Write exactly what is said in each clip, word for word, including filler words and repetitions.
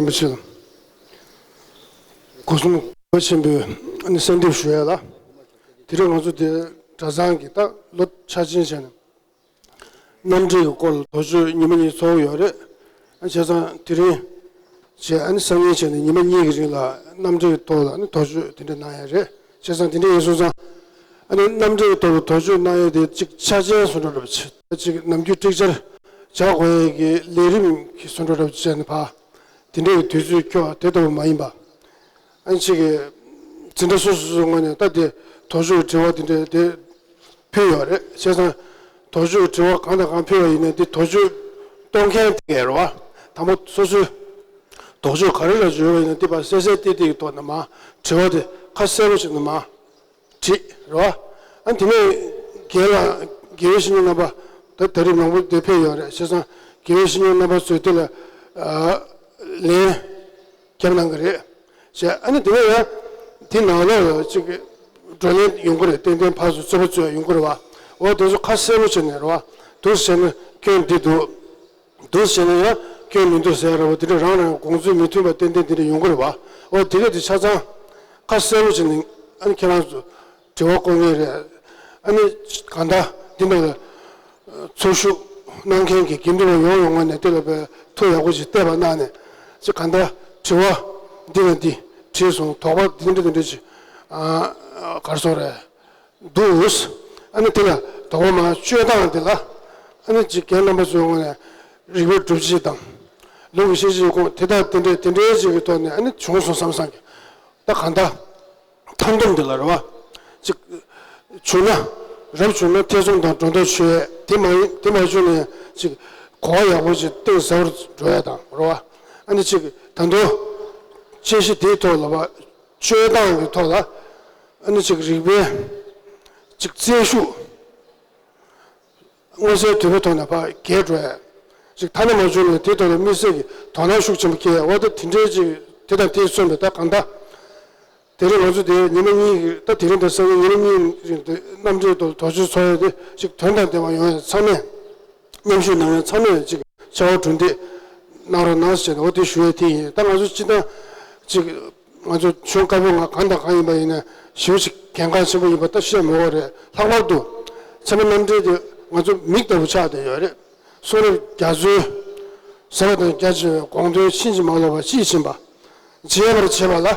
རིན་པོ་ཆེ་ལ་སྒོ་གསུམ་གུས་པ་ཆེན་པོས་ཨ་ནི་གསལ་འདེབས་ཞུ་ཡ་ལ། དེ་རིང་ང་ཚོ་དེ་གྲྭ་ཚང་གི་ད་ལོ་འཆར་ཅན་བྱས་ནས་རྣམ་འགྲེལ་གྱི་སྐོར་ལ་དོགས་གཅོད་ཉི་མ་གཉིས་ཚོགས་ཡོད་རེད། བྱས་ཙང་དེ་རིང་བྱས་ཨ་ནི་སང་ཉིན་བྱས་ནས་ཉི་མ་གཉིས་ཀྱི་རིང་ལ་རྣམ་འགྲེལ་གྱི་ཐོག་ལ་ཨ་ནི་དོགས་གཅོད་དེ་འདྲ་གནང་ཡ་རེད། བྱས་ཙང་དེ་འདྲ་ཡིན་སོང་ཙང་ཨ་ནི་རྣམ་འགྲེལ་གྱི་ཐོག་ལ་དོགས་གཅོད་གནང་ཡ་དེ་གཅིག་ཆ་རྐྱེན་བཟོ་འདྲ་འདྲ་བྱས་གཅིག་ནམ་རྒྱུན་ཀྲིག་ཅར་བྱ་དགོས་ཡ་གི་ལས་རིམ་གྱི་བཟོ་འདྲ་འདྲ་བྱས་ནས་ཕ། དེ་འདྲའི་དུས་ཚོད་འཁྱོལ་བ་དེ་ལྟ་བུ་མ་ཡིན་པ། ཨ་ནི་གཅིག་གི་འཛིན་གྲྭ་སོ་སོ་སོའི་ངོས་ནས་ད་དེ་དོགས་གཅོད་དྲི་བ་དེ་འདྲ་དེ་ཕུལ་ཡོད་རེད། བྱས་ཙང་དོགས་གཅོད་དྲི་བ་གང་དང་གང་ཕུལ་བ་ཡིན་ན་དེ་དོགས་གཅོད་གཏོང་མཁན་དེ་གས་རེད་བ། དང་པོ་སོ་སོའི་དོགས་གཅོད་ག་རེ་ལ་བརྗོད་པ་ཡིན་ན་དེ་ཕར་གསལ་གསལ་ཏིག་ཏིག་གི་ཐོག་ནས་མར་དྲི་བ་དེ་ཁ་གསལ་པོ་བྱས་ནས་མར་བྲིས་རེད་བ། ཨ་ནི་དེ་ནས་རྒན་ལགས་དགེ་བའི་བཤེས་གཉེན་རྣམ་པ་ད་ད་རེས་མང་པོ་དེ་ཕེབས་ཡོད་རེད། བྱས་ཙང་དགེ་བའི་བཤེས་གཉེན་རྣམ་པ་ཚོས་དེ་ལ་ཨ་ལན་རྒྱབ་གནང་གི་རེད། བྱས་ཨ་ནི་དེ་ནས་ཡང་དེ་ནང་ལོགས་ལ་ཅིག་བགྲོ་གླེང་ཡོང་གི་རེད། ཏན་ཏན་ཕར་ཚུར་རྩོད་པ་རྩོད་ཡོང་གི་རེད་བ། འོ་དེ་ཚོ་ཁ་གསལ་པོ་བྱས་ནས་རེད་བ། འདུག་བྱས་ན་སྐྱོན་འདི་འདུག་འདུག་བྱས་ན་ཡང་སྐྱོན་མི་འདུག་ཟེར་ར་བ་དེ་འདྲ་རང་རང་དགོངས་ཚུལ་མི་མཐུན་པ་ཏན་ཏན་དེ་འདྲ་ཡོང་གི་རེད་བ། འོ་དེ་ག་དེ་ཆ་ཚང་ཁ་གསལ་པོ་བྱས་ནས་ཨ་ནི་ཁྱེད་རང་ཚོ་དྲི་བ་བཀོད་མཁན་རེད། ཨ་ནི་གང་ལྟར་འདི་ནང་ལ་ཚོགས་ཞུགས་གནང་མཁན་གྱི་དགེ་འདུན་པ་ཡོང་ཡོང་ངོས་ནས་དེ་ལ་བའི་ཐུགས་ཡག་པོ་ཞིག་གཏད་པ་གནང་ནས་ཅིག་གང་ལྟར་དྲི་བ་འདི་ལ་འདི་དྲིས་སོང་། དོགས་པ་འདི་འདྲ་འདི་འདྲ་ཞིག་ག་རེ་ཟེར་དགོས་རེད། འདུག་ཨ་ནི་དེ་ལ་དོགས་པ་མ་གཅོད་སྟངས་དེ་ལ་ཨ་ནི་ཅིག་རྒན་རྣམ་པ་ཚོའི་ངོས་ནས་རིགས་པའི་སྒྲུབ་བྱེད་དང་ལུང་གི་ཤེས་བྱེད་ཀྱི་ཁུངས་དེ་དག་དེ་འདྲའི་དེ་འདྲའི་ཅིག་གི་ཐོག་ནས་ཨ་ནི་བྱུང་སོང་བསམ་བསམ་གྱི་ད་གང་ལྟར་མཐའ་སྡོམ་དེ་ལ་རེད་བ། ཅིག་བྱུང་ན་རབ་བྱུང་ན་ཐེ་ཚོམ་དང་སྒྲོ་འདོགས་ཆོད་ཡས་དེ་མ་ཡིན་དེ་མ་བྱུང་ན་ཅིག་གོ་བ་ཡག་པོ་ཅིག་གཏིང་ཟབ་པར་འགྲོ་ཡས་དང་རེད་བ། ཨ་ནི་ཅིག་ད་དུང་དཔྱད་གཞི་དེའི་ཐོག་ལ་བ། སྤྱོད་སྟངས་ཀྱི་ཐོག་ལ་ཨ་ནི་ཅིག་རིག་པའི་ཅིག་རྩལ་ཤུགས་མངོན་གསལ་དོད་པོའི་ཐོག་ནས་ཕར་རྒྱས་འགྲོ་ཡ། ཅིག་ཐ་ན་མ་བྱུང་ནས་དེའི་ཐོག་ལ་དམིགས་བསལ་གྱི་དོ་སྣང་ཤུགས་ཆེན་པོ་སྐྱེ་ཡ་འོ་ད་དེ་འདྲའི་ཅིག་དེ་དང་དེས་མཚོན་པའི་ད་གང་ལྟར་དེ་རིང་ང་ཚོ་དེ་ཉི་མ་གཉིས་ཀྱི་ད་དེ་རིང་དང་སང་ཉིན་ཉི་མ་གཉིས་རིང་དེ་རྣམ་འགྲེལ་དང་དོགས་གཅོད་ཚོགས་ཡ་དེ་ཅིག་དོན་དང་ལྡན་པ་ཡོང་ཡ་ཚང་མས། མཉམ་ཞུགས་གནང་མཁན་ཚང་མས་ཅིག་ཕྱག་དབང་གྲུ་འདེགས་གནང་རོགས་གནང་ཟེར་ནས་འོ་དེ་ཞུ་ཡས་དེ་ཡིན། ད་ང་ཚོ་སྤྱི་བཏང་ཅིག་ང་ཚོ་གཞུང་བཀའ་པོད་ལྔ་གང་དང་གང་ཡིན་པ་ཡིན་ན་ཞེ་པོ་ཅིག་གལ་འགངས་ཆེན་པོ་ཡིན་པ་ད་བཤད་མི་དགོས་རེད། ལྷག་པར་དུ་ཚད་མ་རྣམ་འགྲེལ་དེ་ང་ཚོ་མིག་ལྟ་བུ་ཆགས་བསྡད་ཡོད་རེད། གསུང་རབ་རྒྱ་མཚོའི་ཟབ་པ་དང་རྒྱ་ཆེ་བའི་དགོངས་དོན་ཕྱིན་ཅི་མ་ལོག་པ་དཔྱིས་ཕྱིན་པ་མཇལ་བར་བྱེད་པ་ལ་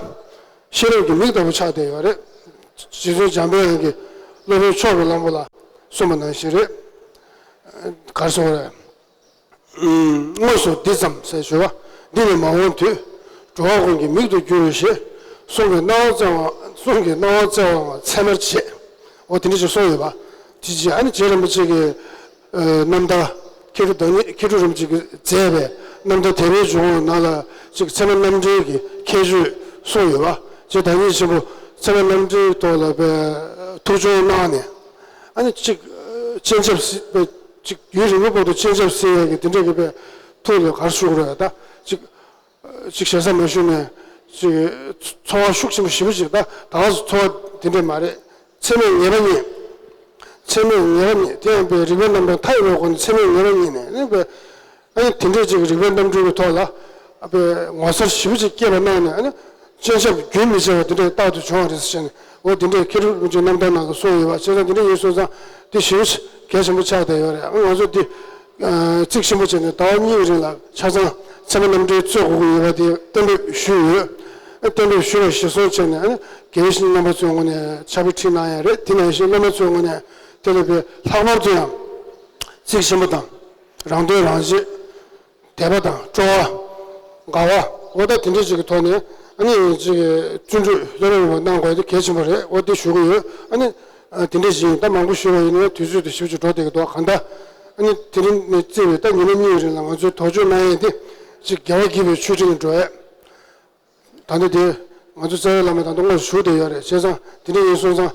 ཤེས་རབ་ཀྱི་མིག་ལྟ་བུ་ཆགས་བསྡད་ཡོད་རེད། རྗེ་བཙུན་འཇམ་དཔལ་དབྱངས་ཀྱིས་སློབ་དཔོན་མཆོག་གི་གླང་པོ་ལ་གསུངས་པ་ནང་བཞིན་རེད། ག་རེ་གསུངས་པ་རེད། དངོས་སུ་འདི་ཙམ་ཟེར་ཞུ་བ། འདི་ནི་མ་འོངས་དུས་འགྲོ་བ་ཀུན་གྱི་མིག་ཏུ་འགྱུར་རོ་ཞེས་གསུང་གི་རྣ་བ་བཙལ་བ་གསུང་གི་རྣ་བ་བཙལ་བའང་ཚད་མར་བྱེད། འོ་དེ་འདྲ་ཞིག་གསུངས་ཡོད་པ། དེ་རྗེས་ཨ་ནི་རྗེ་རིན་པོ་ཆེ་གི་རྣམ་ཐར་མཁས་གྲུབ་བདག་ཉིད་མཁས་གྲུབ་རིན་པོ་ཆེ་གིས་མཛད་པའི་རྣམ་ཐར་དད་པའི་འཇུག་ངོགས་ནང་ལ་ཅིག་ཚད་མ་རྣམ་འགྲེལ་གྱི་ཁྱད་ཆོས་གསུངས་ཡོད་པ། རྗེ་བདག་ཉིད་ཆེན་པོ་ཚད་མ་རྣམ་འགྲེལ་ཐོག་ལ་པའི་ཐུགས་སྦྱོང་གནང་ནས་ཨ་ནི་ཅིག་སྤྱན་ཆབ་སྲིད་པའི་ཅིག་ཡུན་རིང་པོ་བར་དུ་སྤྱན་ཆབ་སྲིད་ཡས་ཀྱི་དེ་འདྲ་གི་པའི་ཐུགས་ལ་ག་རེ་ཞུ་དགོས་རེད་ད་ཅིག་ཅིག་ཞེ་ས་མ་ཞུས་ནས་ཅིག་ཚོར་བ་ཤུགས་ཆེན་པོ་ཞེ་པོ་ཅིག་ད་ད་ག་ཚོར་བ་དེ་འདྲས་མ་རེད། ཚད་མས་ངེས་པ་རྙེད། ཚད་མས་ངེས་པ་རྙེད་དེ་ཡང་པའི་རིགས་པའི་རྣམ་གྲངས་མཐའ་ཡས་པའི་སྒོ་ནས་ཚད་མས་ངེས་པ་རྙེད་ནས་ཨ་ནི་པའི་ཨ་ནི་དེ་འདྲས་ཅིག་རིགས་པའི་རྣམ་འགྲེལ་གྱི་ཐོག་ལ་ཨ་པའི་ངོ་མཚར་ཞེ་པོ་ཅིག་སྐྱེས་པ་གནང་ནས་ཨ་ནི་སྤྱན་ཆབ་རྒྱུན་མི་ཆད་པ་དེ་འདྲས་རྟག་ཏུ་བྱུང་བ་རེད་ཟེར་ནས་འོ་དེ་འདྲས་མཁས་གྲུབ་རིན་པོ་ཆེའི་རྣམ་ཐར་ནང་དུ་གསུངས་ཡོད་པ་བྱས་ཙང་དེ་འདྲས་ཡིན་སོང་ཙང་དེ་ཞེ་པོ་ཅིག་གལ་ཆེན་པོ་ཆགས་བསྡད་ཡོད་རེད། ཨ་ང་ཚོ་འདི་གཙིགས་ཆེན་པོ་བྱས་ནས་ཟླ་བ་གཉིས་ཀྱི་རིང་ལ་ཆ་ཚང་ཚད་མ་རྣམ་འགྲེལ་རྩོད་དགོས་ཀྱི་ཡོད་པ་དེ་གཏན་འབེབས་ཞུས་ཡོད། གཏན་འབེབས་ཞུས་པ་གཞིར་བཟུང་བྱས་ནས་ཨ་ནི་དགེ་བའི་བཤེས་གཉེན་རྣམ་པ་ཚོའི་ངོས་ནས་ཕྱག་དཔེ་ཁྲིད་གནང་ཡ་རེད། དེ་ནང་བཞིན་སློབ་མ་ཚོའི་ངོས་ནས་དེ་ལས་པའི་ལྷག་པར་དུ་ཡང་གཙིགས་ཆེན་པོ་དང་རང་དོན་རང་གཅེས། དད་པ་དང་སྤྲོ་བ། དགའ་བ། འོ་ད་དེ་འདྲ་ཅིག་གི་ཐོག་ནས་ཨ་ནི་ཅིག་བརྩོན་འགྲུས་ལྷོད་ལྷོད་ཡོང་བ་གནང་དགོས་དེ་གལ་ཆེན་པོ་རེད། འོ་དེ་ཞུ་གི་ཡོད། ཨ་ནི་དེ་འདྲ་ཞིག་ཡིན་ད་མང་པོ་ཞུས་པ་ཡིན་ན་དུས་ཚོད་དེ་ཞིབ་ཅིག་འགྲོ་བསྡད་ཀྱི་འདུག་གང་ལྟར་ཨ་ནི་དེ་རིང་ནས་བརྩིས་པའི་ད་ཉི་མ་གཉིས་རིང་ལ་ང་ཚོའི་དོགས་གཅོད་གནང་ཡས་དེ་ཅིག་རྒྱལ་བ་དགྱེས་པའི་མཆོད་སྤྲིན་ལ་འགྲོ་ཡས། ད་ལྟ་དེ་ང་ཚོ་རྩ་བའི་བླ་མ་ད་ལྟ་དངོས་སུ་བཞུགས་བསྡད་ཡོད་རེད། བྱས་ཙང་དེ་འདྲ་ཡིན་སོང་ཙང་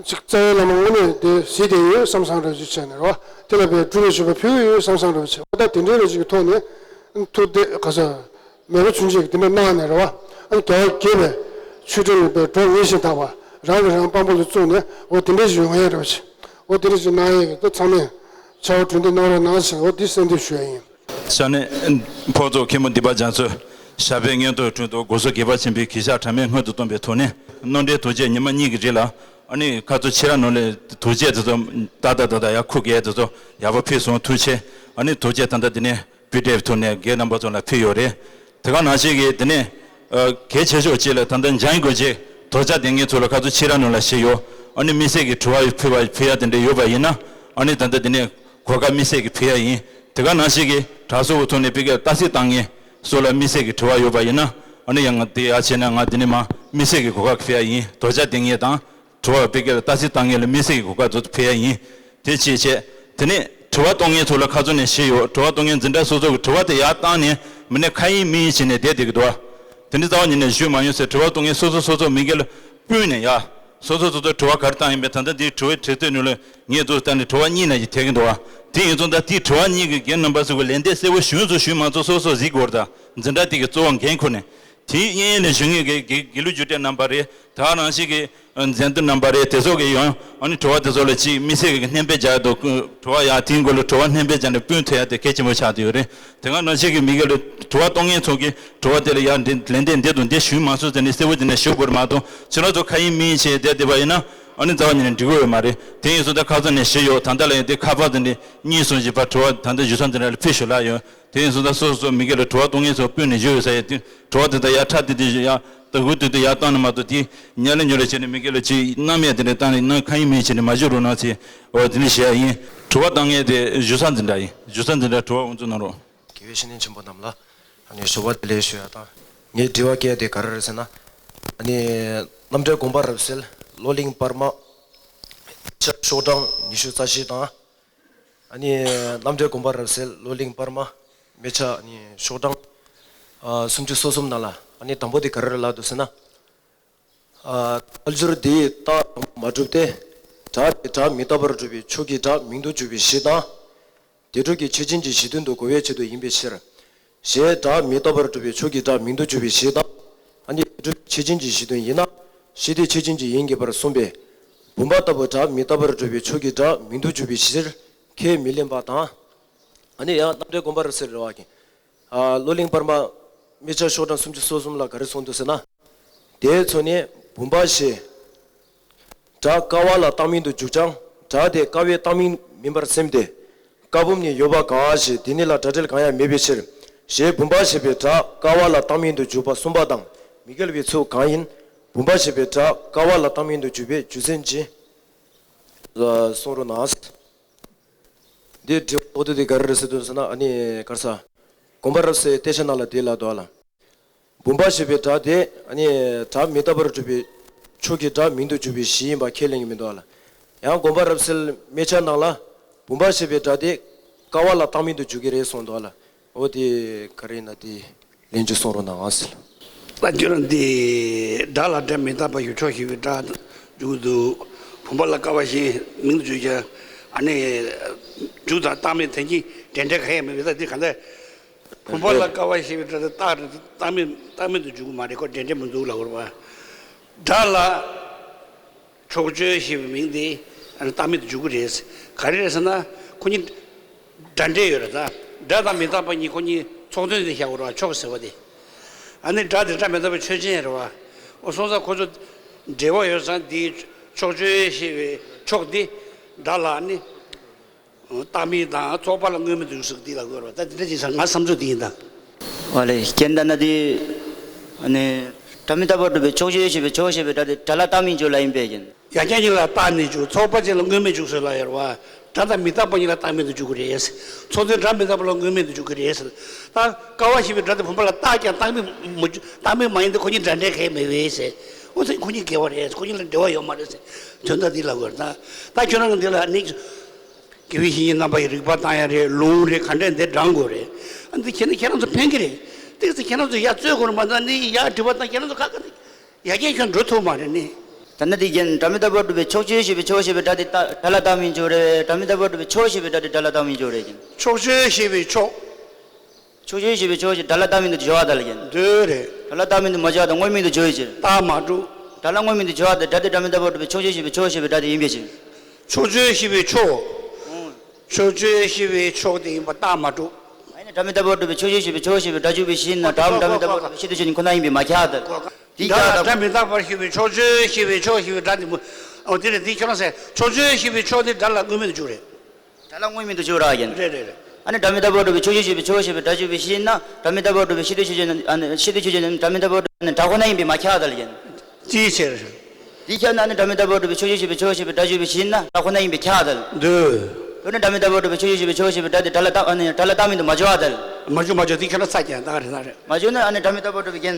ཅིག་རྩ་བའི་བླ་མ་དངོས་གནས་དེ་གཟིགས་བསྡད་ཡོད་བསམ་བསམ་འདྲ་ཅིག་བྱས་ནས་རེད་བ། དེ་ལ་བའི་སྒྲུབ་པའི་མཆོད་པ་ཕུལ་གྱི་ཡོད་བསམ་བསམ་འདྲ་བྱས། འོ་ད་དེ་འདྲའི་རེ་ཅིག་གི་ཐོག་ནས་ཐུགས་དེ་ག་ས་མེས་པོ་ཚུན་ཆད་ཀྱི་དེ་འདྲ་གནང་ནས་རེད་བ། ཨ་ནི་རྒྱལ་བ་དགྱེས་པའི་མཆོད་སྤྲིན་ལ་བའི་སྒྲོག་ངེས་ཤིང་དག་པ་རང་གིས་རང་དཔང་པོ་ལ་བཙུགས་ནས་འོ་དེ་འདྲ་ཞིག་ཡོང་ཡ་རེད་བ་བྱས། འོ་དེ་འདྲ་ཞིག་གནང་ཡས་ཀྱི་ད་ཚང་མས་ཕྱག་དཔེ་གྲུ་འདེགས་གནང་རོགས་གནང་ཞེས་འོ་འདི་གསལ་འདེབས་ཞུ་ཡ་ཡིན། ས་གནས་ཕོ་ཚོགས་མཁན་པོ་འདི་པ་རྒྱ་མཚོ། ཞབས་པད་མངོན་དུ་དྲུང་དུ་དགོངས་སུ་དགྱེས་པ་ཆེན་པོའི་གུས་ཕྱག་གྲངས་མེད་སྔོན་དུ་བཏོན་པའི་ཐོག་ནས། གནམ་གྲུའི་དོས་ཆས་ཉི་མ་གཉིས་ཀྱི་རིང་ལ། ཨ་ནི་ཁ་ཚུར་ཕྱི་ར་ནང་ལས་དོས་ཆས་དེ་ཚོ་ཏག་ཏག་ཏག་ཏག་ཡར་འཁུར་གྱི་དེ་ཚོ་ཡག་པོ་ཕུལ་སོང་། ཐུགས་རྗེ་ཆེ། ཨ་ནི་དོས་ཆས་ད་ལྟ་འདི་ནས་སྤུས་འདྲའི་ཐོག་ནས་རྒན་རྣམ་པ་ཚོ་ལ་ཕུལ་ཡོད་རེད། དེ་ག་ནང་བཞིན་གྱི་དེ་ནས་ཨ་གལ་ཆེ་ཤོས་གཅིག་ལ། ད་ལྟ་འཇང་དགོན་གྱི་དོས་ཆ་འདོན་མཁན་ཚོ་ལ་ཁ་ཚུར་ཕྱི་ར་ནང་ལ་བཞེས་ཡོད། ཨ་ནི་དམིགས་བསལ་གྱི་དྲི་བ་ཕུལ་བ་ཕུལ་ཡ་དེ་འདྲ་ཡོད་པ་ཡིན་ན། ཨ་ནི་ད་ལྟ་འདི་ནས་གོ་སྐབས་དམིགས་བསལ་གྱི་ཕུལ་ཡ་ཡིན། དེ་ག་ནང་བཞིན་གྱི་དྲ་ཐོག་གི་ཐོག་ནས་ཕ་གིར་རྟགས་གསལ་བཏང་མཁན་སོགས་ལ་དམིགས་བསལ་གྱི་དྲི་བ་ཡོད་པ་ཡིན་ན། ཨ་ནི་ཡང་ང་དེ་ཡར་བྱས་ན་ང་འདི་ནས་མར་དམིགས་བསལ་གྱི་གོ་སྐབས་ཕུལ་ཡ་ཡིན། དོས་ཆ་འདོན་མཁན་དང་། དྲི་བ་ཕ་གིར་རྟགས་གསལ་བཏང་མཁན་ལ་དམིགས་བསལ་གྱི་གོ་སྐབས་དེ་ཚོ་ཕུལ་ཡ་ཡིན། དེ་གཅིག་བྱས། དེ་ནས་དྲི་བ་གཏོང་མཁན་ཚོ་ལ་ཁ་ཚུར་ནས་བཞེས་ཡོད། དྲི་བ་གཏོང་མཁན་འཛིན་གྲྭ་སོ་སོ་གི་དྲི་བ་དེ་ཡར་བཏང་ནས་མི་ནས་ཁ་ཡིན་མིན་ཡིན་བྱས་ནས་བསྡད་བསྡད་ཀྱི་འདུག་བ། དེ་འདྲ་རྩ་བ་ཉིད་ནས་ཞུས་མ་མྱོང་ཟེར་དྲི་བ་གཏོང་མཁན་སོ་སོ་སོ་སོ་མི་སྒེར་ལ་སྤུན་ནས་ཡ། སོ་སོ་སོ་སོ་དྲི་བ་ག་རེ་བཏང་ཡིན་པས། ད་ལྟ་འདིའི་དྲི་བའི་གྲས་ཚོད་ནང་ལ་ངས་ཚུར་བལྟས་ནས་དྲི་བ་གཉིས་ནང་བཞིན་ཐེབས་ཀྱི་འདུག་བ། དེ་ཡིན་ཙང་ད་དེའི་དྲི་བ་གཉིས་ཀྱི་རྒན་རྣམ་པ་ཚོ་གི་ལན་འདེབས་གསལ་པོ་ཞུས་ཚོ་ཞུས་མ་ཚོ་སོ་སོ་གཟིགས་དགོས་རེད། ད་འཛིན་གྲྭ་དེ་གི་གཙོ་བོ་འགན་ཁུར་ནས། དེའི་གཡས་གཡོན་ནས་ཞུ་མཁན་གྱི་དགེ་དགེ་ལུགས་རྒྱུགས་སྤྲོད་རྣམ་པ་རེད། དེ་ག་ནང་བཞིན་གྱི་མཛད་གཙོ་རྣམ་པ་རེད། དེ་ཚོ་གིས་ཡང་ཨ་ནི་དྲི་བ་དེ་ཚོ་ལ་ཅིག་དམིགས་བསལ་གྱི་སྣོན་པ་རྒྱག་འདུག་དྲི་བ་ཡང་དེའི་མགོ་ལ་དྲི་བ་སྣོན་པ་བརྒྱབ་ནས་སྤུན་ཐོན་ཡ་དེ་གལ་ཆེན་པོ་ཆགས་བསྡད་ཡོད་རེད། དེ་ག་ནང་བཞིན་གྱི་མི་སྒེར་ལ་དྲི་བ་གཏོང་མཁན་ཚོ་གིས་དྲི་བ་དེ་ལ་ཡང་འདི་ལན་འདེབས་འདི་དང་འདི་ཞུས་མ་སོང་ཟེར་ནས་གསལ་པོ་དེ་ནས་ཞུ་དགོས་རེད་མ་གཏོགས། ཁྱེད་རང་ཚོ་ཁ་ཡིན་མིན་ཡིན་བྱས་བསྡད་བསྡད་པ་ཡིན་ན། ཨ་ནི་རྩ་བ་ཉིད་ནས་འགྲིག་གི་ཡོད་མ་རེད། དེ་ཡིན་སོང་ད་ཁ་ཚུར་ནས་བཞེས་ཡོད། ད་ལྟ་ལ་ཡང་དེ་ཁ་པར་དེ་འདྲ་གཉིས་གསུམ་ཞིག་ཕར་དྲི་བ་ད་ལྟ་ཞུ་ས་འདི་འདྲ་ལ་ཕུལ་ཞུ་ལབ་ཡོད། དེ་ཡིན་སོང་ད་སོ་སོ་སོ་མི་སྒེར་ལ་དྲི་བ་གཏོང་མཁན་ཚོ་སྤུན་ནས་ཞུ་ཡོད་ས་ཡ། དེ་དྲི་བ་དེ་ད་ཡར་ཁྲ་དེ་དེ་ཞུ་ཡ། ད་འུ་དུ་དུ་ཡར་བཏང་ནས་མ་གཏོགས། དེ་ཉལ་ལ་ཉོ་རེ་བྱས་ནས་མི་སྒེར་ལ་ཅིག་གནམ་ཡ་དེ་འདྲ་བཏང་ནས་གནམ་ཁ་ཡིན་མིན་བྱས་ནས་མ་ཞུ་རོགས་གནང་ཟེར། འོ་དེ་འདྲ་བཤད་ཡ་ཡིན། དྲི་བ་གཏོང་མཁན་དེ་ཞུ་ས་འཛིན་གྲྭ་ཡིན། ཞུ་ས་འཛིན་གྲྭ་དྲི་བ་དབུ་འཛུགས་གནང་རོགས། དགེ་བའི་བཤེས་གཉེན་ཆེན་པོ་རྣམས་ལ་ཨ་ནི་ཞུ་བ་བདེ་ལེགས་ཞུ་ཡ་དང་། ངས་དྲི་བ་བཀོད་དེ་ག་རེ་རེད་ཟེར་ན། ཨ་ནི་རྣམ་འདྲེན་དགོན་པ་རབ་གསལ་བློ་གླིང་བར་མ་ཤོག་གྲངས་ཉི་ཤུ་རྩ་བཞི་དང་། ཨ་ནི་རྣམ་འདྲེན་དགོན་པ་རབ་གསལ་བློ་གླིང་བར་མ་སྨད་ཆ་ཨ་ནི་ཤོག་གྲངས་ཨ་སུམ་ཅུ་སོ་གསུམ་ནང་ལ། ཨ་ནི་དང་པོ་དེ་ག་རེ་ལབ་འདུག་ཟེར་ན། ཨ་དཀར་འགྱུར་འདི་ཡི་རྟགས་མ་གྲུབ་སྟེ། སྒྲ་དེ་སྒྲ་མི་རྟག་པར་གྲུབ་པའི་ཕྱོགས་ཀྱི་སྒྲ་མིང་དུ་གྱུར་པའི་གཞི་དང་། དེ་སྒྲུབ་ཀྱི་ཆོས་ཅན་གྱི་གཞི་མཐུན་དུ་གོ་བའི་ཆེད་དུ་ཡིན་པའི་ཕྱིར། ཞེས་སྒྲ་མི་རྟག་པར་གྲུབ་པའི་ཕྱོགས་ཀྱི་སྒྲ་མིང་དུ་གྱུར་པའི་གཞི་དང་། ཨ་ནི་དེ་སྒྲུབ་ཀྱི་ཆོས་ཅན་གྱི་གཞི་མཐུན་ཡིན་ན། གཞི་དེ་ཆོས་ཅན་གྱི་ཡིན་དགོས་པར་གསུངས་པས། བུམ་པ་ལྟ་བུ་སྒྲ་མི་རྟག་པར་གྲུབ་པའི་ཕྱོགས་ཀྱི་སྒྲ་མིང་དུ་གྱུར་པའི་ཕྱིར་ཁས་མི་ལེན་པ་དང་། ཨ་ནི་ཡང་རྣམ་འདྲེན་དགོན་པ་རབ་གསལ་རེད་བ་ཀྱི། ཨ་བློ་གླིང་བར་མ་སྨད་ཆ་ཤོག་གྲངས་སུམ་ཅུ་སོ་གསུམ་ལ་ག་རེ་གསུངས་འདུག་ཟེར་ན། དེས་མཚོན་ནས་བུམ་པ་ཞེས་སྒྲ་ཀ་བ་ལ་བཏགས་མིང་དུ་འཇུག་ཀྱང་སྒྲ་དེ་ཀ་བའི་བཏགས་མིང་མིན་པར་སེམས་ཏེ། ཀ་བུམ་ནི་ཡོད་པ་གང་ཞེས་དེ་གཉིས་ལ་སྒྲ་འབྲེལ་གང་ཡང་མེད་པའི་ཕྱིར། ཞེས་བུམ་པ་ཞེས་པའི་སྒྲ་ཀ་བ་ལ་བཏགས་མིང་དུ་འཇུག་པ་གསུམ་པ་དང་མི་འགལ་བའི་ཚུལ་གང་ཡིན། བུམ་པ་ཞེས་པའི་སྒྲ་ཀ་བ་ལ་བཏགས་མིང་དུ་འཇུག་པའི་རྒྱུ་མཚན་ཅི། གསུང་རོགས་གནང་། འདི་དྲི་བ་ཐོག་ཏུ་དེ་ག་རེ་རེད་ཟེར་དུས་ཟེར་ན། ཨ་ནི་ག་རེ་ཟ། དགོན་པ་རབ་གསལ་གཏེར་ཆོས་ནང་ལ་དེ་ལ་འདུག་ཨ་ལ། བུམ་པ་ཞེས་པའི་སྒྲ་དེ་ཨ་ནི་སྒྲ་མི་རྟག་པར་གྲུབ་པའི་ཕྱོགས་ཀྱི་སྒྲ་མིང་དུ་གྱུར་པའི་གཞི་ཡིན་པ་ཁས་ལེན་གྱི་མི་འདུག་ཨ་ལ། ཡང་དགོན་པ་རབ་གསལ་སྨད་ཆ་ནང་ལ་བུམ་པ་ཞེས་པའི་སྒྲ་དེ་ཀ་བ་ལ་བཏགས་མིང་དུ་འཇུག་གི་རེད་གསུངས་འདུག་ཨ་ལ། འོ་དེ་ག་རེ་ཡིན་ན་དེ། ལན་ཅིག་གསུང་རོགས་གནང་ཟེར། ད་ཁྱོད་རང་འདི་སྒྲ་ལ་སྒྲ་མི་རྟག་པ་ཡོད་ཕྱོགས་ཞེས་པའི་སྒྲ་འཇུག་འདུག་བུམ་པ་ལ་ཀ་བ་ཞེས་མིང་དུ་འཇུག་ཀྱང་། ཨ་ནི་འཇུག་དང་བཏགས་མིང་དོན་གྱི་འབྲེལ་འབྲེལ་གང་ཡང་མེད་པས། ད་འདི་གང་ལྟར་བུམ་པ་ལ་ཀ་བ་ཞེས་པའི་སྒྲ་དེ་རྟགས་རེད། བཏགས་མིང་བཏགས་མིང་དུ་འཇུག་གི་མ་རེད། ཁོ་འབྲེལ་འབྲེལ་མི་འདུག་ལབ་དགོས་རེད་པ། སྒྲ་ལ། ཕྱོགས་ཆོས་ཞེས་པའི་མིང་དེ་ཨ་ནི་བཏགས་མིང་དུ་འཇུག་གི་རེད། ག་རེ་རེད་ཟེར་ན། ཁོ་གཉིས་སྒྲ་འབྲེལ་ཡོད་རེད། ད་སྒྲ་དང་མི་རྟག་པ་གཉིས་ཁོ་གཉིས་ཚོགས་དོན་དེ་བཞག་དགོས་རེད་པ། ཕྱོགས་ཟེར་བ་དེ། ཨ་ནི་སྒྲ་དེ་སྒྲ་མི་རྟག་པའི་ཆོས་ཅན་རེད་པ། འོ་སོང་ཙང་ཁོ་ཚོ་འབྲེལ་བ་ཡོད་ཙང་དེའི་ཕྱོགས་ཆོས་ཞེས་པའི་ཕྱོགས་དེ་སྒྲ་ལ་ཨ་ནི། བཏགས་མིང་དང་ཚོགས་པ་ལ་དངོས་མིང་དུ་ཞུགས་དེ་ལ་དགོས་རེད་པ། ད་དེ་འདྲ་ཅིག་ང་བསམ་ཚུལ་དེ་ཡིན་ད། ཨོ་ལེ། རྒན་ད་ན་དེ། ཨ་ནི། སྒྲ་མི་རྟག་པར་གྲུབ་པའི་ཕྱོགས་ཆོས་ཞེས་པའི་ཕྱོགས་ཞེས་པའི་སྒྲ་དེ་སྒྲ་ལ་བཏགས་མིང་འཇུག་ལ་ཡིན་པས་ཀྱང་། ཡང་བསྐྱར་གཉིས་ལ་བཏགས་ནས་འཇུག་ཚོགས་པ་ཅན་ལ་དངོས་མིང་འཇུག་ཟེར་ལབ་ཡོད་རེད་པ། སྒྲ་དང་མི་རྟག་པ་གཉིས་ལ་བཏགས་མིང་དུ་འཇུག་གི་རེད། ཚོགས་དོན་སྒྲ་མི་རྟག་པ་ལ་དངོས་མིང་དུ་འཇུག་གི་རེད་ཟེར། ད་ཀ་བ་ཞེས་པའི་སྒྲ་དེ་བུམ་པ་ལ་བཏགས་ཀྱང་བཏགས་མིང་མ་བཏགས་མིང་མ་ཡིན་ཏེ་ཁོ་གཉིས་འདྲ་འདྲ་གང་ཡང་མེད་པས་ཟེར། འོ་ཚེ་ཁོ་གཉིས་འགལ་བ་རེད། ཁོ་གཉིས་ལ་འབྲེལ་བ་ཡོད་མ་རེད་ཟེར། དོན་དག་འདི་ལབ་དགོས་རེད་ད། ད་ཁྱོད་རང་གི་འདི་ལ་ནི། དགེ་བའི་བཤེས་གཉེན་རྣམ་པ་ཡི་རིག་པ་བཏང་ཡ་རེད། ལུང་རེད། ག་འདྲ་འདི་བགྲང་དགོས་རེད། ཨ་འདི་བྱས་ན་ཁྱེད་རང་ཚོ་ཕན་གི་རེད། ཏིག་ཙི་ཁྱེད་རང་ཚོ་ཡར་རྩོད་དགོས་རེད། མ་གཏོགས་ནི་ཡར་དྲི་བ་བཏང་ཁྱེད་རང་ཚོ་ཁ་ཁ་ནི་ཡར་རྒྱས་ཁྱོན་འགྲོ་ཐུབ་མ་རེད་ནི། ད་ནི་འདི་རྒྱན་སྒྲ་མི་རྟག་པར་གྲུབ་པའི་ཕྱོགས་ཆོས་ཞེས་པའི་ཕྱོགས་ཞེས་པའི་སྒྲ་དེ་སྒྲ་ལ་བཏགས་མིང་འཇུག་རེད། སྒྲ་མི་རྟག་པར་གྲུབ་པའི་ཕྱོགས་ཞེས་པའི་སྒྲ་དེ་སྒྲ་ལ་བཏགས་མིང་འཇུག་རེད་ཀྱང་། ཕྱོགས་ཆོས་ཞེས་པའི་ཕྱོགས། ཕྱོགས་ཆོས་ཞེས་པའི་ཕྱོགས་ཞེས་སྒྲ་ལ་བཏགས་མིང་དུ་འཇོག་པ་དང་ལ་ཡིན། འདོད་རེད། སྒྲ་ལ་བཏགས་མིང་དུ་མ་འཇོག་པ་དང་དངོས་མིང་དུ་འཇོག་ཡོད་ཕྱིར། རྟགས་མ་གྲུབ། སྒྲ་ལ་དངོས་མིང་དུ་འཇོག་པ་དང་སྒྲ་དེ་སྒྲ་མི་རྟག་པར་གྲུབ་པའི་ཕྱོགས་ཆོས་ཞེས་པའི་ཕྱོགས་ཞེས་པའི་སྒྲ་དེ་ཡིན་པའི་ཕྱིར། ཕྱོགས་ཆོས་ཞེས་པའི་ཕྱོགས། ཨང་། ཕྱོགས་ཆོས་ཞེས་པའི་ཕྱོགས་དེ་ཡིན་པ་རྟགས་མ་གྲུབ། ཨ་ནི་ སྒྲ་མི་རྟག་པར་སྒྲུབ་པའི་ཕྱོགས་ཆོས་ཞེས་པའི་ཕྱོགས་ཞེས་པའི་སྒྲ་འཇུག་པའི་གཞི་ནི་སྒྲའམ་སྒྲ་མི་རྟག་པར་སྒྲུབ་པའི་ཤེས་འདོད་ཆོས་ཅན་ཁོ་ན་ཡིན་པས་མ་ཁྱབ་པ་དང་། དེའི་ཁྱབ་པ་དང་། སྒྲ་མི་རྟག་པར་སྒྲུབ་པའི་ཕྱོགས་ཆོས་ཞེས་པའི་ཕྱོགས་ཞེས་པའི་སྒྲ་འདི་མོ། འོ་དེ་ནས་འདི་ཁྱོད་རང་ཟེར་ཕྱོགས་ཆོས་ཞེས་པའི་ཕྱོགས་དེ་སྒྲ་ལ་དངོས་མེད་དུ་འཇུག་རེད། སྒྲ་ལ་དངོས་མེད་དུ་འཇུག་ར་ཡིན། རེད་རེད་རེད། ཨ་ནི་སྒྲ་མི་རྟག་པར་སྒྲུབ་པའི་ཕྱོགས་ཆོས་ཞེས་པའི་ཕྱོགས་ཞེས་པའི་སྒྲ་འཇུག་པའི་གཞི་ནི་སྒྲ་མི་རྟག་པར་སྒྲུབ་པའི་ཤེས་འདོད་ཆོས་ཅན་ཨ་ནི་ཤེས་འདོད་ཆོས་ཅན་ནི་སྒྲ་མི་རྟག་པར་སྒྲུབ་ནི་སྒྲ་ཁོ་ན་ཡིན་པས་མ་ཁྱབ་པ་དང་ཡིན། ཅིའི་ཕྱིར། དེའི་ཁྱབ་ན་ནི་སྒྲ་མི་རྟག་པར་སྒྲུབ་པའི་ཕྱོགས་ཆོས་ཞེས་པའི་ཕྱོགས་ཞེས་པའི་སྒྲ་འཇུག་པའི་གཞི་ན་སྒྲ་ཁོ་ན་ཡིན་པས་ཁྱབ་པ་དང་། འདོད། འདོད་ནི་སྒྲ་མི་རྟག་པར་སྒྲུབ་པའི་ཕྱོགས་ཆོས་ཞེས་པའི་ཕྱོགས་ཞེས་པའི་སྒྲ་དེ་སྒྲ་ལ་རྟག་ཨ་ནི་སྒྲ་ལ་རྟག་མིན་དུ་མ་འཇོག་པ་དང་། མ་འཇོག་མ་འཇོག་དེ་ཁྱོད་རང་ཚ་རྐྱང་ད་ག་རེ་ད་རེད། མ་འཇོག་ན་ཨ་ནི་སྒྲ་མི་རྟག་པར་སྒྲུབ་པའི་རྐྱེན།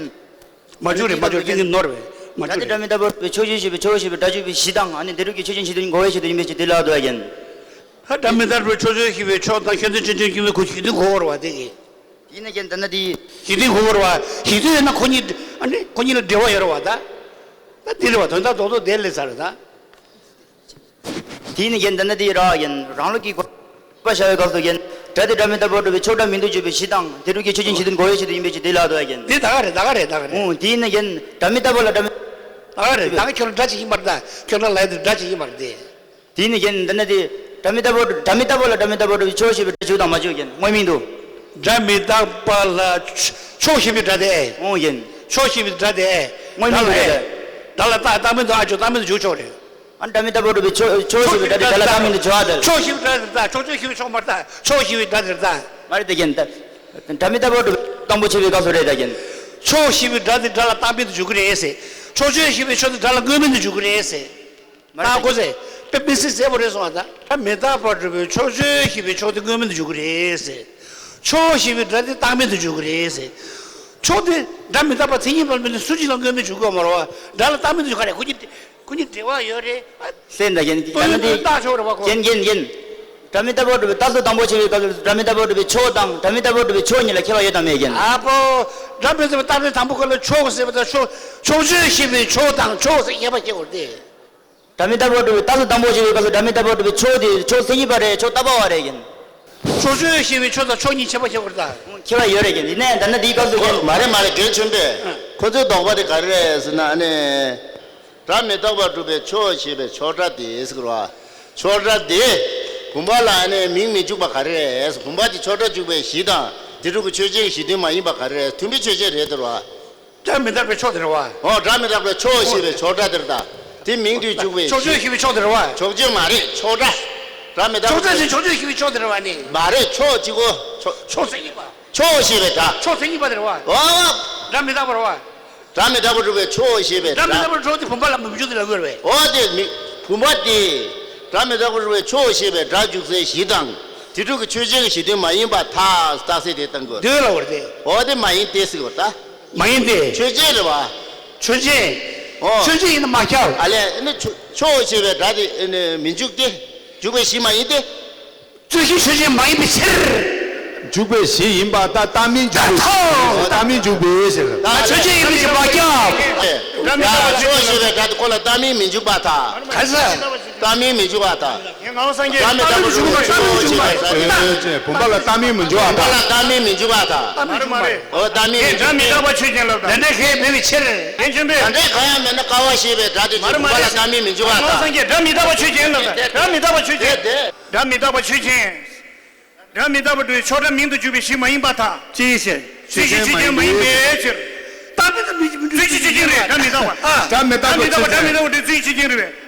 མ་འཇོག་རེད་མ་འཇོག་རྐྱེན་གྱིས་ནོར་བས། མ་འཇོག་རེད། སྒྲ་མི་རྟག་པར་སྒྲུབ་པའི་ཕྱོགས་ཆོས་ཞེས་པའི་ཕྱོགས་ཞེས་པའི་སྒྲ་འཇུག་པའི་གཞི་དང་ཨ་ནི་འདི་རུ་གི་ཆོས་ཅན་གཞི་དོན་གོ་བའི་ཆེད་དུ་ཡིན་པའི་ཕྱིར་དེ་ལ་དོ་ཡ་རྐྱེན། ད་སྒྲ་མི་རྟག་པར་ཕྱོགས་ཆོས་ཞེས་པའི་ཕྱོགས་དང་ཁྱོད་ཚོའི་ཆོས་ཅན་སྐྱེ་བོའི་གོ་གཞི་དོན་གོ་བར་བ་དེ་གི། དེས་ན་རྐྱེན་ད་ན་དེ། གཞི་དོན་གོ་བར་བ། གཞི་དོན་ཡོད་ན་ཁོ་གཉིས་ཨ་ནི་ཁོ་གཉིས་ལ་འབྲེལ་བ་ཡོད་རེད་བ་ད། ད་དེ་རེད་བ་དོན་དག་རྡོག་རྡོག་དེ་ལས་ས་རེད་ད། དེས་ན་རྐྱེན་ད་ན་དེ་ར་ཡིན་རང་ལུགས་ཀྱི་གོ་བ་བྱ་བའི་སྐབས་སུ་ཡིན། སྒྲ་དེ་སྒྲ་མི་རྟག་པར་སྒྲུབ་པའི་ཕྱོགས་སྒྲ་མིང་དུ་འཇུག་པའི་གཞི་དང་དེ་རུ་གི་ཆོས་ཅན་གཞི་དོན་གོ་བའི་ཆེད་དུ་ཡིན་པའི་ཕྱིར་དེ་ལ་དོ་ཡ་རྐྱེན། དེ་ད་ག་རེད་ད་ག་རེད་ད་ག་རེད། འོ་དེས་ན་རྐྱེན་སྒྲ་མི་རྟག་པ་ལ་སྒྲ་མི། ད་ག་རེད་ད་ག་ཁྱོད་ལ་སྒྲ་ཅིག་ཡིན་པར་ད་ཁྱོད་ལ་ལ་ཡ་དེ་སྒྲ་ཅིག་ཡིན་པར་དེ། དེས་ན་རྐྱེན་འདི་ནི་དེ། སྒྲ་མི་རྟག་པར་སྒྲ་མི་རྟག་པ་ལ་སྒྲ་མི་རྟག་པར་སྒྲུབ་པའི་ཕྱོགས་ཞེས་པའི་སྒྲ་འཇུག་དང་མ་འཇུག་རྐྱེན་དངོས་མིང་དུ། སྒྲ་མི་རྟག་པ་ལ་ཕྱོགས་ཞེས་པའི་སྒྲ་དེ། འོང་རྐྱེན། ཕྱོགས་ཞེས་པའི་སྒྲ་དེ། དངོས་མིང་དུ་རེད། སྒྲ་ལ་རྟག་རྟག་མིན་དུ་ཨ་འཇུག་རྟག་མིན་དུ་འཇུག་ཆོག་རེད། ཨ་སྒྲ་མི་རྟག་པར་སྒྲུབ་པའི་ཕྱོགས་ཕྱོགས་ཞེས་པའི་སྒྲ་དེ་སྒྲ་ལ་རྟག་མིན་དུ་འཇུག་པ་དེ། ཕྱོགས་ཞེས་པའི་སྒྲ་དེ་རྟག་ཕྱོགས་ཆོས་ཞེས་པའི་ཕྱོགས་མ་རྟག་ཕྱོགས་ཞེས་པའི་སྒྲ་དེ་རྟག་མ་རེད་དེ་རྐྱེན། སྒྲ་མི་རྟག་པར་སྒྲུབ་པའི་དང་པོ་ཆེ་བའི་སྐབས་སུ་རེད་དེ་རྐྱེན། ཕྱོགས་ཞེས་པའི་སྒྲ་དེ་སྒྲ་ལ་རྟག་མིན་དུ་འཇུག་གི་རེད་ཟེར། ཕྱོགས་ཆོས་ཞེས་པའི་ཕྱོགས་དེ་སྒྲ་ལ་དངོས་མིན་དུ་འཇུག་གི་རེད་ཟེར། མ་རེད་ད་གོ་ཟེ། དཔེ་མི་སྲིད་གསལ་པོ་རེད་སོང་བ་ད། སྒྲ་མི་རྟག་པར་སྒྲུབ་པའི་ཕྱོགས་ཆོས་ཞེས་པའི་ཕྱོགས་དེ་དངོས་མིན་དུ་འཇུག་གི་རེད་ཟེར། ཕྱོགས་ཞེས་པའི་སྒྲ་དེ་རྟག་མིན་དུ་འཇུག་གི་རེད་ཟེར། ཕྱོགས་དེ་སྒྲ་མི་རྟག་པ་མཚན་ཉིད་པར་མིན་ཏེ་སུ་གཅིག་ལ་དངོས་མིན་འཇུག་གི་ཡོད་མ་རེད་བ། སྒྲ་ལ་རྟག་མིན་དུ་འཇུག་ག་རེད་ཁོ་གཉིས་ཁོ་གཉིས་འབྲེལ་བ་ཡོད་རེད། སེམས་དང་རྐྱེན་ད་ནི་དེ་རྟག་ཆོག་རེད་བ་ཁོ། རྐྱེན་རྐྱེན་རྐྱེན། སྒྲ་མི་རྟག་པར་སྒྲུབ་པའི་རྟགས་སུ་དང་པོ་ཆེ་བའི་སྐབས་སུ་སྒྲ་མི་རྟག་པར་སྒྲུབ་པའི་ཕྱོགས་དང་སྒྲ་མི་རྟག་པར་སྒྲུབ་པའི་ཕྱོགས་གཉིས་ལ་ཁྱད་པར་ཡོད་དམ་མེད་རྐྱེན། ཨ་ཕོ། སྒྲ་མི་རྟག་པའི་རྟགས་སུ་དང་པོ་སྐབས་ལ་ཕྱོགས་ཟེར་བ་དང་ཕྱོགས་ཕྱོགས་ཆོས་ཞེས་པའི་ཕྱོགས་དང་ཕྱོགས་ཟེར་ཁྱད་པར་ཕྱེ་དགོས་ཏེ། སྒྲ་མི་རྟག་པར་སྒྲུབ་པའི་རྟགས་སུ་དང་པོ་ཆེ་བའི་སྐབས་སུ་སྒྲ་མི་རྟག་པར་སྒྲུབ་པའི་ཕྱོགས་དེ་ཕྱོགས་མཚན་ཉིད་པ་རེད་ཕྱོགས་རྟག་པ་བ་རེད་རྐྱེན། ཕྱོགས་ཆོས་ཞེས་པའི་ཕྱོགས་དང་ཕྱོགས་གཉིས་ཁྱད་པར་ཕྱེ་དགོས་ད། ཁྱད་པར་ཡོད་རེད་རྐྱེན་འདི་ནས་ད་ནི་འདིའི་སྐབས་སུ་རྐྱེན། མ་རེད་མ་རེད་རྒན་ཆོས་འཕེལ། ཁོ་ཚོའི་དོགས་པ་དེ་ག་རེ་རེད་ཟེར་ན་ཨ་ནི། སྒྲ་མི་རྟག་པར་སྒྲུབ་པའི་ཕྱོགས་ཞེས་པའི་ཕྱོགས་སྒྲ་དེ་ཟེར་བ། ཕྱོགས་སྒྲ་དེ། བུམ་པ་ལ་ཨ་ནི་མིང་མི་འཇུག་པ་ག་རེ་རེད་ཟེར་བུམ་པ་དེ་ཕྱོགས་སྒྲ་འཇུག་པའི་གཞི་དང་དེ་དྲུག་གི་ཆོས་ཅན་གཞི་དོན་མ་ཡིན་པ་ག་རེ་རེད་མཐུན་དཔེ་ཆོས་ཅན་རེད་ཟེར་བ། སྒྲ་མི་རྟག་པའི་ཕྱོགས་དེ་རེད་བ། འོ་སྒྲ་མི་རྟག་པའི་ཕྱོགས་ཞེས་པའི་ཕྱོགས་སྒྲ་དེར་ད། དེ་མིང་དུ་འཇུག་པའི་ཕྱོགས་ཆོས་ཞེས་པའི་ཕྱོགས་དེ་རེད་བ། ཕྱོགས་ཆོས་མ་རེད་ཕྱོགས་སྒྲ། སྒྲ་མི་རྟག་པའི་ཕྱོགས་སྒྲ་ཞེས་ཕྱོགས་ཆོས་ཞེས་པའི་ཕྱོགས་དེ་རེད་བ་ནི། མ་རེད་ཕྱོགས་གཅིག་གོ། ཕྱོགས་ཕྱོགས་མཚན་ཉིད་པ། ཕྱོགས་ཞེས་པའི་སྒྲ། ཕྱོགས་མཚན་ཉིད་པ་དེ་རེད་བ། འོ། སྒྲ་མི་རྟག་པ་རེད་བ། སྒྲ་མི་རྟག་པར་སྒྲུབ་པའི་ཕྱོགས་ཞེས་པའི་སྒྲ། སྒྲ་མི་རྟག་པར་སྒྲུབ་དེ་བུམ་པ་ལ་མི་འཇུག་དེ་ལ་དགོས་རེད་བས། འོ་དེ་མི། བུམ་པ་དེ། སྒྲ་མི་རྟག་པར་སྒྲུབ་པའི་ཕྱོགས་ཞེས་པའི་སྒྲ་འཇུག་སའི་གཞི་དང་། དེ་དྲུག་གི་ཆོས་ཅན་གྱི་གཞི་དོན་མ་ཡིན་པར་ཐལ་རྟགས་གསལ་དེ་བཏང་དགོས། འདོད་ལ་བར་ཏེ། འོ་དེ་མ་ཡིན་ཏེ་ཟེར་བ་ད། མ་ཡིན་ཏེ། ཆོས་ཅན་རེད་བ། ཆོས་ཅན། འོ། ཆོས་ཅན་ཡིན་ན་མ་ཁྱབ། ཨ་ལས་ཨ་ནི་ཕྱོགས་ཕྱོགས་ཞེས་པའི་སྒྲ་དེ་ཨ་ནི་མི་འཇུག་སྟེ། འཇུག་པའི་གཞི་མ་ཡིན་ཏེ། རྩོད་གཞི་ཆོས་ཅན་མ་ཡིན་པའི་ཕྱིར། འཇུག་པའི་གཞི་ཡིན་པ་ལྟ་རྟག་མིན་འཇུག་པའི་ཕྱིར། རྟག་མིན་འཇུག་པའི་ཕྱིར། ད་ཆོས་ཅན་ཡིན་པའི་ཕྱིར་མ་ཁྱབ། ཡ་ཕྱོགས་ཞེས་པའི་སྒྲ་དེ་ཁོ་ལ་རྟག་མིན་མི་འཇུག་པར་ཐལ། ག་ས། རྟག་མིན་མི་འཇུག་པར་ཐལ། ངའི་ངག་དབང་སངས་རྒྱས་རྟག་མིན་མི་འཇུག་པར་ཐལ། ཆོས་ཅན་བུམ་པ་ལ་རྟག་མིན་མི་འཇུག་པར་ཐལ། བུམ་པ་ལ་རྟག་མིན་མི་འཇུག་པར་ཐལ། རྟག་མིན་མི་འཇུག་པར་ཐལ། འོ་རྟག་མིན་མི་འཇུག་པར་ཐལ། སྒྲ་མི་རྟག་པ་ཆོས་ཅན་ལབ་དང་། ད་འདྲ་གང་ཡང་མེད་པའི་ཕྱིར། རྒན་ཆོས་འཕེལ། ད་འདྲ་གང་ཡང་མེད་ན་ཀ་བ་ཞེས་པའི་སྒྲ་དེ་ཆོས་ཅན་བུམ་པ་ལ་རྟག་མིན་མི་འཇུག་པར་ཐལ། ངག་དབང་སངས་རྒྱས་སྒྲ་མི་རྟག་པ་ཆོས་ཅན་ལབ་དང་། སྒྲ་མི་རྟག་པ་ཆོས་ཅན། དེ་དེ། སྒྲ་མི་རྟག་པ་ཆོས་ཅན། སྒྲ་མི་རྟག་པར་སྒྲུབ་པའི་ཕྱོགས་སྒྲ་མིང་དུ་འཇུག་པའི་གཞི་མ་ཡིན་པར་ཐལ། ཅིའི་ཕྱིར། རྩོད་གཞི་ཆོས་ཅན་མ་ཡིན་པའི་ཕྱིར། རྟག་པའི་རྩོད་གཞི་ཆོས་ཅན་རེད་སྒྲ་མི་རྟག་པ། སྒྲ་མི་རྟག་པ་སྒྲ་མི་རྟག་པར་སྒྲུབ་རྩོད་གཞི་ཆོས་ཅན་རེད་པས།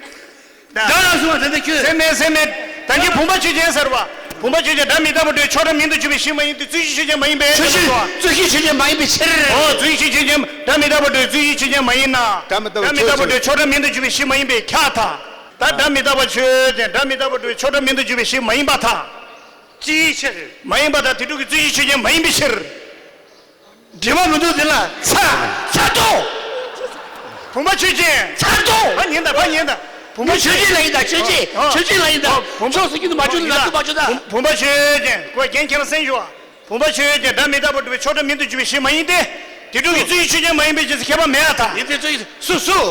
སྒྲ་ལ་སོང་བ་ད་ལྟ་ཁྱོད། སེམས་མེད་སེམས་མེད། ད་གིན་བུམ་པ་ཆོས་ཅན་ཟེར་བ། བུམ་པ་ཆོས་ཅན་སྒྲ་མི་རྟག་པར་སྒྲུབ་ཕྱོགས་སྒྲ་མིང་དུ་འཇུག་པའི་གཞི་མ་ཡིན་ཏེ་རྩོད་གཞི་ཆོས་ཅན་མ་ཡིན་པའི་ཕྱིར། རྩོད་གཞི་ཆོས་ཅན་མ་ཡིན་པའི་ཕྱིར། འོ་རྩོད་གཞི་ཆོས་ཅན་སྒྲ་མི་རྟག་པར་སྒྲུབ་རྩོད་གཞི་ཆོས་ཅན་མ་ཡིན་ན། སྒྲ་མི་རྟག་པར་སྒྲུབ་ཕྱོགས་སྒྲ་མིང་དུ་འཇུག་པའི་གཞི་མ་ཡིན་པས་ཁྱབ་པར་ཐལ། ད་སྒྲ་མི་རྟག་པ་ཆོས་ཅན་སྒྲ་མི་རྟག་པར་སྒྲུབ་ཕྱོགས་སྒྲ་མིང་དུ་འཇུག་པའི་གཞི་མ་ཡིན་པར་ཐལ། ཅིའི་ཕྱིར། མ་ཡིན་པར་ཐལ་དེ་དྲུག་གི་རྩོད་གཞི་ཆོས་ཅན་མ་ཡིན་པའི་ཕྱིར། འདྲེས་མ་མི་འདུག་དེ་ལ་ཚར་ཚར་ཏོ། བུམ་པ་ཆོས་ཅན། ཚར་ཏོ། ཕ་ཉན་དང་ཕ་ཉན་དང་། བུམ་པ་ཆོས་ཅན་ལ་ཡིན་དང་ཆོས་ཅན། ཨོ། ཆོས་ཅན་ལ་ཡིན་དང་། ཨོ། བུམ་པ་ཕྱོགས་སུ་ཀྱི་འདུག་མ་བྱུང་ན་འདུག་མ་བྱུང་ད། བུམ་པ་ཆོས་ཅན་ཁོ་རྒན་ཁྱེད་རང་སེམས་ཤོག་བུམ་པ་ཆོས་ཅན་སྒྲ་མི་རྟག་པར་སྒྲུབ་པའི་ཕྱོགས་སྒྲ་མིང་དུ་འཇུག་པའི་གཞི་མ་ཡིན་ཏེ། དེ་དྲུག་གི་རྩོད་གཞི་ཆོས་ཅན་མ་ཡིན་པའི་རྗེས་སུ་ཁྱད་པར་མེད་པར་ཐལ། ཡིན་ཏེ་རྩོད་གཞི་སུ་སུ།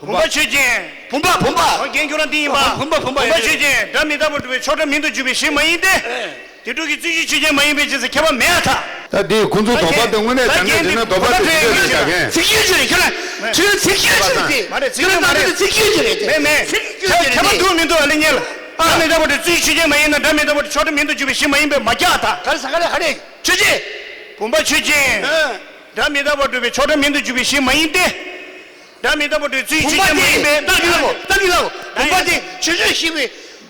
བུམ་པ་ཆོས་ཅན། བུམ་པ་བུམ་པ། ཨོ་རྒན་ཁྱོད་རང་འདི་ཡིན་པ། བུམ་པ་བུམ་པ་ཡོད་རེད། བུམ་པ་ཆོས་ཅན་སྒྲ་མི་རྟག་པར་སྒྲུབ་པའི་ཕྱོགས་སྒྲ་མིང་དུ་འཇུག་པའི་གཞི་མ་ཡིན་ཏེ། ཨེ། དེ་དྲུག་གི་རྩོད་གཞི་ཆོས་ཅན་མ་ཡིན་པའི་རྗེས་སུ་ཁྱད་པར་མེད་པར་ཐལ། ད་དེ་ཁོང་ཚོ་དོགས་པ་དེ་དངོས་གནས་ད་ལྟ་དེ་ནི་དོགས་པ་དེ་ཞིག་རེད་ཟེར་མཁན། ཚིག་གཅོད་ཅིག་རེད་ཁྱོད་རང་ཁྱོད་རང་ཚིག་གཅོད་ཅིག་རེད་དེ། མ་རེད་ཚིག་གཅོད་མ་རེད། ཁྱོད་རང་ཚིག་གཅོད་ཅིག་རེད་དེ། མེད་མེད། ཚིག་གཅོད་ཅིག་རེད་དེ། ཁྱད་པར་འདུག་མི་འདུག་ཨ་ལེ་ཉལ། སྒྲ་མི་རྟག་པར་གྲུབ་པའི་རྩིས་ཆོས་ཅན་མ་ཡིན་ན། སྒྲ་མི་རྟག་པར་གྲུབ་པའི་ཆོག་སྒྲ་མིང་དུ་གྱུར་པའི་གཞི་མ་ཡིན་པས་མ་ཁྱབ་པར་ཐལ། ག་རེ་ཟེར། ག་རེ་ག་རེ། ཆོས་ཅན། བུམ་པ་ཆོས་ཅན། ཨ། སྒྲ་མི་རྟག་པར་གྲུབ་པའི་ཆོག་སྒྲ་མིང་དུ་གྱུར་པའི་གཞི་མ་ཡིན་ཏེ། སྒྲ་མི་རྟག་པར་གྲུབ་པའི་རྩིས་ཆོས་ཅན་མ་ཡིན་པས། བུམ་པ་དེ་རྟགས་ཀྱི་ལ་གོ། རྟགས་ཀྱི་ལ་གོ། བུམ་པ་དེ་ཆོས་ཅན་ཞེས་པའི་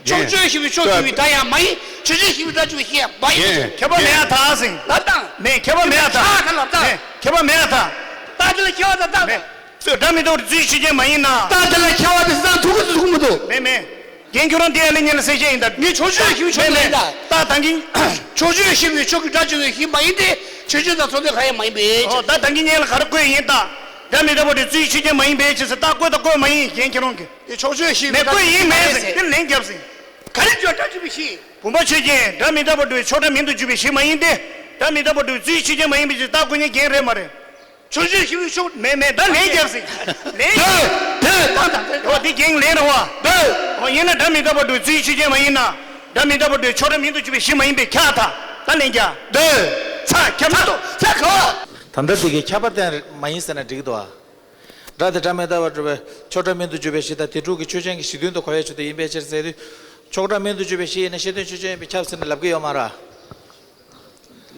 ཆོག་ཅན་ཞེས་པའི་ཆོག་གྱུར་པའི་སྒྲ་ཡང་མ་ཡིན། ཆོས་ཅན་ཞེས་པའི་སྒྲ་གྱུར་པའི་གཞི་ཡང་མ་ཡིན། ཁྱབ་པ་མེད་པར་ཐལ་ཟེར། ལབ་དང་། མེད། ཁྱབ་པ་མེད་པར་ཐལ། ཆགས་ཐལ་ལབ་དང་། མེད། ཁྱབ་པ་མེད་པར་ཐལ། རྟགས་དེ་ལ་ཁྱབ་པ་དང་རྟགས། མེད། སྒྲ་མི་རྟག་པར་གྲུབ་པའི་རྩིས་ཆོས་ཅན་མ་ཡིན་ན། རྟགས་དེ་ལ་ཁྱབ་པ་དེ་སུ་དང་ཐུག་གི་ཐུག་མི་འདུག་མེད་མེད། རྒན་ཁྱོད་རང་དེ་ཡ་ལེ་ཉན་ལ་གསལ་བཤད་ཡིན་ད། ངས་ཆོག་ཅན་ཞེས་པའི་ཆོག་མེད་ཡིན་ད། རྟགས་ད་གིན། ཆོག་ཅན་ཞེས་པའི་ཆོག་གྱུར་སྒྲ་གྱུར་པའི་གཞི་མ་ཡིན་ཏེ། ཆོས་ཅན་དང་ཚོགས་ལྡན་གང་ཡང་མ་ཡིན་པས། ཨོ་ད་ད་གིན་ཉན་ལ་ག་རེ་བཀོད་ཡིན་ད། སྒྲ་མི་རྟག་པར་གྲུབ་པའི་རྩིས་ཆོས་ཅན་མ་ཡིན་པས་ཅེས་ཟེར། རྟགས་བཀོད་དང་བཀོད་མ་ཡིན། རྒན་ཁྱོད་རང་གིས། དེ་ཆོག་ཅན་ཞེས་པའི་མེད། བཀོད་ཡིན་མེད་ཟེར། དེ་ལན་བརྒྱབ་ཟིན། ག་རེ་བརྗོད། སྒྲ་གྱུར་པའི་གཞི། བུམ་པ་ཆོས་ཅན། སྒྲ་མི་རྟག་པར་གྲུབ་པའི་ཆོག་སྒྲ་མིང་དུ་གྱུར་པའི་གཞི་མ་ཡིན་ཏེ། སྒྲ་མི་རྟག་པར་གྲུབ་པའི་རྩིས་ཆོས་ཅན་མ་ཡིན་པས་ཅེས་རྟགས་བཀོད་མཁན་རྒན་རེད་མ་རེད། ཆོག་ཅན་ཞེས་པའི་ཆོག་མེད་མེད། ད་ལན་བརྒྱབ་ཟིན། ལན། འདོད། འདོད། ད་ད་འདོད། འོ་དེ་རྒན་ལན་རེད་བ། འདོད། འོ་ཡིན་ན་སྒྲ་མི་རྟག་པར་གྲུབ་པའི་རྩིས་ཆོས་ཅན་མ་ཡིན་ན། སྒྲ་མི་རྟག་པར་གྲུབ་པའི་ཆོག་སྒྲ་མིང་དུ་གྱུར་པའི་གཞི་མ་ཡིན་པས་ཁྱབ་པར་ཐལ། ད་ལན་རྒྱག་འདོད། ཚ་ཁྱབ་ན། ཚ་ཁ་བ། ད་ལྟ་དེ་གའི་ཁྱབ་པ་བསྟན་མ་ཡིན་ཟེར་ན་འགྲིག་གི་འདུག་ཨ། སྒྲ་དེ་སྒྲ་མི་རྟག་པར་གྲུབ་པའི་ཆོག་སྒྲ་མིང་དུ་གྱུར་པའི་གཞི་དང་དེ་དྲུག་གི་ཆོས་ཅན་གྱི་གཞི་མཐུན་དུ་གོ་བའི་ཆེད་དུ་ཡིན་པའི་ཕྱིར་ཟེར་དུས། ཆོག་སྒྲ་མིང་དུ་གྱུར་པའི་གཞི་ཡིན་ན་གཞི་མཐུན་ཆོས་ཅན་ཡིན་པས་ཁྱབ་ཟེར་ནས་ལབ་ཀྱི་ཡོད་མ་རེད།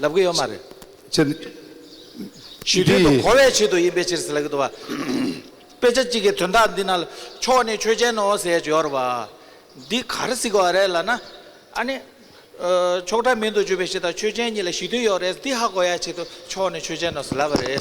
ལབ་ཀྱི་ཡོད་མ་རེད། ཅེ། གཞི་མཐུན་དུ་འདི་གོ་བའི་ཆེད་དུ་ཡིན་པའི་ཕྱིར་ཟེར་ལབ་ཀྱི་འདུག་བ། དཔེ་ཆ་གཅིག་གི་དོན་དག་འདི་ནང་ལ་ཕྱོགས་ནས་ཆོས་ཅན་ནོ་ཟེར་ཡ་ཅིག་ཡོད་རེད་བ། འདི་ག་རེ་ཟེར་དགོས་རེད་ལབ་ན། ཨ་ནི། ཨ། ཆོག་སྒྲ་མིང་དུ་གྱུར་པའི་གཞི་དང་ཆོས་ཅན་གཉིས་ལ་གཞི་མཐུན་ཡོད་རེད། འདི་ཧ་གོ་ཡ་ཆེད་དུ་ཕྱོགས་ནས་ཆོས་ཅན་ནོ་ཟེར་ལབ་པ་རེད།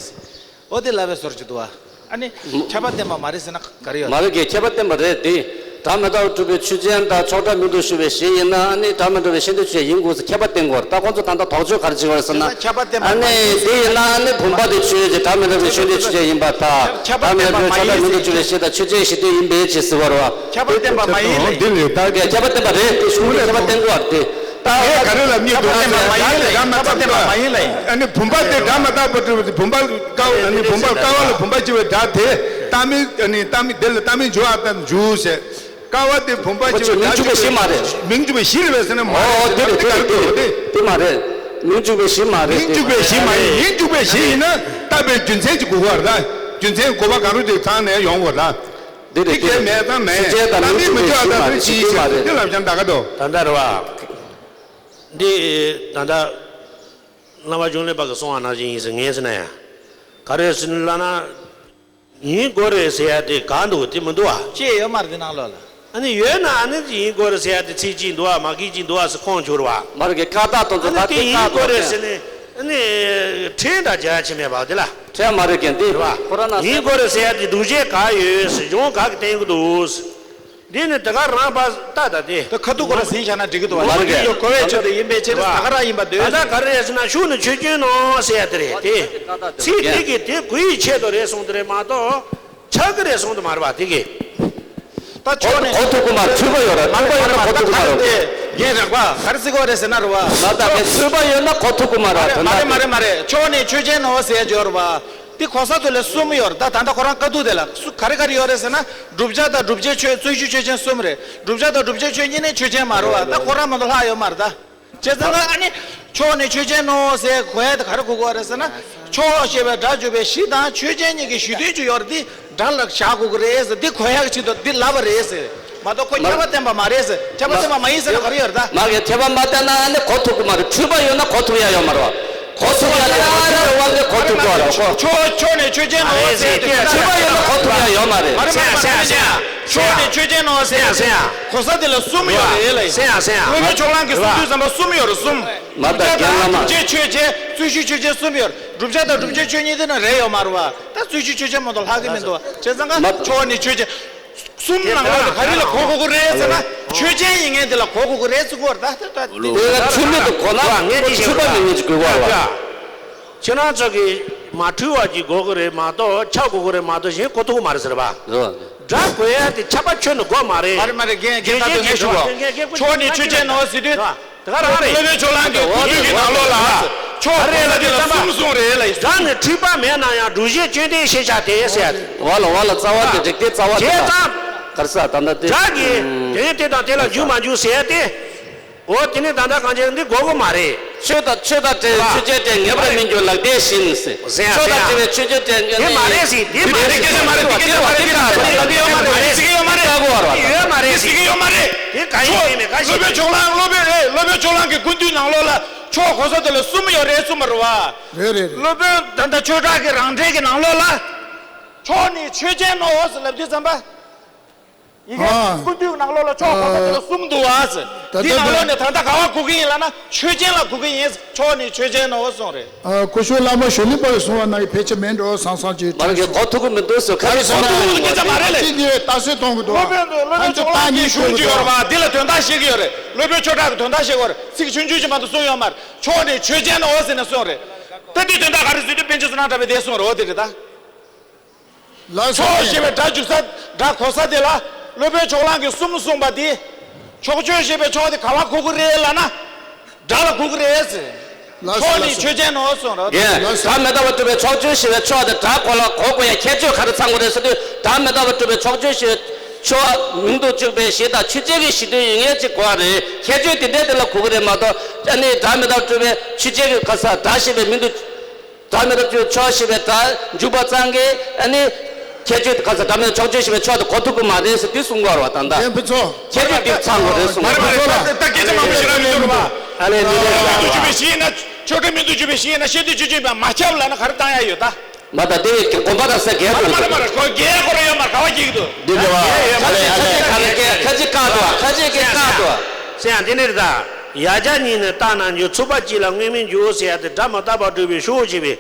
འོ་དེ་ལབ་པའི་བཟོ་འདྲ་ཅིག་འདུག་བ། ཨ་ནི་ཁྱབ་པ་བསྟན་པ་མ་རེད་ཟེར་ན་ག་རེ་ཡོད། མ་རེད་གི། ཁྱབ་པ་བསྟན་པ་རེད་དེ། སྒྲ་མི་རྟག་པར་གྲུབ་པའི་ཆོས་ཅན་དང་ཆོག་སྒྲ་མིང་དུ་གྱུར་པའི་གཞི་ཡིན་ན། ཨ་ནི་སྒྲ་མི་རྟག་པའི་གཞི་མཐུན་ཆོས་ཅན་ཡིན་དགོས་ཟེར་ཁྱབ་པ་བསྟན་དགོས་རེད། ད་ཁོང་ཚོ་ད་ལྟ་དོགས་གཅོད་ག་རེ་བྱེད་པ་རེད་ཟེར་ན། ཁྱབ་པ་བསྟན་པ་མ་ཡིན། ཨ་ནི་དེ་ཡིན་ན་ཨ་ནི་བུམ་པ་དེ་ཆོས་ཅན། སྒྲ་མི་རྟག་པའི་ཆོས་ཅན་ཆོས་ཅན་ཡིན་པར་ཐལ། ཁྱབ་པ་བསྟན་པ་མ་ཡིན་ཟེར། སྒྲ་མི་རྟག་པའི་ཆོག་སྒྲ་མིང་དུ་གྱུར་པའི་གཞི་དང་ཆོས་ཅན་གཞི་མཐུན་ཡིན་པའི་ཕྱིར་ཟེར་བ་རེད་བ། ཁྱབ་པ་བསྟན་པ་མ་ཡིན་ལ། འདི་ལས་ད་ཁྱབ་པ་བསྟན་པ་རེད་དེ། གཞུང་ལས་ཁྱབ་པ་བསྟན་དགོས་པ་རེད་དེ། ད་ངས་ག་རེ་ལབ་སྙིང་འདུག་ཟེར་ན། ཁྱབ་པ་བསྟན་པ་མ་ཡིན་ལ། ཨ་ནི་བུམ་པ་དེ་སྒྲ་མི་རྟག་པར་གྲུབ་པའི་བུམ་པ་ཀ་ཨ་ནི་བུམ་པ་ཀ་བ་ལ་བུམ་པ་ཅེས་པའི་སྒྲ་དེ། རྟགས་མིང་ཨ་ནི་རྟགས་མིང་དེ་ལ་རྟགས་མིང་འཇུག་པ་ལྟར་འཇུག་ཟེར། ཀ་བ་དེ་བུམ་པ་ཅེས་པའི་སྒྲ་མིང་འཇུག་པའི་གཞི་མ་རེད། མིང་འཇུག་པའི་གཞི་རེད་པས་ཟེར་ན་མ་རེད། ཨོ་དེ་རེད། དེ་རེད། དེ་རེད། དེ་མ་རེད། མིང་འཇུག་པའི་གཞི་མ་རེད། མིང་འཇུག་པའི་གཞི་མ་ཡིན། མིང་འཇུག་པའི་གཞི་ཡིན་ན་རྟག་པའི་རྒྱུ་མཚན་ཅིག་དགོས་ཀྱི་རེད། རྒྱུ་མཚན་དགོས་པ་གང་རུང་ཅིག་ཚང་ནས་ཡོང་དགོས་རེད། འདི་རེད། འདི་གལ་མེད་ཙང་མེད། ཆོས་ཅན་དང་རྟགས་མིང་མིང་འཇུག་པའི་གཞི་མ་རེད། འདི་ལབ་བྱང་ད་ག་དོ། ད་ལྟ་རེད་བ། འདི་ད་ལྟ་བླ་མ་འབྱུང་གནས་པ་གི་གསུང་བ་ནང་བཞིན་ཡིན་ཟེར་ངས་ཟེར་ན་ཡང་། ག་རེ་ཟེར་ན་ལབ་ན། ཡིན་དགོས་རེད་ཟེར་ཡ་དེ་ག་འདུག་དེ་མི་འདུག་བ། ཅི་ཡོད་མ་རེད་དེ་ནང་ལོགས་ལ། ཨ་ནི་ཡོད་ན་ཨ་ནི་ཡིན་དགོས་རེད་ཟེར་ཡ་དེ་ཚིག་གཅིག་འདུག་བ། མ་གི་གཅིག་འདུག་བ་ཟེར་ཁོང་བྱུང་རེད་བ། མ་རེད་གི། ཁ་བཏགས་དེ་ཚོ་ཨ་ནི་ད་དེ་དེ་ཡིན་ཁ་དགོས་བཏགས་རེད་ཟེར་ནས་ཨ་ནི་ཕྲད་འདྲ་བྱ་ཡ་ཅི་མེད་པ་དེ་ལ། ཕྲད་མ་རེད་གན་དེ། རེད་བ། ཁོ་རང་ན་ཡིན་དགོས་རེད་ཟེར་ཡ་དེ་སྒྲུབ་བྱེད་ག་ཡོད་ཟེར། གཞུང་ག་གི་བསྟན་གི་འདུག་ཟེར། འདི་ནི་དེ་ག་རང་བ་ལྟ་ད་དེ། དེ་ཁ་ཐུག་གོ་ར་ཟིན་བཞག་ན་འགྲིག་གི་འདུག་བ། མ་རེད། འདི་ཡོད་གོ་བའི་ཆེད་དུ་ཡིན་པའི་ཕྱིར་ད་ག་རང་ཡིན་པ་འདོད། ད་ལྟ་ག་རེ་རེད་ཟེར་ན་ཕྱོགས་ནས་ཆོས་ཅན་ནོ་ཟེར་ཡ་དེ་རེད་དེ། ཚིག་དེ་གི་དེ་གུ་ཡི་ཆེད་དུ་རེད་གསུངས་དེ་རེད་མ་གཏོགས་ཆགས་ཀྱི་རེད་གསུངས་དེ་མ་རེད་བ་དེ་གི། ད་ཕྱོགས་ནས་གོ་ཐུབ་ཀྱི་མ་རེད། འཁྲུལ་པ་ཡོད་རེད། འཁྲུལ་པ་ཡོད་ན་གོ་ཐུབ་ཀྱི་མ་རེད། རྒན་རག་པ་ག་རེ་ཟེར་གོ་རེད་ཟེར་ན་རེད་བ། ང་ད་གི་འཁྲུལ་པ་ཡོད་ན་གོ་ཐུབ་ཀྱི་མ་རེད། མ་རེད་མ་རེད་མ་རེད། ཕྱོགས་ནས་ཆོས་ཅན་ནོ་ཟེར་ཡ་ཅིག་ཡོད་རེད་བ། འདི་གོ་ས་དེ་ལ་གསུམ་ཡོད་རེད། ད་ད་ལྟ་ཁོ་རང་བཀའ་བསྡུ་དེ་ལ་སུ་ག་རེ་ག་རེ་ཡོད་རེད་ཟེར་ན། བསྒྲུབ་བྱ་དང་བསྒྲུབ་བྱའི་ཆོས། རྩོད་གཞི་ཆོས་ཅན་གསུམ་རེད། བསྒྲུབ་བྱ་དང་བསྒྲུབ་བྱའི་ཆོས་གཉིས་ནི་ཆོས་ཅན་མ་རེད་བ། ད་ཁོ་རང་མ་གཏོགས་ལྷག་ཡོད་མ་རེད་ད། བྱས་ཙང་ཨ་ནི་ཕྱོགས་ནས་ཆོས་ཅན་ནོ་ཟེར་གོ་ཡ་དེ་ག་རེ་གོ་དགོས་རེད་ཟེར་ན། ཕྱོགས་ཞེས་པའི་སྒྲ་བརྗོད་པའི་གཞི་དང་ཆོས་ཅན་གཉིས་ཀྱི་གཞི་མཐུན་ཅིག་ཡོད་རེད། འདི་སྒྲ་ལ་བཞག་དགོས་ཀྱི་རེད་ཟེར། འདི་གོ་ཡ་གི་ཆེད་དུ་འདི་ལབ་པ་རེད་ཟེར། མ་གཏོགས་ཁོ་ཁྱབ་པ་བསྟན་པ་མ་རེད་ཟེར། ཁྱབ་པ་བསྟན་པ་མ་ཡིན་ཟེར་ན་ག་རེ་ཡོད་རེད་ད། མ་གི་ཁྱབ་པ་མ་བསྟན་ན་ཨ་ནི་གོ་ཐུབ་ཀྱི་མ་རེད། འཁྲུལ་པ་ཡོད་ན་གོ་ཐུབ་ཡ་ཡོད་མ་རེད་བ། གོ་ཐུབ་ཡ་དེ་ཨ་ར་ར་བ་གི་གོ་ཐུབ་དགོས་རེད་ཁོ། ཕྱོགས་ཕྱོགས་ནས་ཆོས་ཅན་ནོ་ཟེར་དེ། འཁྲུལ་པ་ཡོད་ན་གོ་ཐུབ་ཡ་ཡོད་མ་རེད། མ་རེད་མ་རེད་མ་རེད་མ་རེད། ཕྱོགས་ནས་ཆོས་ཅན་ནོ་ཟེར་ཡ་ཟེར་ཡ། གོ་ས་དེ་ལ་གསུམ་ཡོད་རེད་ལ། ཟེར་ཡ་ཟེར་ཡ། དངོས་མེད་ཕྱོགས་གླང་གི་གསུང་དུས་ཙམ་པ་གསུམ་ཡོད་རེད་གསུམ། མ་བསྒྲུབ་བྱ་དང་རྒན་བླ་མ། བསྒྲུབ་བྱའི་ཆོས་ཅན། རྩོད་གཞི་ཆོས་ཅན་གསུམ་ཡོད་རེད། བསྒྲུབ་བྱ་དང་བསྒྲུབ་བྱའི་ཆོས་གཉིས་དེ་ན་རེ་ཡོད་མ་རེད་བ། ད་རྩོད་གཞི་ཆོས་ཅན་མ་གཏོགས་ལྷག་གི་མི་འདུག་བ། བྱས་ཙང་ཀ་མ་ཕྱོགས་ནས་ཆོས་ཅན། གསུམ་ནང་ལ་ག་རེ་ལ་གོ་དགོས་ཀྱི་རེད་ཟེར་ན། ཆོས་ཅན་ཡིན་མཁན་དེ་ལ་གོ་དགོས་ཀྱི་རེད་ཟེར་གོ་ར། ད་ད་ད་དེ་ལ་ཆོས་མེད་དུ་གོ་ན་ཁོ་ཆོས་པ་མེད་མཁན་ཅིག་དགོས་པ་རེད་བ། ཁྱེད་རང་ཚོ་གིས་མ་འཁྲུལ་བ་ཅིག་དགོས་ཀྱི་རེད་མ་གཏོགས་ཁྱབ་དགོས་ཀྱི་རེད་མ་གཏོགས་གཞན་གོ་ཐུབ་ཀྱི་མ་རེད་ཟེར་བ། རེད་བ། སྒྲ་གོ་ཡ་དེ་ཁྱབ་པ་ཁྱོན་ནས་དགོས་མ་རེད། མ་རེད་མ་རེད། རྒན་རྒན་ད་དུང་ངས་ཞུ་གོ། ཕྱོགས་ནས་ཆོས་ཅན་ནོ་ཟེར་དུས། དེ་ག་རང་རེད། སློབ་དཔོན་ཕྱོགས་གླང་གི་བསྡུས་རྒྱུད་ཀྱི་ནང་ལོགས་ལ། ཕྱོགས་གོ་ས་དེ་ལ་གསུམ་གསུངས་རེད་ལ། སྒྲ་ནི་འཁྲུལ་པ་མེད་ན་ཡང་སྒྲུབ་བྱེད་སྐྱོན་ཏེ་ཤེས་བྱ་སྟེ་ཟེར་ཡ་དེ། བ་ལ་བ་ལ་རྩ་བ་དེ་རིགས་དེ་རྩ་བ་དེ་ལ། བྱས་ཙང་། ག་རེ་ཟེར་ད་ལྟ་དེ། སྒྲ་གི་དེ་ནི་དེ་དང་དེ་ལ་འཇུག་མ་འཇུག་ཟེར་ཡ་དེ། འོ་དེ་ནི་ད་ལྟ་གང་བྱས་འདི་དགོས་ཀྱི་མ་རེད། ཆོས་དང་ཆོས་དང་བྲལ་ཆོས་ཅན་བྲལ། ངེས་པར་མི་འགྱུར་ལག་ལྡན་བཞིན་ཟེར། ཟེར་ཡ་ཆོས་དང་ཟེར་ཡ། བྲལ་བའི་ཆོས་ཅན་བྲལ། དེ་མ་རེད་ཟེར། དེ་མ་རེད་ཟེར། དེ་མ་རེད་ཟེར། དེ་མ་རེད་ཟེར། དེ་མ་རེད་ཟེར། དེ་མ་རེད་ཟེར། ཡོད་མ་རེད་ཟེར། ཟེར་གྱི་ཡོད་མ་རེད། དེ་ག་ཡིན་ཡིན་མེད་ག་ཞིག་སློབ་དཔོན་ཕྱོགས་གླང་། སློབ་དཔོན་ཨེ། སློབ་དཔོན་ཕྱོགས་གླང་གི་ཀུན་བཏུས་ནང་ལོགས་ལ་ཕྱོགས་གོ་ས་དེ་ལ་གསུམ་ཡོད་རེད་གསུངས་པ་རེད་བ། རེད་རེད་རེད། སློབ་དཔོན་ད་ལྟ་ཆོས་གྲགས་ཀྱི་རང་འགྲེལ་གྱི་ནང་ལོགས་ལ། ཕྱོགས་ནི་ཆོས་ཅན་ནོ་ཟེར་ལབ་དུས་ཙམ་པ། ཡི་གེ་ཨ། ཀུན་བཏུས་ནང་ལོགས་ལ་ཕྱོགས་གོ་ས་དེ་ལ་གསུམ་འདུག་བ་ཟེར། ད་འདི་ནང་ལོགས་ནས་ད་ལྟ་ག་བ་གོ་གི་ཡིན་ལབ་ན་ཆོས་ཅན་ལ་གོ་གི་ཡིན། ཕྱོགས་ནི་ཆོས་ཅན་ནོ་གསུངས་རེད། ཨ། སྐུ་ཞབས་བླ་མ་ཞུ་ལི་པ་གིས་གསུངས་པ་ནང་གི་ཕལ་ཆེར་མིན་འགྲོ་བསམ་བསམ་ཅིག་མ་རེད། གོ་ཐུབ་ཀྱི་མི་འདུག་ཟེར། ཁ་ཅིག་གོ་ཐུབ་ཀྱི་མི་འདུག་ཟེར། མ་རེད་ལེ། ཅིག་གིས་རྟགས་གསལ་གཏོང་གི་འདུག། སློབ་དཔོན་སློབ་དཔོན་ཕྱོགས་གླང་གིས་ཞུ་གི་ཡོད་རེད་བ། འདི་ལ་དོན་དག་བཤད་ཀྱི་ཡོད་རེད། སློབ་དཔོན་ཆོས་གྲགས་ཀྱིས་དོན་དག་བཤད་ཀྱི་ཡོད་རེད། ཚིག་ཆུང་ཆུང་ཅིག་མ་གཏོགས་གསུངས་ཡོད་མ་རེད། ཕྱོགས་ནི་ཆོས་ཅན་ནོ་ཟེར་ནས་གསུངས་རེད། ད་འདི་དོན་དག་ག་རེ་ཟེར་དུས་པཎ་ཆེན་བསོད་ནམས་གྲགས་པས་དེ་གསུངས་རེད། འོ་དེ་རེད་ད། ལགས་སོ། ཕྱོགས་ཞེས་པའི་སྒྲ་འཇུག་ས། སྒྲ་གོ་ས་དེ་ལ་སློབ་དཔོན་ཕྱོགས་གླང་གིས་གསུམ་གསུངས་པ་དེ། ཕྱོགས་ཆོས་ཞེས་པའི་ཕྱོགས་དེ་ག་བ་གོ་གི་རེད་ལབ་ན། སྒྲ་ལ་གོ་གི་རེད་ཟེར། ལགས་སོ། ཕྱོགས་ནི་ལགས་སོ། ཆོས་ཅན་ནོ་གསུངས་རོ། ཡིན། སྒྲ་མི་རྟག་པར་གྲུབ་པའི་ཕྱོགས་ཆོས་ཞེས་པའི་ཕྱོགས་དེ་སྒྲ་གོ་ལ་གོ་དགོས་ཡ་ཁྱད་ཆོས་ག་རེ་ཚང་དགོས་རེད་ཟེར་དུས། སྒྲ་མི་རྟག་པར་གྲུབ་པའི་ཕྱོགས་ཆོས་ཞེས་པའི་ཕྱོགས་མིང་དུ་བཅུག་པའི་གཞི་དང་ཆོས་ཅན་གྱི་གཞི་མཐུན་ཡིན་ངེས་ཅིག་དགོས་པ་རེད། ཁྱད་ཆོས་དེ་འདྲ་དེ་ལ་གོ་གི་རེད་མ་གཏོགས། ཨ་ནི་སྒྲ་མི་རྟག་པར་གྲུབ་པའི་ཆོས་ཅན་གྱི་ག་ས་སྒྲ་ཞེས་པའི་མིང་དུ། སྒྲ་མི་རྟག་པར་གྲུབ་པའི་ཕྱོགས་ཞེས་པའི་སྒྲ་འཇུག་པ་ཙམ་གྱིས་ཨ་ནི། ཁྱད་ཆོས་དེ་ག་ས་སྒྲ་མི་རྟག་ཕྱོགས་ཆོས་ཞེས་པའི་ཕྱོགས་དེ་གོ་ཐུབ་ཀྱི་མ་རེད་ཟེར་དུས་གསུང་གི་ཡོད་རེད་བ། ད་ལྟ་རྒན་ཕུན་ཚོགས། ཁྱད་ཆོས་དེ་ཚང་དགོས་རེད་གསུང་གི་ཡོད་རེད། མ་རེད་མ་རེད། ད་ད་སྐད་ཆ་མང་པོ་ཞིག་རག་མི་འདུག་རེད་བ། ཨ་ལས་འདི་ལས་མིང་དུ་གྱུར་པའི་གཞི་ཡིན་ན། ཆོས་སྒྲ་མིང་དུ་གྱུར་པའི་གཞི་ཡིན་ན་ཤེས་འདོད་ཆོས་ཅན་པ་མ་ཁྱབ་ལབ་ན་ག་རེ་བཏང་ཡ་ཡོད་ད། མ་ད་དེ་བས་དགོངས་པ་རག་ས་རྒྱལ་མ་རེད་མ་རེད་མ་རེད། ཁོ་རྒྱལ་ཁོ་ར་ཡོད་མ་རེད། ག་བ་སྐྱེ་གི་འདུག་འདི་འདྲ་བ། ཁ་ཅིག་ཁ་ཅིག་ག་རེ་སྐད་ཁ་ཅིག་བཀག་འདུག་ཁ་ཅིག་གིས་བཀག་འདུག་ཟེར་ཡང་འདི་ནི་རེད་ད། ཡ་གྱལ་གཉིས་ནི་རྟགས་རྣམས་ཀྱི། ཚུགས་པ་གཅིག་ལ་དངོས་མིང་འཇུག་ཟེར་ཡ་དེ་སྒྲ་མི་རྟག་པར་གྲུབ་པའི་ཕྱོགས་ཞེས་པའི་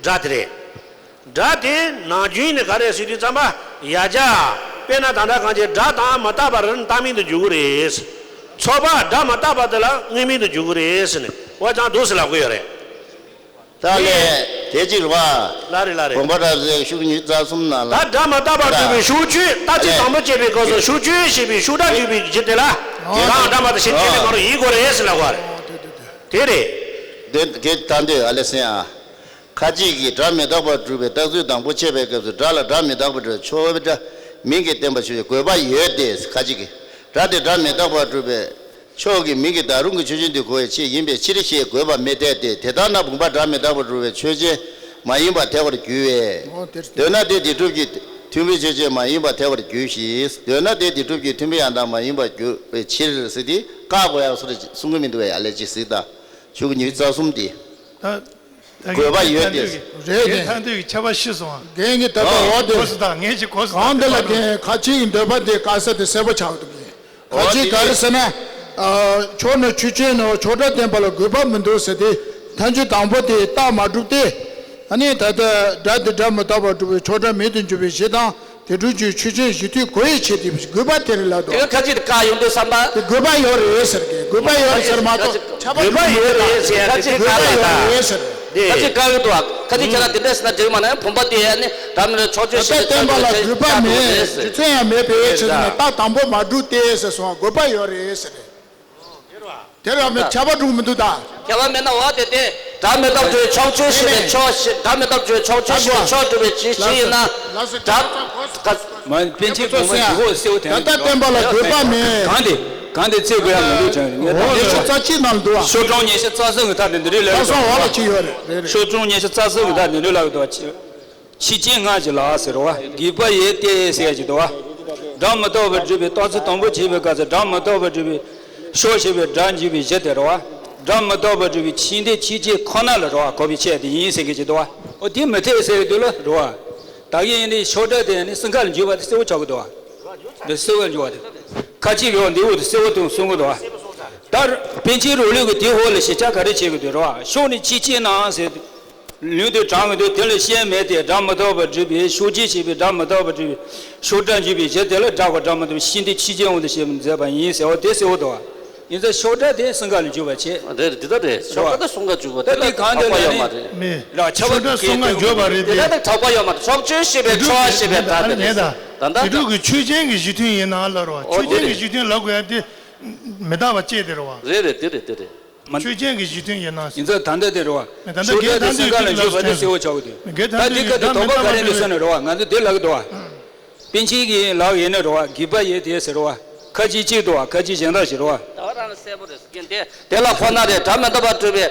སྒྲ་དེ་རེད། སྒྲ་དེ་ནང་རྒྱུན་ནི་ག་རེ་ཟེར་དུས་ཙམ་པ་ཡ་གྱལ། དཔེར་ན་ད་ལྟ་གང་ཅི་སྒྲ་རྟག་མི་རྟག་པ་རེ་རྟགས་མིང་དུ་འཇུག་གི་རེད། ཚུགས་པ་སྒྲ་མི་རྟག་པ་དེ་ལ་དངོས་མིང་དུ་འཇུག་གི་རེད་ཟེར་ནས་འོ་ཅང་འདུག་ཟེར་ལབ་གི་ཡོད་རེད། ད་ལས་དེ་གཅིག་རེད་བ། ལ་རེད་ལ་རེད། དགོངས་པ་རབ་གསལ་ཤོག་ཉི་ཤུ་རྩ་གསུམ་ནང་ལ། ད་སྒྲ་མི་རྟག་པར་གྲུབ་པའི་ཕྱོགས་ཆོས་རྟགས་ཚིག་དང་པོ་བཅད་པའི་སྐབས་སུ་ཕྱོགས་ཆོས་ཞེས་པའི་ཕྱོགས་སྒྲ་འཇུག་པའི་རྒྱུ་དེ་ལ་དེ་རང་སྒྲ་མ་དང་ཞེས་བྱ་བའི་སྒང་རུ་ཡིན་དགོས་རེད་ཟེར་ལབ་པ་རེད། དེ་རེད། དེ་དེ་ད་འདོད་ཨ་ལེ་སེང་ཨ། ཁ་ཅིག་གིས་སྒྲ་མི་རྟག་པར་གྲུབ་པའི་རྟགས་ཚིག་དང་པོ་བཅད་པའི་སྐབས་སུ་སྒྲ་ལ་སྒྲ་མི་རྟག་པར་གྲུབ་པའི་ཕྱོགས་སྒྲ་མིང་གིས་བསྟན་པ་ཞུ་བའི་དགོས་པ་ཡོད་དེ། ཁ་ཅིག་གིས་སྒྲ་དེ་སྒྲ་མི་རྟག་པར་གྲུབ་པའི་ཕྱོགས་ཀྱི་མིང་གིས་ད་རུང་གི་ཆོས་ཅན་དུ་གོ་བའི་ཆེད་ཡིན་པའི་ཕྱིར་ཞེས་དགོས་པ་མི་འཐད་དེ། དེ་ལྟར་ན་བུམ་པ་སྒྲ་མི་རྟག་པར་གྲུབ་པའི་ཆོས་ཅན་མ་ཡིན་པར་ཐལ་བར་འགྱུར་བས། འོ་དེར་འདོད་ན་དེ་དེ་སྒྲུབ་ཀྱི་མཐུན་དཔེའི་ཆོས་ཅན་མ་ཡིན་པར་ཐལ་བར་འགྱུར་ཞིང་། འདོད་ན་དེ་དེ་སྒྲུབ་ཀྱི་མཐུན་དཔེ་ཡང་དག་མ་ཡིན་པར་འགྱུར་བའི་ཕྱིར་ཟེར་ཏེ་བཀག་དགོས་ཡག་སོགས་གསུང་གི་མི་འདུག་བས། ཨ་ལས་ཅི་ཟིག་དང་ཆོས་ཀྱི་ཉི་ཤུ་རྩ་གསུམ་སྟེ། ད་དགོས་པ་ཡོད་དེ། རེད་དེ། ཐང་དུས་ཀྱི་ཁྱབ་པ་ཤི་སོང་ང་། རྒན་གྱིས་ད་ལྟ་འོ་དེ། གོ་སོང་ད་ངས་ཅིག་གོ་སོང་། གང་དེ་ལ་རྒན་ཁ་ཅིག་གི་འདོད་པ་དེ་དཀའ་ས་དེ་གསལ་པོ་ཆགས་འདུག་གི། ཁ་ཅིག་ག་རེ་ཟེར་ན། ཨ། ཕྱོགས་ནི་ཆོས་ཅན་ནོ། ཕྱོགས་སྒྲ་བསྟན་པ་ལ་དགོས་པ་མི་འདུག་ཟེར་ཏེ། ཐལ་འགྱུར་དང་པོ་དེ་རྟགས་མ་གྲུབ་སྟེ། ཨ་ནི་ད་ལྟ་སྒྲ་དེ་སྒྲ་མི་རྟག་པར་གྲུབ་པའི་ཕྱོགས་སྒྲ་མིང་དུ་འགྱུར་བའི་གཞི་དང་། དེ་སྒྲུབ་ཀྱི་ཆོས་ཅན་གཞི་མཐུན་དགོས་ཡི་ཆེད་དེ་དགོས་པ་དེ་རེད་ལབ་འདུག་དེ་ག་ཁ་ཅིག་བཀག་ཡོང་དུས་བསམ་པ། དེ་དགོས་པ་ཡོད་རེད་ཟེར་གི། དགོས་པ་ཡོད་རེད་ཟེར་མ་གཏོགས་ཁྱབ་པ་དགོས་པ་ཡོད་རེད་ཟེར་ཡ་ཁ་ཅིག་དེ་དགོས་པ་ཡོད་རེད་ཟེར། དེ་ཁ་ཅིག་བཀག་ཡོད་འདུག་ཁ་ཅིག་ཁྱེད་རང་དེ་འདྲ་ཟེར་ན་འགྲིག་མ་ན་བུམ་པ་དེ་ཨ་ནི་སྒྲ་མི་རྟག་ཕྱོགས་ཆོས་ད་ལྟ་བསྟན་པ་ལ་དགོས་པ་མེད། རྒྱུ་མཚན་ཡང་མེད་པའི་ཕྱིར་ནས་རྟགས་དང་པོ་མ་གྲུབ་སྟེ་ཟེར་སོང་། དགོས་པ་ཡོད་རེད་ཟེར། དེ་ར་མི་ཁྱབ་པ་འགྲུབ་མི་འདུག་ད། ཁྱབ་པ་མེད་ན་འོ་དེ་དེ་སྒྲ་མི་རྟག་གྲུབ་པའི་ཕྱོགས་ཆོས་ཞེས་པའི་ཕྱོགས་ཞེས་སྒྲ་མི་རྟག་གྲུབ་པའི་ཕྱོགས་ཆོས་ཞེས་པའི་ཕྱོགས་གྲུབ་པའི་ཕྱིར་ཞིག་ཡིན་ན། སྒྲ་མ་པཎ་ཆེན་བུ་མོ་ཇི་ཧོ་གསལ་བོ་དེ་ད་ལྟ་བསྟན་པ་ལ་དགོས་པ་མེད། གང་དེ་གང་དེ་བཙལ་དགོས་ཡ་མི་འདུག་ཅང་ངས་ད་འོ་ཉི་ཤུ་རྩ་གཅིག་ནང་འདུག་ཨ། ཤོག་གྲངས་ཉི་ཤུ་རྩ་གསུམ་གི་མཐའ་དེ་འདི་རིགས་ལ་ད་སོང་འོ་ལ་ཅི་ཡོད་རེད། རེད་རེད། ཤོག་གྲངས་ཉི་ཤུ་རྩ་གསུམ་གི་མཐའ་འདི་འདྲ་ལ་འདུག་ཨ། ཆོས་ཅན་སྔ་ཕྱི་ལ་ཟེར་བ། དགོས་པ་ཡོད་དེ་ཟེར་གྱི་འདུག་བ། སྒྲ་མི་རྟག་པར་གྲུབ་པའི་རྟགས་ཚིག་དང་པོ་བྱས་པའི་སྐབས་སུ་སྒྲ་མི་རྟག་པར་གྲུབ་པའི་ཕྱོགས་ཞེས་པའི་སྒྲ་འཇུག་པའི་གཞི་དེ་རེད་བ། སྒྲ་མི་རྟག་པར་གྲུབ་པའི་ཆོས་འདི་ཆོས་ཅན་ཁོ་ན་ལ་རེད་བ། གོ་བའི་ཆེད་དུ་ཡིན་ཟེར་གྱི་འདུག་བ། འོ་དེ་མི་འཐད་ཟེར་གྱི་འདུག་ལ་རེད་བ། ད་གིན་ཡིན་ནའི་ཕྱོགས་སྒྲ་དེ་ནི་སིང་ག་ལ་འཇུག་པ་དེ་གསལ་བོ་ཆགས་ཀྱི་འདུག་བ། འདི་གསལ་བོ་འཇུག་པ་དེ། ཁ་ཅིག་ཡོད་འདི་འོ་དེ་གསལ་བོ་དང་གསུང་གི་འདུག་བ། ད་པཎ་ཆེན་རོ་ལུགས་ཀྱི་དེ་འོག་ལ་ཞིབ་ཆ་ག་རེ་བྱེད་ཀྱི་འདུག་རེད་བ། ཕྱོགས་ནི་ཆོས་ཅན་ནའང་ཟེར། ལུང་དུ་དྲངས་ཀྱི་འདུག་དེ་ལ་ཤན་མེད་དེ། སྒྲ་མི་རྟག་པར་གྲུབ་པའི་ཕྱོགས་ཆོས་ཞེས་པའི་སྒྲ་མི་རྟག་པར་གྲུབ་པའི་ཕྱོགས་སྒྲ་འཇུག་པའི་གཞི་དེ་ལ་སྒྲ་གོ་སྒྲ་མི་རྟག་པའི་ཤིན་ཏུ་ཆོས་ཅན་དབང་དུ་བྱས་པར་མཛད་པ་ཡིན་ཟེར་བ་དེ་གསལ་བོ་འདུག་བ། ཡིན་ཙང་ཕྱོགས་སྒྲ་དེ་སིང་ག་ལ་འཇུག་པ་བྱེད། རེད་རེད། འདི་ལྟར་རེད། ཕྱོགས་སྒྲ་དེ་སིང་ག་འཇུག་པ་དེ་ལ་གྲགས་པ་ཡོད་མ་རེད། མེད། ར་ཁྱབ་པ་ཕྱོགས་སྒྲ་སིང་ག་འཇུག་པ་རེད་དེ། དེ་ལ་གྲགས་པ་ཡོད་མ་རེད། ཕྱོགས་ཆོས་ཞེས་པའི་ཕྱོགས་ཞེས་པའི་སྒྲ་དེ་རེད། ད་ལྟ་དེ་འགྲོ་གི་ཆོས་ཅན་གྱི་གཞི་མཐུན་ཡིན་ན་ལ་རོ། ཨོ་ཆོས་ཅན་གྱི་གཞི་མཐུན་ལབ་དགོས་ཡ་དེ་མི་རྟག་པ་བཅས་དེ་རེད་བ། རེད་རེད། དེ་རེད། དེ་རེད། མ། ཆོས་ཅན་གྱི་གཞི་མཐུན་ཡིན་ན། ཡིན་ཙང་ད་ལྟ་དེ་རེད་བ། ད་ལྟ་ཕྱོགས་སྒྲ་དེ་སིང་ག་ལ་འཇུག་པ་དེ་གསལ་བོ་ཆགས་ཀྱི་འདུག་ད་འདི་སྐབས་དེ་དོགས་པ་ག་རེ་འདུག་ཟེར་ན་རེད་བ། ང་ཚོ་དེ་ལབ་ཀྱི་འདུག་བ། པཎ་ཆེན་གྱི་ལབ་ཡིན་ན་རེད་བ། དགོས་པ་ཡོད་དེ་ཟེར་རེད་བ། ཁ་ཅིག་གཅིག་འདུག་བ། ཁ་ཅིག་གཞན་དག་ཞིག་རེད་བ། ད་རང་གསལ་པོ་རེད་ཟེར་གྱིན་དེ། དེ་ལ་ཁོ་ན་རེད། སྒྲ་མི་རྟག་པར་གྲུབ་པའི་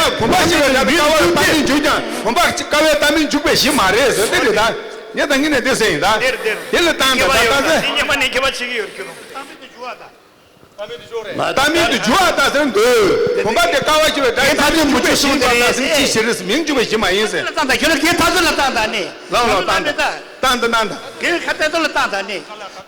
ཆ་བུམ་པ་ཞིག་ལ་ད་ཀ་བ་ལ་ལྟ་མི་འཇུག་ཀྱང་བུམ་པ་ཀ་བའི་ལྟ་མི་འཇུག་པའི་གཞི་མ་རེད་ཟེར་དེ་རེད་ད། ངས་ད་ངས་ནས་དེ་ཟེར་ཡིན་ད། འདིར་འདིར་དེ་ལ་བཏང་ད་ད་ད་ཟེར། ཉི་མ་ནས་ཁྱད་པར་ཆེ་གི་ཡོད་ཁྱོད་རང་། ལྟ་མིན་དུ་འཇུག་པ་ལྟ་ཟེར་འདོད། བུམ་པ་དེ་ཀ་བ་ཞིག་ལ་ད་ལྟ་མིན་འཇུག་པའི་གཞི་མ་ལྟ་ཟེར་ཅི་ཞིག་རེད་མིང་འཇུག་པའི་གཞི་མ་ཡིན་ཟེར། ལ་བཏང་ད་ཁྱོད་ལ་དེ་ཐག་ཚོད་ལ་བཏང་ད་ནི། ལགས་ལགས་བཏང་ད། བཏང་ད་བཏང་ད། དེ་ཁ་ཏན་ཚོད་ལ་བཏང་ད་ནི།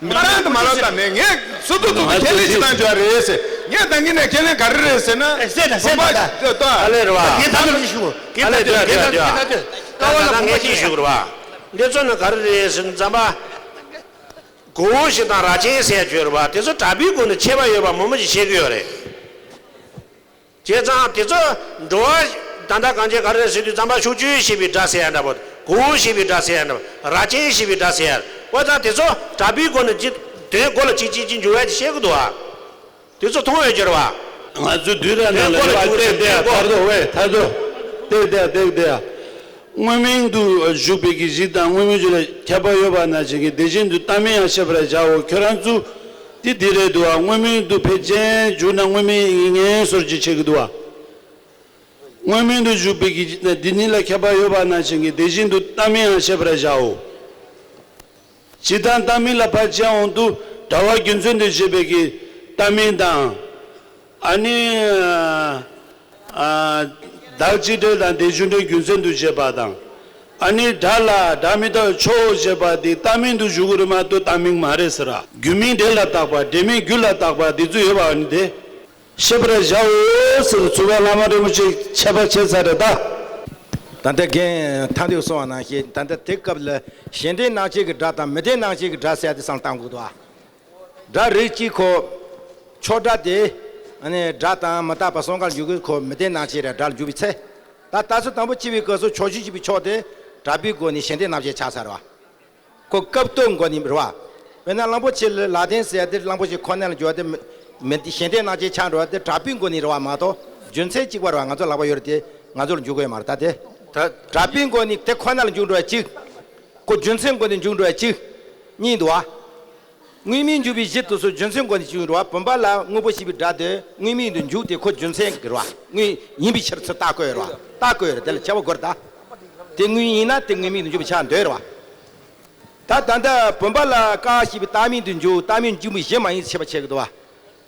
མི་བཏང་ད་མ་ལ་བཏང་ནས་ངས་སུ་ཏུ་ཏུ་ཏུ་ཁས་ལེན་ཞིག་བཏང་བྱ་རེད་ཟེར། ངས་ད་ངས་ནས་ཁས་ལེན་ག་རེ་རེད་ཟེར་ན། ཟེར་ད་ཟེར་ད་ད། ད་ལེ་རེད་བ། དེ་ཐག་ཚོད་ལ་ཞུ། དེ་ད་ལེ་དེ་ད་དེ་ད་དེ་ད་དེ་ད་ད་ད་ད་ངས་ཅི་ཞུ་དགོས་རེད་བ། འདི་ཚོ་ནི་ག་རེ་རེད་ཟེར་ན་ཙམ་པ། གོ་བོ་ཞིག་དང་རྭ་ཅན་ཟེར་ཡ་ཅིག་ཡོད་རེད་བ། དེ་ཚོ་དྲག་པོའི་སྒོ་ནས་ཁྱད་པར་ཡོད་པ་མང་པོ་ཞིག་བཤད་ཀྱི་ཡོད་རེད། བྱས་ཙང་དེ་ཚོ་འགྲོ་བ་ད་ལྟ་གང་ཅི་ག་རེ་ཟེར་དུས་ཙམ་པ་ཕྱོགས་བཅུའི་ཞེས་པའི་སྒྲ་ཟེར་ཡ་འདྲ་པོ། གོ་བོ་ཞེས་པའི་སྒྲ་ཟེར་ཡ་འདྲ་པོ། རྭ་ཅན་ཞེས་པའི་སྒྲ་ཟེར་ཡ། བྱས་ཙང་དེ་ཚོ་དྲག་པོའི་སྒོ་ནས་ཅི་དོན་གོ་ལ་ཅི་ཅི་ཅི་འཇུག་ཡ་ཅིག་བཤད་ཀྱི་འདུག་བ། དེ་ཚོ་མཐོང་ཡོད་ཀྱི་རེད་བ། ང་ཚོ་དུས་རབས་ནང་ལ་ཡོད་པ་བལྟས་བལྟས་ཡ་ཐར་ཐོ་བས་ཐར་ཐོ་བལྟས་བལྟས་བལྟས་བལྟས་ཡ། དངོས་མིང་དུ་བཞུགས་པའི་གི་གཞི་དང་དངོས་མིང་བརྗོད་ལ་ཁྱད་པར་ཡོད་པ་ནང་བཞིན་གྱི་དེ་བཞིན་དུ་བཏགས་མིང་ཡང་ཤེས་པར་བྱའོ། ཁྱོད་རང་ཚོ་དེ་འདི་རེད་འདུག་བ། དངོས་མིང་དུ་ཕལ་ཆེར་བཞུགས་ན་དངོས་མིང་ཡིན་ངེས་སོར་གྱི་ཆེ་གི་འདུག་བ། དངོས་མིང་དུ་བཞུགས་པའི་གི་འདི་གཉིས་ལ་ཁྱད་པར་ཡོད་པ་ནང་བཞིན་གྱི་དེ་བཞིན་དུ་བཏགས་མིང་ཡང་ཤེས་པར་བྱའོ། སྤྱིར་བཏང་བཏགས་མིང་ལ་ཕལ་ཆེར་འོང་དུས་འདྲ་བ་རྒྱུ་མཚན་དུ་བྱས་པའི་གི་བཏགས་མིང་དང་། ཨ་ནི། ཨ། བདག་གཅིག་སྒྲིལ་དང་དེ་རྒྱུ་འབྲས་རྒྱུ་མཚན་དུ་བྱས་པ་དང་། ཨ་ནི་སྒྲ་ལ་སྒྲ་མི་རྟག་ཆོས་བྱས་པ་དེ་བཏགས་མིང་དུ་བཞུགས་ཀྱི་རེད་མ་གཏོགས་བཏགས་མིང་མ་རེད་ཟེར་ར། རྒྱུ་མིང་སྒྲ་ལ་བཏགས་པ་འབྲེལ་མིང་རྒྱུ་ལ་བཏགས་པ་དེ་ཚོ་ཡོད་པ་ཨ་ནི་དེ། ཤེས་པར་བྱའོ་ཟེར་ཚུལ་བ་བླ་མ་རིན་པོ་ཆེ་འཆད་པ་བྱས་ཚར་རེད་ད། ད་ལྟ་རྒན་ཐང་འདུས་གསུངས་པ་ནང་བཞིན་ད་ལྟ་དེ་སྐབས་ལ་གཞན་ལྡན་རྣམ་བཅད་ཀྱི་སྒྲ་དང་མི་ལྡན་རྣམ་བཅད་ཀྱི་སྒྲ་ཟེར་ཡ་དེ་བསམ་བློ་བཏང་དགོས་འདུག་ཨ། སྒྲ་རིགས་གཅིག་ཁོ། ཆོས་སྒྲ་དེ། ཨ་ནི་སྒྲ་དང་མི་རྟག་པ་གསུམ་ཀ་ལ་འཇུག་གི་ཁོ་མི་ལྡན་རྣམ་བཅད་རེད་སྒྲ་ལ་འཇུག་པའི་ཚེ། ད་ལྟ་ཚུལ་དང་པོ་སྐྱེ་བའི་སྐབས་སུ་ཕྱོགས་བཅུ་སྐྱེ་བའི་ཕྱོགས་དེ་གྲགས་པའི་སྒོ་ནས་གཞན་ལྡན་རྣམ་བཅད་ཆགས་ཚར་བ། ཁོ་སྐབས་དོན་སྒོ་ནས་རེད་བ། དཔེར་ན་གླང་པོ་ཆེ་ལ་ལ་ལྡན་ཟེར་ཡ་དེ་གླང་པོ་ཆེ་ཁོ་ན་ལ་འཇུག་པ་དེ་མི་མི་གཞན་ལྡན་རྣམ་བཅད་ཆགས་འགྲོ་བ་དེ་གྲགས་པའི་སྒོ་ནས་རེད་བ་མ་གཏོགས་རྒྱུ་མཚན་གཅིག་པ་རེད་བ། ང་ཚོ་ལག་པ་ཡོད་རེད་དེ་ང་ཚོ་ལ་འཇུག་གི་ཡོད་མ་རེད་ད་དེ། ད་གྲགས་པའི་སྒོ་ནས་དེ་ཁོ་ན་ལ་འཇུག་འགྲོ་བ་གཅིག་ཁོ་རྒྱུ་མཚན་སྒོ་ནས་འཇུག་འགྲོ་བ་གཅིག་གཉིས་འདུག་བ། དངོས་མིང་འཇུག་པའི་གཞི་དེ་ཚོ་རྒྱུ་མཚན་སྒོ་ནས་འཇུག་འགྲོ་བ། བུམ་པ་ལ་དངོས་པོ་ཞེས་པའི་སྒྲ་དེ་དངོས་མིང་དུ་འཇུག་སྟེ་ཁོ་རྒྱུ་མཚན་གྱི་རེད་བ། དངོས་ཡིན་པའི་ཕྱིར་ཚུལ་བཏགས་དགོས་རེད་བ། བཏགས་དགོས་རེད་དེ་ལ་ཁྱད་པར་དགོས་རེད་ད། དེ་དངོས་ཡིན་ན་དེ་དངོས་མིང་དུ་འཇུག་པའི་ཆ་འདོད་རེད་བ། ད་ད་ལྟ་བུམ་པ་ལ་ཀ་ཞེས་པའི་བཏགས་མིང་དུ་འཇུག་བཏགས་མིང་འཇུག་པའི་གཞི་མ་ཡིན་ཞེས་པ་བྱེད་ཀྱི་འདུག་བ།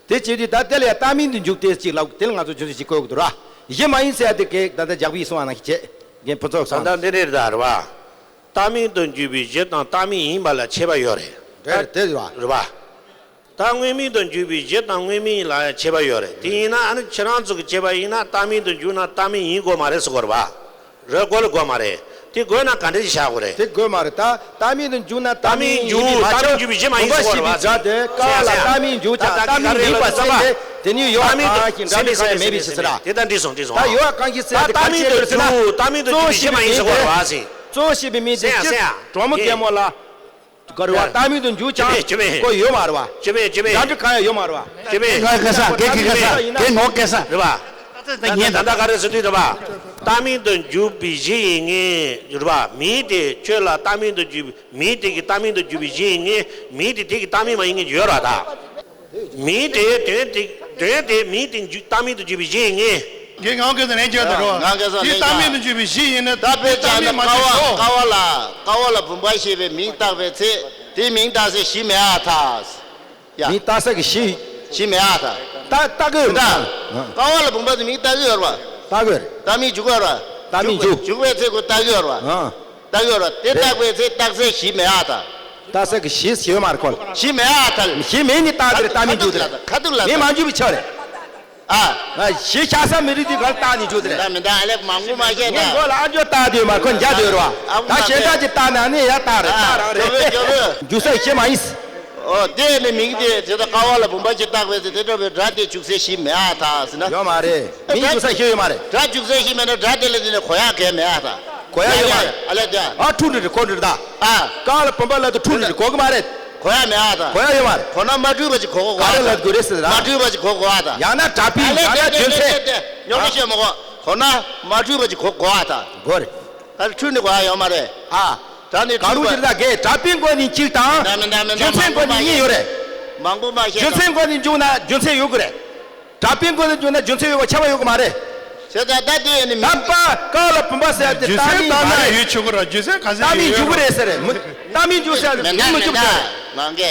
དེ་བྱེད་དུས་ད་དེ་ལ་ཡང་བཏགས་མིང་དུ་འཇུག་སྟེ་གཅིག་ལབ་དེ་ལ་ང་ཚོ་རྒྱུ་མཚན་ཞིག་བཀོད་དགོས་འདུག་ར། གཞི་མ་ཡིན་ཟེར་ཡ་དེ་གས་ད་ལྟ་ཇག་པའི་གསུང་བ་ནང་བཞིན་བྱེད། རྒན་ཕུན་ཚོགས་ད་ལྟ་འདི་ནས་རེད་ད་རེད་བ། བཏགས་མིང་དུ་འཇུག་པའི་གཞི་དང་བཏགས་མིང་ཡིན་པ་ལ་ཁྱད་པར་ཡོད་རེད། རེད་རེད་དེ་རེད་བ། རེད་བ། ད་དངོས་མིང་དུ་འཇུག་པའི་གཞི་དང་དངོས་མིང་ལ་ཡང་ཁྱད་པར་ཡོད་རེད། དེ་ཡིན་ན་ཨ་ནི་ཁྱེད་རང་ཚོ་གི་བྱས་པ་ཡིན་ན་བཏགས་མིང་དུ་འཇུག་ན་བཏགས་མིང་ཡིན་དགོས་མ་རེད་ཟེར་དགོས་རེད་བ། རེད་དགོས་ལ་དགོས་མ་རེད། དེ་དགོས་ན་ག་འདྲ་ཞིག་བྱ་དགོས་རེད། དེ་དགོས་མ་རེད་ད། བཏགས་མིང་དུ་འཇུག་ན་བཏགས་མིང་ཡིན་པ་མ་གཏོགས་བུམ་པ་ཞེས་པའི་སྒྲ་དེ་ཀ་ལ་བཏགས་མིང་འཇུག་ཀྱང་བཏགས་མིང་མིན་པ་གསལ་ཏེ་དེ་ནི་ཡོད་པ་གང་ཞིག་འདྲ་མི་གང་ཡང་མེད་པའི་ཕྱིར་ཟེར་ལ། དེ་ལྟར་འདྲི་སོང་འདྲི་སོང་། ད་ཡོད་པ་གང་ཞིག་གསལ་ཏེ་ག་ཅི་ཡོད་ཟེར་ན་བཏགས་མིང་དུ་འཇུག་བཏགས་མིང་ཞེས་པ་ཡིན་ཟེར་དགོས་རེད་བ་ཟེར། གཙོ་བོ་ཞེས་པའི་མིང་དེ་སྤྱིར་གྲོགས་མོ་རྒན་མོ་ལ། ག་རེ་བ་བཏགས་མིང་དུ་འཇུག་ཀྱང་ཅི་མེད་ཅི་མེད་ཁོ་ཡོད་མ་རེད་བ། ཅི་མེད་ཅི་མེད། འདྲ་འདྲི་གང་ཡང་ཡོད་མ་རེད་བ། ཅི་མེད། ང་ག་ས་གེ་གེ་ག་ས་གེ་ངོ་གེ་ས་རེད་བ། ད་ངས་ད་ལྟ་ག་རེ་ཟེར་དུས་རེད་བ། བཏགས་མིང་དུ་འཇུག་པའི་གཞི་ཡིན་ངེས་རེད་བ། མིང་དེ་ཁྱོད་ལ་བཏགས་མིང་དུ་འཇུག་པའི་མིང་དེ་གི་བཏགས་མིང་དུ་འཇུག་པའི་གཞི་ཡིན་ངེས། མིང་དེ་དེ་གི་བཏགས་མིང་མ་ཡིན་ངེས་ཡོད་རེད་བ་ད། མིང་དེ་དོན་དེ་དོན་དེ་མིང་དེ་འཇུག་བཏགས་མིང་དུ་འཇུག་པའི་གཞི་ཡིན་ངེས། ངས་ངའི་སྐད་ཆ་ལན་བརྒྱབ་དང་རོ། ངའི་སྐད་ཆ་ལན་དེ་བཏགས་མིང་དུ་འཇུག་པའི་གཞི་ཡིན་ན་ད་དཔེ་བཏགས་ཆ་ན་མིང་མ་ཀ་བ་འཇུག་གོ། ཀ་བ་ལ་ཀ་བ་ལ་བུམ་པ་ཞེས་པའི་མིང་བཏགས་པའི་ཚེ་དེ་མིང་བཏགས་སའི་གཞི་མེད་ཨ་ཐ། ཡ། མིང་བཏགས་སའི་གཞི། གཞི་མེད་ཨ་ཐ། ད་བཏགས་ཀྱི་ཡོད་རེད་ད། ཀ་བ་ལ་བུམ་པ་དེ་མིང་བཏགས་ཀྱི་ཡོད་རེད་བ། བཏགས་ཀྱི་ཡོད་རེད། བཏགས་མིང་འཇུག་གི་ཡོད་རེད་བ། བཏགས་མིང་འཇུག་འཇུག་པའི་ཚེ་ཁོ་བཏགས་ཀྱི་ཡོད་རེད་བ། བཏགས་ཀྱི་ཡོད་རེད་བ། དེ་བཏགས་པའི་ཚེ་བཏགས་སའི་གཞི་མེད་ཨ་ཐ། བཏགས་ས་གི་གཞི་ཡོད་མ་རེད་ཁོ་ལ། གཞི་མེད་ཨ་ཐལ། གཞི་མེད་ནི་བཏགས་དེ་རེད་བཏགས་མིན་འཇུག་དེ་རེད། ཁ་ཐུག་ལ་མིན་མ་འཇུག་པའི་ཆ་རེད། ཨ། ང་གཞི་ཆགས་ས་མི་རིགས་དུས་ག་ལ་བཏགས་ནི་འཇུག་དེ་རེད། མི་འདའ་མི་འདའ་ཨ་ལེ་མང་པོ་མ་བཤད་ངས་ད། མགོ་ལ་ཨ་འཇོ་བཏགས་དེ་མ་ཁོ་འཇའ་དེ་རེད་བ། ད་གཞན་དག་ཅིག་བཏགས་ན་ནི་ཡ་བཏགས་རེད་བཏགས་རང་རེད། འཇུག་ས་གཞི་མ་ཡིན། ཨོ་དེ་ནི་མིང་དེ་དེ་ད་ཀ་བ་ལ་བུམ་པ་ཅིག་བཏགས་པའི་ཚེ་དེ་འདྲ་བའི་སྒྲ་དེ་འཇུག་སའི་གཞི་མེད་ཨ་ཐལ་ཟེར་ན། ཡོད་མ་རེད། མིང་འཇུག་ས་གཞི་ཡོད་མ་རེད། སྒྲ་འཇུག་སའི་གཞི་མེད་ན་སྒྲ་དེ་ལ་དེ་ནི་གོ་ཡག་གལ་མེད་ཨ་ཐལ། གོ་ཡ་ཡོད་མ་རེད། ཨ་ལས་ཀྱང་། ཨ་འཁྲུལ་འདྲི་རེད་ཁོ་འདྲི་རེད་ད། ཨ། ཀ་ལ་བུམ་པ་ལ་དུ་འཁྲུལ་འདྲི་རེད་གོ་གི་མ་རེད། གོ་ཡ་མེད་ཨ་ད། གོ་ཡ་ཡོད་མ་རེད། གོ་ན་མ་འཁྲུལ་པ་ཅིག་གོ་གོ་ག་རེ་ལ་དགོས་རེད་ཟེར་ད། མ་འཁྲུལ་པ་ཅིག་གོ་གོ་ཨ་ད། ཡང་ན་གྲགས་པའི་ཡང་ན་རྒྱུ་མཚན། ཉོག་བཤད་མ་གོ་གོ་ན་མ་འཁྲུལ་པ་ཅིག་གོ་གོ་ཨ་ད། གོ་རེད། ད་འཁྲུལ་ནི་གོ་ཡ་ཡོད་མ་རེད། ཨ། ད་ནི་ག་རུ་འཁྲུལ་པ་ཅིག་ད་གས་གྲགས་པའི་སྒོ་ནས་གཅིག་དང་། མེད་མེད་མེད་རྒྱུ་མཚན་སྒོ་ནས་གཉིས་ཡོད་རེད། མང་པོ་མ་བཤད། རྒྱུ་མཚན་སྒོ་ནས་འཇུག་ན་རྒྱུ་མཚན་ཡོད་གི་རེད། གྲགས་པའི་སྒོ་ནས་འཇུག་ན་རྒྱུ་མཚན་ཡོད་པ་ཁྱབ་པ་ཡོད་གི་མ་རེད། བྱས་ཙང་ད་དེ་ཡིན་ནི་མིན། ད་པ་ཀ་ལ་བུམ་པ་ཟེར་ཏེ་རྒྱུ་མཚན་བཏགས་མིན་མ་བཏགས་ན་རེད། ཡོད་ཆོག་གི་ར་རྒྱུ་མཚན་ག་ཚད་བཏགས་མིན་ཡོད་འཇུག་གི་རེད་ཟེར་རེད་མི་བཏགས་མིན་འཇུག་ཟེར་མིན་མི་འཇུག་ཟེར། ང་གས་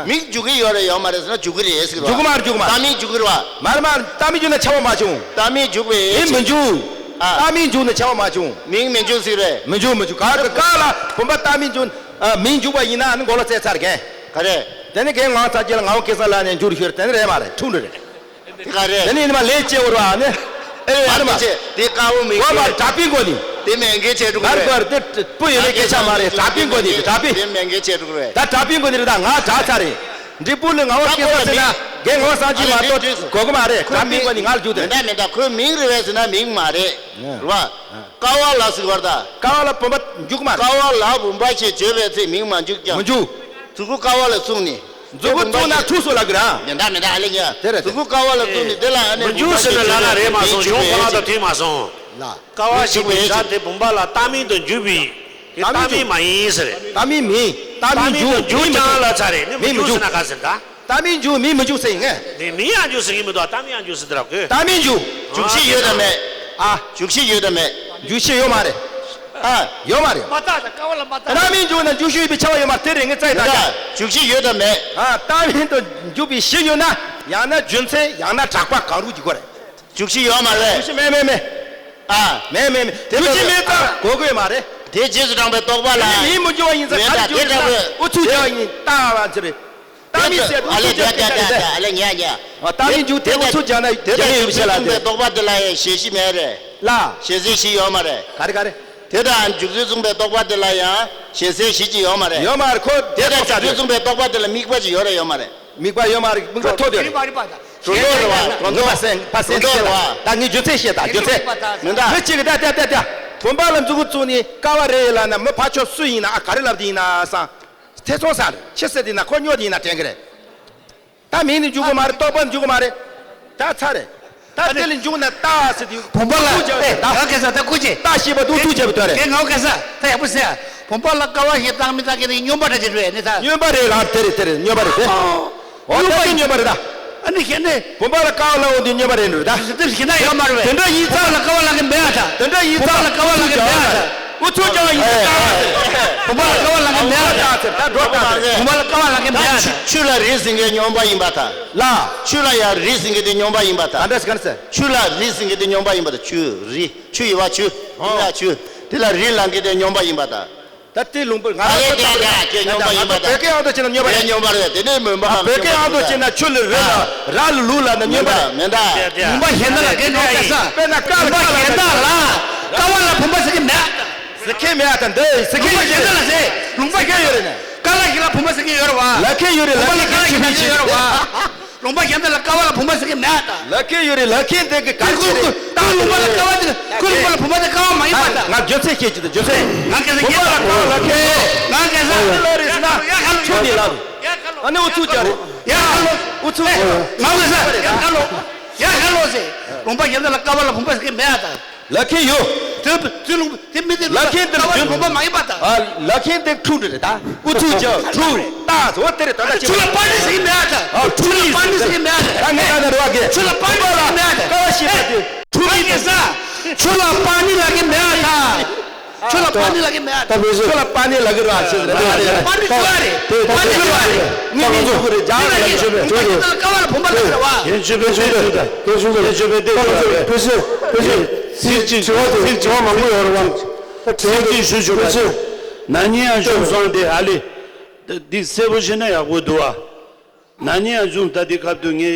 མིང་འཇུག་གི་ཡོད་རེད་ཡོད་མ་རེད་ཟེར་ན་འཇུག་གི་རེད་ཟེར་གི་རེད། འཇུག་གི་མ་རེད་འཇུག་གི་མ་རེད། བཏགས་མིན་འཇུག་གི་རེད་བ། མ་རེད་མ་རེད་བཏགས་མིན་འཇུག་ན་ཁྱབ་པ་མ་བྱུང་། བཏགས་མིན་འཇུག་པའི་མིན་མི་འཇུག་ཨ། བཏགས་མིན་འཇུག་ན་ཁྱབ་པ་མ་བྱུང་། མིང་མི་འཇུག་ཟེར་གི་རེད། མི་འཇུག་མི་འཇུག་ག་ག་ལ་བུམ་པ་བཏགས་མིན་འཇུག་ཨ། མིང་འཇུག་པ་ཡིན་ན་ཨ་ནི་མགོ་ལ་རྩེ་ཚར་གས། ག་རེད། དེ་ནི་རྒན་ངག་དབང་སངས་རྒྱས་ལ་ངག་དབང་སྐལ་བཟང་ལགས་ནས་འཇུག་རུ་ཤོར་དེ་ནི་རེད་མ་རེད་འཁྲུལ་འདྲི་རེད། དེ་ག་རེད། དེ་ནི་ཡིན་ནི་མ་ལས་ཅེས་འོར་བ་ནི། ཨེ་རེད་མ་རེད་མ། དེ་དཀའ་བོ་མི་གོ་མ་རེད་གྲགས་པའི་སྒོ་ནས། དེ་མེད་མཁན་བྱས་འགྲོ་གི་རེད། གར་གར་དེ་སྤུ་ཡོད་པའི་སྐད་ཆ་མ་རེད་གྲགས་པའི་སྒོ་ནས་གྲགས་པའི། དེ་མེད་མཁན་བྱས་འགྲོ་གི་རེད། ད་གྲགས་པའི་སྒོ་ནས་རེད་ད་ང་གྲགས་ཚར་རེད། འབྲས་སྤུངས་ལ་ངག་དབང་སྐལ་བཟང་ཟེར་ན་རྒན་ངག་དབང་སངས་རྒྱས་མ་གཏོགས་གོ་གི་མ་རེད་གྲགས་པའི་སྒོ་ནས་ང་ལ་རྒྱུགས་དེ། མེད་ད་མེད་ད་ཁོའི་མིང་རེད་བས་ཟེར་ན་མིང་མ་རེད། རེད་བ། ཀ་བ་ལ་ཟེར་བར་ད། ཀ་བ་ལ་བུམ་པ་འཇུག་མ་རེད། ཀ་བ་ལ་བུམ་པ་ཞེས་བརྗོད་པའི་ཚེ་མིང་མ་འཇུག་ཀྱང་། མི་འཇུག་དུ་གུ་ཀ་བ་ལ་གསུངས་ནས། མཛུ་གུ་བཙུགས་ན་འཁྲུགས་སོ་ལབ་གི་ར། མི་འདྲ་མི་འདྲ་ཨ་ལེ་ཉ། དེ་རེད་དེ། མཛུ་གུ་ཀ་བ་ལ་བཙུགས་ནས་དེ་ལ་ཨ་ནི་མི་འཇུག་ཟེར་ནས་ལབ་ན་རེད་མ་སོང་། གཞུང་ཁོ་རང་དང་མཐུན་མ་སོང་། ལ། ཀ་བ་ཞེས་པའི་སྒྲ་དེ་བུམ་པ་ལ་རྟགས་མིང་དུ་འཇུག་པའི་དེ་རྟགས་མིང་མ་ཡིན་ཟེར། རྟགས་མིང་མིན། རྟགས་མིང་འཇུག་མིང་མི་འཇུག་ཀྱང་ལ་ཚ་རེད། ནི་མི་འཇུག་ཟེར་ན་ག་ཟེར་ད། རྟགས་མིང་འཇུག་མིང་མི་འཇུག་ཟེར་ཡིན་ངས། ནི་མིང་ཡང་འཇུག་ཟེར་གྱི་མི་འདུག་རྟགས་མིང་ཡང་འཇུག་ཟེར་དེ་ར་གོ། རྟགས་མིང་འཇུག་འཇུག་གཞི་ཡོད་དམ་མེད། ཨ། འཇུག་གཞི་ཡོད་དམ་མེད། འཇུག་གཞི་ཡོད་མ་རེད། ཨ། ཡོད་མ་རེད། མ་རྟགས་དང་ཀ་བ་ལ་མ་རྟགས། རྟགས་མིང་འཇུག་ན་འཇུག་གཞི་ཡོད་པའི་ཁྱབ་པ་ཡོད་མ་རེད། དེ་རེད་ངས་བཙལ་ཡིན་ད། འཇུག་གཞི་ཡོད་དམ་མེད། ཨ། རྟགས་མིང་དུ་འཇུག་པའི་གཞི་ཡོད་ན། ཡང་ན་རྒྱུ་མཚན་ཡང་ན་གྲགས་པ་གང་རུང་གི་སྐོར་རེད། འཇུག་གཞི་ཡོད་མ་རེད། འཇུག་གཞི་མེད་མེད་མེད། ཨ། མེད་མེད་མེད། དེ་འཇུག་གཞི་མེད་ཙང་གོ་དགོས་མ་རེད། དེ་རྗེས་སུ་འབྲངས་པའི་རྟོག་པ་ལ། དེ་ནི་མིང་མི་འཇུག་པ་ཡིན་ཙང་མེད་ག་རེ་འཇུག་ཡིན་ན་ཨུ་ཚུགས་རྒྱག་ཡིན་ལྟ་བ་ཚོ་རེད། རྟགས་མིང་ཟེར་དུས་ཨུ་ཚུགས་རྒྱག་གི་རེད། ཨ་ལེ་ཉ་ཉ། རྟགས་མིང་འཇུག་དེ་ཨུ་ཚུགས་རྒྱག་ན་དེ་ལ་ཡོད་ཤེས་ལ་དེ། རྟོག་པ་དེ་ལ་ཡང་ཞེན་གཞི་མེད་རེད། ལ། ཞེན་སའི་གཞི་ཡོད་མ་རེད། ག་རེ་ག་རེ། དེ་དང་འཇུག་ཚུལ་མཚུངས་པའི་རྟོག་པ་དེ་ལ་ཡང་ཞེན་སའི་གཞི་ཅིག་ཡོད་མ་རེད། ཡོད་མ་རེད་ཁོ་དེ་དེ་དང་རྟོག་འཇུག་ཚུལ་མཚུངས་པའི་རྟོག་པ་དེ་ལ་དམིགས་པ་ཅིག་ཡོད་རེད་ཡོད་མ་རེད། དམིགས་པ་ཡོད་མ་རེད། དམིགས་པ་ཐོག་ཏུ་རེད། སྒྲོ་འདོགས་རེད་བ། སྒྲོ་འདོགས། ཕ་སེང་ཕ་སེང་སྒྲོ་འདོགས་རེད་བ། ད་ངས་རྒྱུ་མཚན་བཤད་ད་རྒྱུ་མཚན། མི་འདྲ། མི་གཅིག་གིས་ད་ད་ད་ད། བུམ་པ་ལ་མཛུ་གུ་བཙུགས་ནས་ཀ་བ་རེད་ལབ་ན་མི་ཕར་ཕྱོགས་སུ་ཡིན་ན་ཨ་ག་རེ་ལབ་དེ་ཡིན་ན་བསམ། ཐེ་ཚོམ་ཟ་རེད། ཕྱི་གསལ་དེ་ན་ཁོ་སྨྱོ་དེ་ཡིན་ན་དྲན་གི་རེད། ད་མིང་ནི་འཇུག་གི་མ་རེད། རྟོག་པ་འཇུག་གི་མ་རེད། ད་ཚར་རེད། ད་དེ་ལ་འཇུག་ན་རྟགས་ཟེར་དུས་བུམ་པ་ལ་ཨེ་ད་ག་ས་ད་ཀུ་ཅེ་རྟགས་ཤེས་པ་འདུག་ཐུག་བྱས་པ་ལྟོས་རེད། ངས་ངའོ་ག་ས་ད་ཡག་པོ་ཟེར། བུམ་པ་ལ་ཀ་བ་ཞེས་རྟགས་མི་རྟགས་ཀྱི་ནི་སྨྱོན་པ་འདྲ་ཅིག་རེད་ནི་ད། སྨྱོན་པ་རེད་ལ་དེ་རེད་དེ་རེད་སྨྱོན་པ་རེད་དེ། ཨོ་ད་དེ་སྨྱོན་པ་རེད་ད། ཨ་ནི་ཤེས་ནས། བུམ་པ་ལ་ཀ་བ་ལ་འོང་དུས་སྨྱོན་པ་རེད་འགྲོ་ད། དེ་ཤེས་ན་ཡོད་མ་རེད། དེ་འདྲ་ཡིན་ཙང་། བུམ་པ་ལ་ཀ་བ་ལ་གི་མེད་ཨ་ད། དེ་འདྲ་ཡིན་ཙང་། བུམ་པ་ལ་ཀ་བ་ལ་གི་མེད་ཨ་ད། ཨུ་ཚུགས་ཀྱང་ཡིན་ཙང་། བུམ་པ་ལ་ཀ་བ་ལ་གི་མེད་ཨ་ད། ད་འགྲོ་ད། བུམ་པ་ལ་ཀ་བ་ལ་གི་མེད་ཨ་ད། ཆུ་ལ་རི་ཟིན་གྱི་སྨྱོན་པ་ཡིན་པ་ད། ལ། ཆུ་ལ་ཡང་རི་ཟིན་གྱི་དེ་སྨྱོན་པ་ཡིན་པ་ད། ག་འདྲ་ཟེར་ག་འདྲ་ཟེར། ཆུ་ལ་རི་ཟིན་གྱི་དེ་སྨྱོན་པ་ཡིན་པ་ད། ཆུ་རི་ཆུ་ཡི་བ་ཆུ། ཨོ། ཡིན་ལ་ཆུ། དེ་ལ་རི་ལངས་གྱི་དེ་སྨྱོན་པ་ཡིན་པ་ད། ད་དེ་ལུང་པ་ང་ཨ་ལེ་རང་ཚོ་ཀྱེ་ཀྱེ་ཀྱེ་སྨྱོན་པ་ཡིན་པ་ད། བོད་སྐད་ཨང་དུ་ཕྱིན་ན་སྨྱོན་པ་རེད། སྨྱོན་པ་རེད། དེ་ནས་མོན་པ། ཨ་བོད་སྐད་ཨང་དུ་ཕྱིན་ན་ཆུ་ལ་རི་ལ་ར་ལ་ལུག་ལ་ན་སྨྱོན་པ་རེད། མེད་ད། ལུང་པ་གཞན་དག་ལ་སྐད་ཆ་ཡིན། དཔེར་ན་ཀ་ལ་ཀ་ལ་ལུང་པ་གཞན་དག་ལ་ཀ་བ་ལ་བུམ་པ་ཟེར་གྱི་མེད། ཟེར་མཁན་མེད་ཨ་ད་འདི་ཟེར་མཁན་ཡོད་རེད། ལུང་པ་གཞན་དག་ལ་ཟེར། ལུང་པ་གཞན་ལ་ཟེར། ཀ་ལ་ཞིག་ལ་བུམ་པ་ཟེར་མཁན་ཡོད་རེད་བ། ལབ་མཁན་ཡོད་རེད། ལབ་མཁན་ཀ་ལ་ཞིག་ལ་ཟེར་མཁན་ཡོད་རེད་བ། ལུང་པ་གཞན་དག་ལ་ཀ་བ་ལ་བུམ་པ་ཟེར་མཁན་མེད་ཨ་ད། ལབ་མཁན་ཡོད་རེད། ལབ་མཁན་དེ་གི་ག་རེ་བྱེད་རེད། ད་ལུང་པ་ལ་ཀ་བ་དེ་ཀུན་ལུང་པ་ལ་བུམ་པ་དེ་ཀ་བ་མ་ཡིན་པ་ད། ང་རྒྱུ་མཚན་བཤད་ཀྱི་འདུག་རྒྱུ་མཚན། ང་ག་ས་བུམ་པ་ལ་ཀ་བ་ལབ་མཁན། ང་ག་ས་ལ་རེད་ཟེར་ན་ཆུ་ནི་ལབ། ཨ་ནི་ཨུ་ཚུགས་རྒྱག་རེད། ཡ་ཧ་ལོ། ཨུ་ཚུགས། ང་ག་ས་ཡ་ཧ་ལོ། ཡ་ཧ་ལོ་ཟེར། ལུང་པ་གཞན་དག་ལ་ཀ་བ་ལ་བུམ་པ་ཟེར་མཁན་མེད་ཨ་ད། ལབ་མཁན་ཡོད། དེ་དེ་ལུང་དེ་མི་དེ་ལབ་མཁན་དེ་ལ་ཀ་བ་རྒྱུ་ལུང་པ་མ་ཡིན་པ་ད། ཨ་ལབ་མཁན་དེ་འཁྲུག་འདྲ་རེད་ད། ཨུ་ཚུགས་ཀྱང་འཁྲུག་རེད་ད། འོ་དེ་རེད་ད། ད་ཆུ་ལ་པ་ནི་ཟེར་གྱི་མེད་ཨ་ད། ཨ་འཁྲུག་ཆུ་ལ་པ་ནི་ཟེར་གྱི་མེད་ཨ་ད། ད་ངས་ད་ད་རེ་བ་གས། ཆུ་ལ་པ་ནི་ཟེར་གྱི་མེད་ཨ་ད། ཀ་བ་ཞེས་པ་དེ་འཁྲུག་མི་དེ། ཆུ་ལ་པ་ནི་ལབ་མཁན་མེད་ཨ་ད། ཆུ་ལ་པ་ནི་ལབ་མཁན་མེད་ཨ་ད། ད་མི་ཆུ་ལ་པ་ནི་ལབ་ཀྱི་རེད་ཟེར་རེད། པ་ནི་ཆུ་བ་རེད། པ་ནི་ཆུ་བ་རེད། ངས་ངས་ཚོ་རེད། རྒྱག་ལ་ཆུ་བས་ཆུ་བས། ཀ་བ་ལ་བུམ་པ་ལ་ཟེར་བ། ཡིན་ཆུ་བས་ཆུ་བས་ཆུ་བས་ཆུ་བས་ཆུ་བས་ཆུ་བས་ཆུ་བས། ཕེ་ཤེ་ཕེ་ཤེ། ཚིག་གཅིག་དྲི་བ་དེ་དྲི་བ་མང་པོ་ཡོད་རེད་བ། ད་དྲི་བ་དེ་ཞུ་ཞུ་བ་ཆུ། ན་ནིང་ཡང་བྱུང་སོང་དེ་ཧ་ལས། འདི་གསལ་པོ་ཤེས་ན་ཡག་པོ་འདུག་བ། ན་ནིང་ཡང་བྱུང་ད་འདི་སྐབས་དུ་ངས་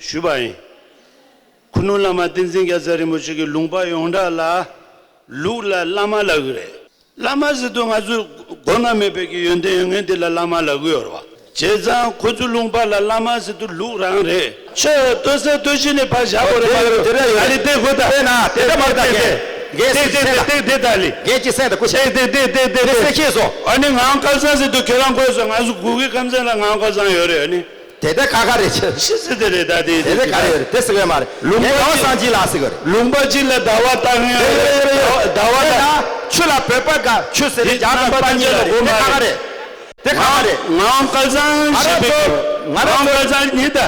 ཞུས་པ་ཡིན། ཁུ་ནུ་བླ་མ་བསྟན་འཛིན་རྒྱལ་མཚན་རིན་པོ་ཆེ་གི་ལུང་པ་ཡོངས་གྲགས་ལ་ལུགས་ལ་བླ་མ་ལབ་ཀྱི་རེད། བླ་མ་ཟེར་དུས་ང་ཚོས་མགོ་ན་མེད་པའི་གི་ཡོན་ཏན་ཡོད་མཁན་དེ་ལ་བླ་མ་ལབ་ཀྱི་ཡོད་རེད་བ། བྱས་ཙང་ཁོ་ཚོའི་ལུང་པ་ལ་བླ་མ་ཟེར་དུས་ལུགས་རང་རེད། ཆོས་ལྟོས་ས་ལྟོས་གཞི་ནས་ཕར་བཞག་དགོས་རེད་མ་རེད། དེ་རེད་ཡོད་རེད། ཨ་ནི་དེ་དགོས་ད། དེ་ན་དེ་ད་མ་རེད་ད། དེ་དེ་དེ་དེ་དེ་ད་ལི། རྒན་གྱི་སེམས་ད་ཀུ་ཤེས། དེ་དེ་དེ་དེ་དེ་དེ་སེ་ཤེས་སོ། ཨ་ནི་ངའང་སྐལ་བཟང་ཟེར་དུས་ཁྱོད་རང་དགོས་སོ། ང་ཚོ་གུ་གེ་ཁམས་ཚན་ལ་ངའང་སྐལ་བཟང་ཡོད་རེད། ཨ་ནི། དེ་ལྟ་ཁ་ཁ་རེད་ཆེ། ཤི་སྲིད་དེ་རེད་ད་དེ། དེ་ལྟ་ག་རེ་ཡོད་རེད་དེ་ཟེར་བས་མ་རེད། ལུང་པ་ངའང་སངས་རྒྱས་ལ་ཟེར་གི་རེད། ལུང་པ་གཅིག་ལ་ཟླ་བ་བཏགས་ཡོད་རེད། ཟླ་བ་ལ། ཆུ་ལ་བོད་པ་དགའ་ཆུ་ཟེར་རེད། རྒྱ་དང་པ་གཉིས་ལ་རེད། དེ་ཁ་ཁ་རེད། དེ་ཁ་ཁ་རེད། ངའང་སྐལ་བཟང་ཞེས་པའི་གི། ང་རང་སྐལ་བཟང་ཉིད་ད།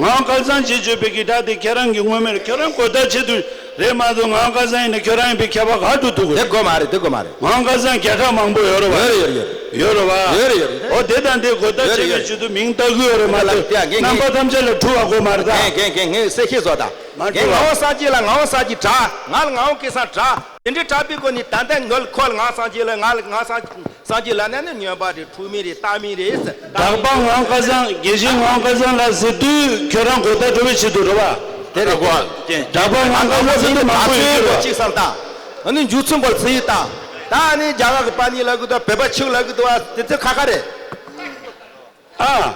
ངའང་སྐལ་བཟང་ཞེས་བརྗོད་པའི་གི་སྒྲ་དེ་ཁྱེད་རང་གི་དངོས་མེད་ཁྱོད་རང་གོ་བརྡ་ཆེད་དུ། རེད་མ་གཏོགས་ངའང་སྐལ་བཟང་ཡིན་ན་ཁྱོད་རང་ཡིན་པའི་ཁྱད་པར་ག་འགྲོ་ཐུབ་གི། དེ་དགོས་མ་རེད། དེ་དགོས་མ་རེད། ངའང་སྐལ་བཟང་བརྒྱ་ཕྲག་མང་པོ་ཡོད་རེད་བ། ཡོད་རེད་ཡོད་རེད་ཡོད་རེད། ཡོད་རེད་བ། ཡོད་རེད་ཡོད་རེད། འོ་དེ་དང་དེ་གོ་བརྡ་ཡོད་རེད་ཆེ་བའི་ཡོད་རེད། ཆེད་དུ་མིང་བཏགས་གི་ཡོད་རེད་མ་ཡོད་རེད་གཏོགས། ལ་ཡ་རྣམ་པ་ཐམས་ཅད་ལ་འཁྲུལ་བ་དགོས་མ་རེད་ད། རྒན་རྒན་རྒན་ངས་གསལ་བཤད་བཟོ་ད། མ་རྒན་འཁྲུལ་བ། ངའང་སངས་རྒྱས་ལ་ངའང་སངས་རྒྱས་གྲགས། ང་ལ་ངའང་སྐལ་བཟང་གྲགས། དེ་འདྲའི་གྲགས་པའི་སྒོ་ནས་ད་ལྟ་ངོས་ཁོ་ལ་ངའང་སངས་རྒྱས་ལ་ང་ལ་ངའང་སངས་སངས་རྒྱས་ལབ་ན་ནི་སྨྱོན་པ་རེད། འཁྲུལ་མིན་རེད། རྟགས་མིན་རེད་ཟེར། གྲགས་པ་ངའང་སྐལ་བཟང་། དགེ་བཤེས་ངའང་སྐལ་བཟང་ལ་ཟེར་དུས་ཁྱོད་རང་གོ་བརྡ་འགྲོ་བའི་ཆེད་དུ་རེད་བ། དེ་རེད་གོ། གྲགས་པ་ངའང་སྐལ་བཟང་ཟེར་དུས་མང་པོ་ཡོད་ཀྱི་རེད་བ། གཅིག་བསམ་དང་། ཨ་ནི་འཇུག་ཚུལ་འབོར་ཚིག་དང་། ད་ཨ་ནི་རྒྱ་གར་གི་པ་ཎི་ལབ་གི་འདུག་བོད་པ་ཆོས་ལབ་གི་འདུག་བ། དེ་ཚོ་ཁ་ཁ་རེད། ཨ།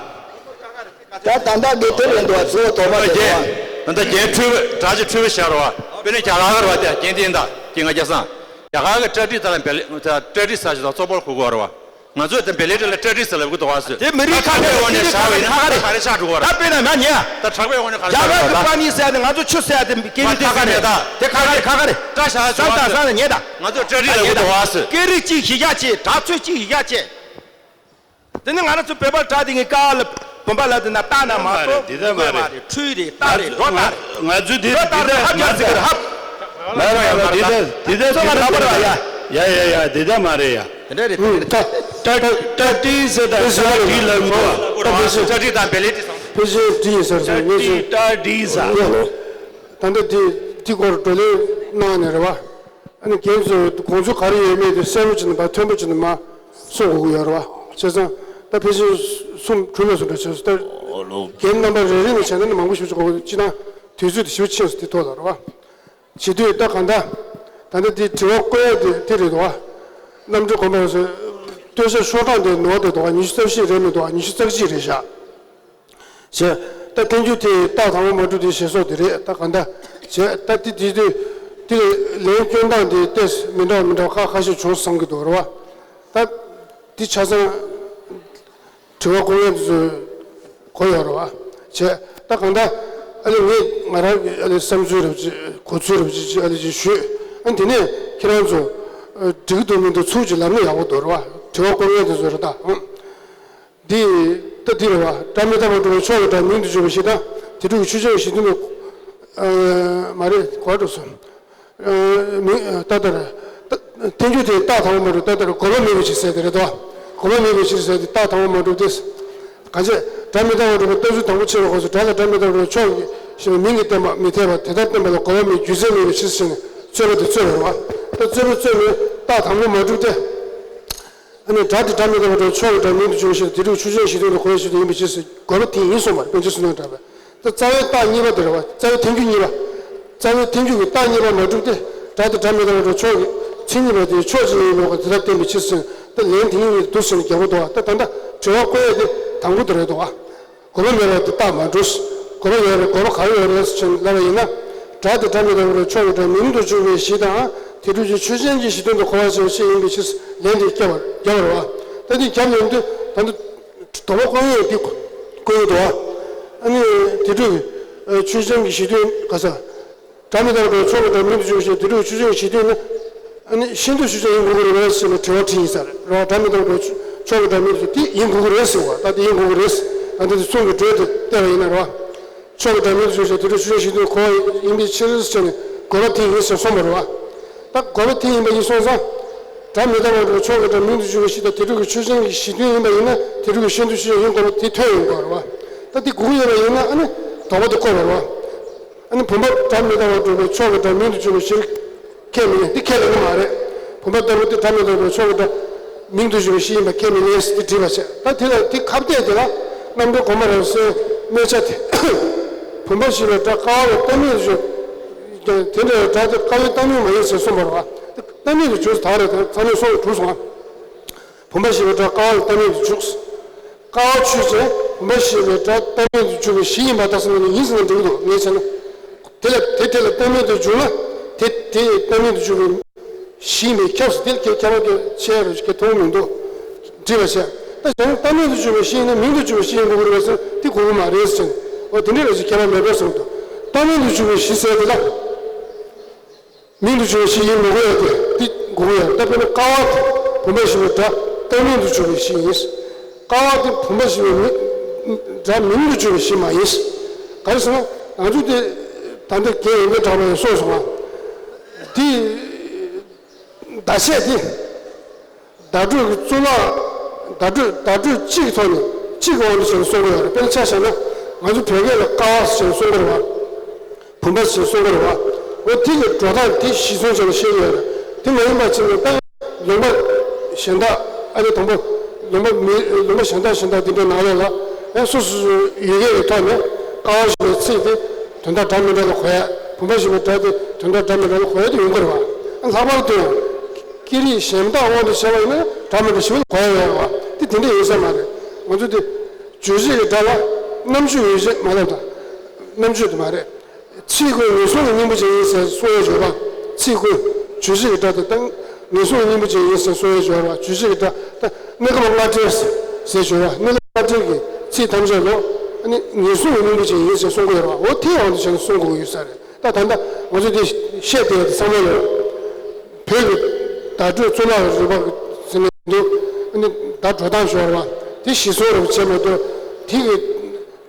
ད་ད་ལྟ་དགེ་ཐེར་ཡིན་འདུག་བ། གཙོ་བོ་དོགས་པ་དེ་རེད་བ། ད་ལྟ་རྒན་འཁྲུལ་བ་གྲགས་ཅིག་འཁྲུལ་བ་ཤར་བ། དཔེར་ན་རྒྱ་གར་གི་རེད་བ། དེ་རྒན་དེ་ཡིན་ད་ཀྱི་ང་རྒྱ་སང་། རྒྱ་གར་གི་པྲ་ཏི་ད་ལ་བེ་ལེ་པྲ་ཏི་ས་ཞིག་དང་གཙོ་བོར་གོ་དགོས་རེད་བ། ང་ཚོས་དེ་བེ་ལེ་ཏི་ལ་སྐྲ་གྲི་ཟེར་ལབ་ཀྱི་འདུག་བ་སོས། དེ་མི་རིགས་ཁ་ཁ་རེད། དེ་ཁ་ཁ་རེད། ཁ་ཁ་རེད། ད་ཕྲག་པའི་འོག་ནས་ཉལ། རྒྱ་གར་གྱི་པཱ་ཎི་ཟེར་ཡ་དེ་ང་ཚོ་ཆུ་ཟེར་ཡ་དེ་སྐད་མི་དེ་ཟེར་ཁ་རེད། དེ་ཁ་ཁ་རེད། ཁ་ཁ་རེད། སྐྲ་བཞར་བྱུང་བ་སོས། ད་ཉལ་ད། ང་ཚོས་སྐྲ་གྲི་ལབ་ཀྱི་འདུག་བ་སོས། སྐད་རིགས་གཅིག་གཞི་བཞག་བྱས། གྲྭ་ཚོས་གཅིག་གཞི་བཞག་བྱས། དེ་ནི་ང་རང་ཚོ་བོད་པར་གྲྭ་དེ་ངའི་ཀ་ལ་བུམ་པ་ལ་དེ་ན་རྟགས་ན་མ་གཏོགས། འདི་ལྟར་མ་རེད། འཁྲུལ་རེད། རྟགས་རེད། སྒྲོ་རྟགས་རེད། འདི་ལྟར་མ་རེད། ཧབ་ཡ་ཟིག་རེད། ཧབ། མ་རེད། མ་རེད། འདི་ལྟར་འདི་ལྟར་ཚོ་ང་རང་བར་བ་ཡ། ཡ་ཡ་ཡ། འདི་ལྟར་མ་རེད་ཡ། དེ་འདྲ་རེད། ད་ད་ད་ཏི་ཟེར་ད་ད་ཏི་ལ་མོ། ད་ཕེ་ཤེ་ཏྲ་ཏི་དང་བེ་ལེ་ཏི་སང་། ཕེ་ཤེ་ཏི་ཟེར་ཟེར། ངེས་ཅན་ཏྲ་ཏི་ཟ། ད་ལྟ་དེ་དེ་སྐོར་བགྲོ་གླེང་གནང་ནས་རེད་བ། ཨ་ནི་རྒན་ཚོས་དགོངས་ཚུལ་ག་རེ་ཡོད་མེད་དེ་གསལ་པོ་བྱས་ནས་མར་མཐོན་པོ་བྱས་ནས་མར་གསུང་དགོས་ཀྱི་ཡོད་རེད་བ། བྱས་ཙང་ད་ཕལ་ཆེར་གསུམ་དྲུག་ལ་སོང་འདྲ་བྱས་སོང་། ད་རྒན་རྣམ་པ་རེ་རེ་ནས་བྱས་ན་ནི་མང་པོ་ཞིག་བྱེད་དགོས་ཀྱི། སྤྱིར་བཏང་དུས་ཚོད་དེ་ཞེ་པོ་ཕྱིན་སོང་། དེ་ཐོག་ལ་རེད་བ། བྱེད་དུས་ད་གང་ལྟར་ད་ལྟ་དེ་དྲི་བ་བཀོད་ཡ་དེ་དེ་རེད་འདུག་བ། གནམ་གྲུ་དགོན་པ་སོགས་སྟོད་ཆ་ཤོག་གྲངས་དེ་ནོར་དེ་འདུག་བ། ཉི་ཤུ་རྩ་བཞི་རེད་མི་འདུག་བ། ཉི་ཤུ་རྩ་གཅིག་རེད་བཞག་བྱས། ད་བསྟན་འགྱུར་དེ་རྟགས་དང་པོ་མ་གྲུབ་དེ་ཞེས་སོགས་དེ་རེད། ད་གང་ལྟར་བྱས། ད་དེ་དེ་དེ་དེ་ལན་སྐྱོན་སྟངས་དེ་ཏོག་ཙམ་མི་འདྲ་བ་མི་འདྲ་བ་ཁག་ཁ་ཤས་བྱུང་བསམ་གྱི་འདུག་རེད་བ། ད་དེ་ཆ་ཚང་དྲི་བ་བཀོད་མཁན་དེ་ཚོས་གོ་ཡོད་རེད་བ། བྱས། ད་གང་ལྟར་ཨ་ལེ་ངས་ང་རང་གི་ཨ་ལེ་བསམ་ཚུལ་རབ་ཅིག་གོ་ཚུལ་རབ་ཅིག་ཅིག་ཨ་ལེ་ཅིག་ཞུས། ཨ་དེ་ནས་ཁྱེད་རང་ཚོ་ཨ་འགྲིག་གི་འདུག་མི་འདུག་ཚུར་ཅིག་ལབ་ན་ཡག་པོ་འདུག་རེད་བ། དྲི་བ་བཀོད་མཁན་དེ་ཚོ་རེད་ད། ཨང་། འདི་ད་འདི་རེད་བ། སྒྲ་མི་རྟག་པར་སྒྲུབ་པའི་ཕྱོགས་ཀྱི་སྒྲ་མིང་དུ་འཇུག་པའི་གཞི་དང་། དེ་སྒྲུབ་ཀྱི་ཆོས་ཅན་གྱི་གཞི་མཐུན་དུ། ཨ་མ་རེད། གོ་བ་འགྲོ་སོང་། ཨ་མི་ད་ལྟར་ད་བསྟན་འགྱུར་དེ་རྟགས་དང་པོ་མ་གྲུབ། ད་ལྟར་དགོས་པ་མེད་པའི་ཕྱིར་ཟེར་དེ་རེད་དོ། དགོས་པ་མེད་པའི་ཕྱིར་ཟེར་དེ་རྟགས་དང་པོ་མ་གྲུབ་སྟེ། གང་བྱས། སྒྲ་མི་རྟག་པར་སྒྲུབ་པའི་རྟགས་ཚུལ་དང་པོ་ཕྱེ་བའི་སྐབས་སུ་སྒྲ་དང་སྒྲ་མི་རྟག་པར་སྒྲུབ་པའི་ཕྱོགས་ཀྱི་གཞི་མིང་གིས་བསྟན་པ་མི་འཐད་པ་དེ་ལྟར་བསྟན་པ་ལ་དགོས་པ་མེད་རྒྱུ་མཚན་མེད་པའི་ཕྱིར་ཟེར་ནས་རྩོད་པ་དེ་རྩོད་པ་རེད་བ། ད་རྩོད་པ་རྩོད་ནས་རྟགས་དང་པོ་མ་གྲུབ་སྟེ། ཨ་ནི་སྒྲ་དེ་སྒྲ་མི་རྟག་པར་སྒྲུབ་པའི་ཕྱོགས་ཀྱི་སྒྲ་མིང་དུ་འཇུག་པའི་ཕྱིར་དེ་སྒྲུབ་ཆོས་ཅན་གཞི་མཐུན་དུ་གོ་བའི་ཕྱིར་དུ་ཡིན་པའི་ཕྱིར་ཟེར། དགོས་པ་དེ་ཡིན་གསུངས་པ་རེད། པཎ་ཆེན་བསོད་ནམས་གྲགས་པས། ད་རྩ་བའི་རྟགས་གཉིས་པ་དེ་རེད་བ། རྩ་བའི་ཐལ་འགྱུར་གྱི་རྟགས་གཉིས་པ་མ་གྲུབ་སྟེ། སྒྲ་དེ་སྒྲ་མི་རྟག་པར་སྒྲུབ་པའི་ཕྱོགས་ཀྱི་མཚན་ཉིད་པ་དེ་ཕྱོགས་གཅིག་ཡིན་པའི་དེ་ལྟར་བསྟན་པའི་ཕྱིར་ཟེར། ད་ལན་དེ་གཉིས་ཀྱི་འདུག་ཟེར་ནས་རྒྱག་པ་འདུག་བ། ད་ད་ལྟ་དྲི་བ་བཀོད་ཡས་དེ་དང་པོ་དེ་རེད་འདུག་བ། དགོས་པ་མེད་པ་དེ་རྟགས་མ་གྲུབ། དགོས་པ་ཡོད་རེད། དགོས་པ་ག་རེ་ཡོད་རེད་ཟེར་ལབ་པ་ཡིན་ན། སྒྲ་དེ་སྒྲ་མི་རྟག་པར་སྒྲུབ་པའི་ཕྱོགས་ཀྱི་སྒྲ་མིང་དུ་འཇུག་པའི་གཞི་དང་། དེ་སྒྲུབ་ཀྱི་ཆོས་ཅན་གྱི་གཞི་མཐུན་དུ་གོ་བ་ཞེས་པའི་ཕྱིར་ཡིན་པའི་ཕྱིར་ལན་དེ་བརྒྱབ་པ་བརྒྱབ་པ་རེད་བ། ད་འདི་བརྒྱབ་ཡོང་དུས་ད་འདི་དོགས་པ་བཀོད་ཡས་འདི་བཀོད་ཡོད་དོ། ཨ་ནི་དེ་སྒྲུབ་ཀྱི་ཆོས་ཅན་གྱི་གཞི་མཐུན་ག་ས། སྒྲ་མི་རྟག་པར་སྒྲུབ་པའི་ཕྱོགས་ཀྱི་སྒྲ་མིང་དུ་འཇུག་པའི་ཕྱིར་དེ་སྒྲུབ་ཀྱི་ཆོས་ཅན་གྱི་གཞི་མཐུན་ནི། ཨ་ནི་ཤིན་ཏུ་ཆོས་ཅན་ཡིན་དགོས་ཀྱི་རེད་པས་ཟེར་ནས་དྲི་བ་དྲིས་ཡིན་ས་རེད་བ། སྒྲ་མི་རྟག་པར་སྒྲུབ་པའི་ཕྱོགས་ཀྱི་སྒྲ་མིང་དུ་འཇུག་དེ་ཡིན་དགོས་ཀྱི་རེད་ཟེར་བ། ད་དེ་ཡིན་དགོས་ཀྱི་རེད་ཟེར། ད་འདི་དེ་གསུང་གི་འགྲོས་དེ་བལྟས་པ་ཡིན་ན་རེད་བ། ཕྱོགས་ཀྱི་སྒྲ་མིང་དུ་འཇུག་པའི་ཕྱིར་དེ་སྒྲུབ་ཀྱི་ཆོས་ཅན་གཞི་མཐུན་གོ་བ་ཡིན་པའི་ཕྱིར་ཟེར་ནས་དགོས་པ་དེ་ཡིན་ཟེར་གསུངས་པ་རེད་བ། ད་དགོས་པ་དེ་ཡིན་པ་ཡིན་སོང་ཙང་། སྒྲ་མི་རྟག་པར་སྒྲུབ་པའི་ཕྱོགས་ཀྱི་སྒྲ་མིང་དུ་འཇུག་པའི་གཞི་དང་དེ་སྒྲུབ་ཀྱི་ཆོས་ཅན་གྱི་གཞི་མཐུན་ཡིན་པ་ཡིན་ན་དེ་སྒྲུབ་ཀྱི་ཤིན་ཏུ་ཆོས་ཅན་ཡིན་དགོས་པ་དེ་ཐོན་ཡོང་དགོས་རེད་བ། ད་དེ་དགོས་ཀྱི་ཡོད་པ་ཡིན་ན་ཨ་ནི་དོགས་པ་དེ་བཀོད་པ་རེད་བ། ཨ་ནི་བུམ་པ་སྒྲ་མི་རྟག་པར་སྒྲུབ་པའི་ཕྱོགས་ཀྱི་སྒྲ་མིང་དུ་འཇུག་པའི་གཞིར་ཁས་མི་ལེན། འདི་ཁས་ལེན་གྱི་མ་རེད། བུམ་པ་ལྟ་བུ་དེ་སྒྲ་མི་རྟག་པའི་ཕྱོགས་ཀྱི་སྒྲ་མིང་དུ་འཇུག་པའི་གཞི་ཡིན་པ་ཁས་མི་ལེན་ཟེར་དེ་བྲིས་པ་བྱས། ད་དེ་ལ་དེ་ཁ་གཏད་དེ་ལ་རྣམ་གྲོལ་གོང་མ་རབ་གསལ་སྨོས་ཆ་དེ། བུམ་པ་ཞེས་པའི་སྒྲ་ཀ་བ་ལ་རྟག་མིང་དུ་འཇུག་དེ་འདྲའི་སྒྲ་དེ་ཀ་བའི་རྟག་མིང་མ་ཡིན་ཟེར་གསུངས་པ་རེད་བ། རྟག་མིང་དུ་འཇུག་ཟེར་ད་རེད། དེ་ཚང་མས་གསུངས་གྲུབ་སོང་ང་། བུམ་པ་ཞེས་པའི་སྒྲ་ཀ་བ་ལ་རྟག་མིང་དུ་འཇུག་ཀ་བ་ཆོས་ཅན། བུམ་པ་ཞེས་པའི་སྒྲ་རྟག་མིང་དུ་འཇུག་པའི་གཞི་ཡིན་པར་ཐལ་ཟེར་ན་ནི་ཡིན་ཟེར་ན་འགྲིག་གི་འདུག་ངས་བྱས་ན། དེ་ལ་དེ་དེ་ལ་རྟག་མིང་དུ་འཇུག་ན། དེ་དེ་རྟག་མིང་དུ་འཇུག་པའི་གཞི་ཡིན་པས་ཁྱབ་ཟེར། དེ་ལ་ཁྱད་པར་གྱི་ཆེ་རུ་ཁྱད་མཐོང་མི་འདུག་འགྲིག་པ་བྱས། ད་གཞན་རྟག་མིང་དུ་འཇུག་པའི་གཞི་ཡིན་ན་མིང་དུ་འཇུག་པའི་གཞི་ཡིན་དགོས་ཀྱི་རེད་པས་ཟེར་དེ་དགོས་ཀྱི་མ་རེད་ཟེར། འོ་དེ་འདྲའི་རེད་ཅེས་ཁྱད་པར་མེད་པས་གསུངས་འདུག་རྟག་མིང་དུ་འཇུག་པའི་གཞི་ཟེར་དེ་ལ། མིང་དུ་འཇུག་པའི་གཞི་ཡིན་མི་དགོས་ཡ་དེ་འདི་དགོས་ཀྱི་ཡོད་རེད། ད་དཔེར་ན་ཀ་བ་དེ་བུམ་པ་ཞེས་པའི་སྒྲ་རྟག་མིང་དུ་འཇུག་པའི་གཞི་ཡིན། ཀ་བ་དེ་བུམ་པ་ཞེས་པའི་མི་སྒྲ་མིང་དུ་འཇུག་པའི་གཞི་མ་ཡིན། ག་རེ་ཟེར་ན་ང་ཚོ་དེ་ད་ལྟ་རྒན་ཡོན་ཏན་གྲགས་པ་ཡང་གསུངས་སོང་ང་། དེ་བརྡ་ཆད་དེ་བརྡ་སྤྲོད་ཀྱི་གཙུག་ལག་བརྡ་སྤྲོད་བརྡ་སྤྲོད་གཅིག་གི་ཐོག་ནས་གཅིག་གི་དབང་དུ་བྱས་ནས་གསུང་གི་ཡོད་རེད། དཔེར་ན་ཆ་བཞག་ན་ང་ཚོ་བོད་སྐད་ལ་ཀ་བ་ཟེར་ནས་གསུང་གི་རེད་བ། བུམ་པ་ཞེས་གསུང་གི་རེད་བ། འོ་དེ་གི་འགྲོ་སྟངས་དེ་གཞི་བཟུང་བྱས་ནས་བཤད་ཀྱི་ཡོད་རེད། དེ་མ་ཡིན་པ་བྱས་ན་ད་ལུང་པ་གཞན་དག་ཨ་ནི་དང་པོ་ལུང་པ་མི་ལུང་པ་གཞན་དག་གཞན་དག་དེ་འདྲའི་ནང་ལོགས་ལ་ཨེ་སོ་སོ་སོའི་ཡི་གེ་ཡི་ཐོག་ནས་ཀ་བ་ཞེས་པའི་ཚིག་དེ་དོན་དག་འདྲ་མི་འདྲ་ལ་གོ་ཡ། བུམ་པ་ཞེས་པའི་སྒྲ་དེ་དོན་དག་འདྲ་མི་འདྲ་ལ་གོ་ཡ་དེ་ཡོང་གི་རེད་བ། ཨ་ལྷག་པར་དུ་ཡང་སྐད་རིགས་གཞན་དག་དབང་དུ་བྱས་པ་ཡིན་ན་འདྲ་མི་འདྲ་ཞེ་པོ་གོ་ཡ་ཡོད་རེད་བ། དེ་དེ་འདྲ་ཡིན་ས་མ་རེད། ང་ཚོ་དེ་རྗོད་བྱེད་ཀྱི་སྒྲ་ལ་རྣམ་གཅོད་ཡོད་ཅེས་མ་ལབ་དང་། རྣམ་གཅོད་དེ་མ་རེད། ཚིག་ཀུན་ངེས་བཟུང་གི་སྙིང་པོ་ཅན་ཡིན་ཟེར་གསུང་ཡས་ཡོད་པ། ཚིག་ཀུན་རྗོད་བྱེད་ཀྱི་སྒྲ་དེ་དང་ ངེས་བཟུང་གི་སྙིང་པོ་ཅན་ཡིན་ཟེར་གསུང་ཡས་སྦྱོར་བ། རྗོད་བྱེད་ཀྱི་སྒྲ་ད་གནས་སྐབས་ལྔ་སྦྲེལ་ཟེར་སྦྱོར་བ། གནས་སྐབས་ལྔ་སྦྲེལ་གྱི་ཚིག་ཐམས་ཅད་ལོ། ཨ་ནི་ངེས་བཟུང་གི་སྙིང་པོ་ཅན་ཡིན་ཟེར་གསུང་གི་ཡོད་རེད་བ། འོ་དེའི་དབང་དུ་བྱས་ནས་གསུང་དགོས་ཀྱི་ཡོད་ས་རེད། ད་ད་ལྟ་ང་ཚོ་འདི་བཤད་བསྡད་ཡ་དེ་ཚང་མ་ལོ། བོད་ཀྱི་བརྡ་སྤྲོད་གཙུག་ལག་རིག་པ་ཟེར་ནས་འདུག་ཨ་ནི་བརྡ་འགྲོ་སྟངས་སྦྱོར་བ་དེ་གཞིར་བཟུང་རུ་བྱས་མ་གཏོགས་དེ་གི་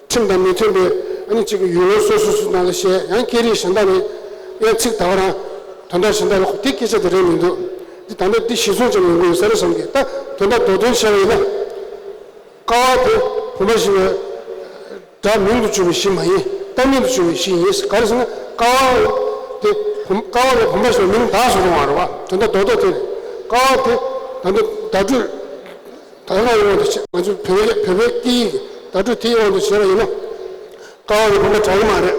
ཁྲིམས་དང་མི་མཐུན་པའི་ཨ་ནི་གཅིག་གི་ཡུལ་ལུང་སོ་སོ་སོ་ནང་ལ་བཤད་ཡང་སྐད་རིགས་གཞན་དག་ནས་ཡང་ཚིག་ད་ག་རང་དོན་དག་གཞན་དག་ལ་དེ་སྐད་ཆ་དེ་རེད་མི་འདུག་འདི་ད་ལྟ་འདི་གཞི་བཟུང་ཅན་ཡོང་གི་ཡོད་ས་རེད་བསམ་གི། ད་དོན་དག་མདོ་དོན་བྱས་པ་ཡིན་ན། ཀ་བ་དེ་བུམ་པ་ཞེས་པའི་སྒྲ་མིང་དུ་གྱུར་པའི་གཞི་མ་ཡིན། བཏགས་མིང་དུ་གྱུར་པའི་གཞི་ཡིན། ག་རེ་ཟེར་ན་ཀ་བ་དེ་བུམ་ཀ་བ་ལས་བུམ་པ་ཞེས་པའི་མིང་འདགས་སུ་རུང་བ་རེད་བ། དོན་དག་མདོ་སྟོད་དེ་རེད། ཀ་བ་དེ་ད་ལྟ་བརྡ་སྤྲོད། ད་ལྟ་ཡོང་བ་དང་ང་ཚོའི་བོད་པའི་བོད་པའི་སྐད་ཡིག་གི་བརྡ་སྤྲོད་དེའི་དབང་དུ་བྱས་པ་ཡིན་ན། ཀ་བ་ལ་བུམ་པ་གྲགས་ཀྱི་མ་རེད།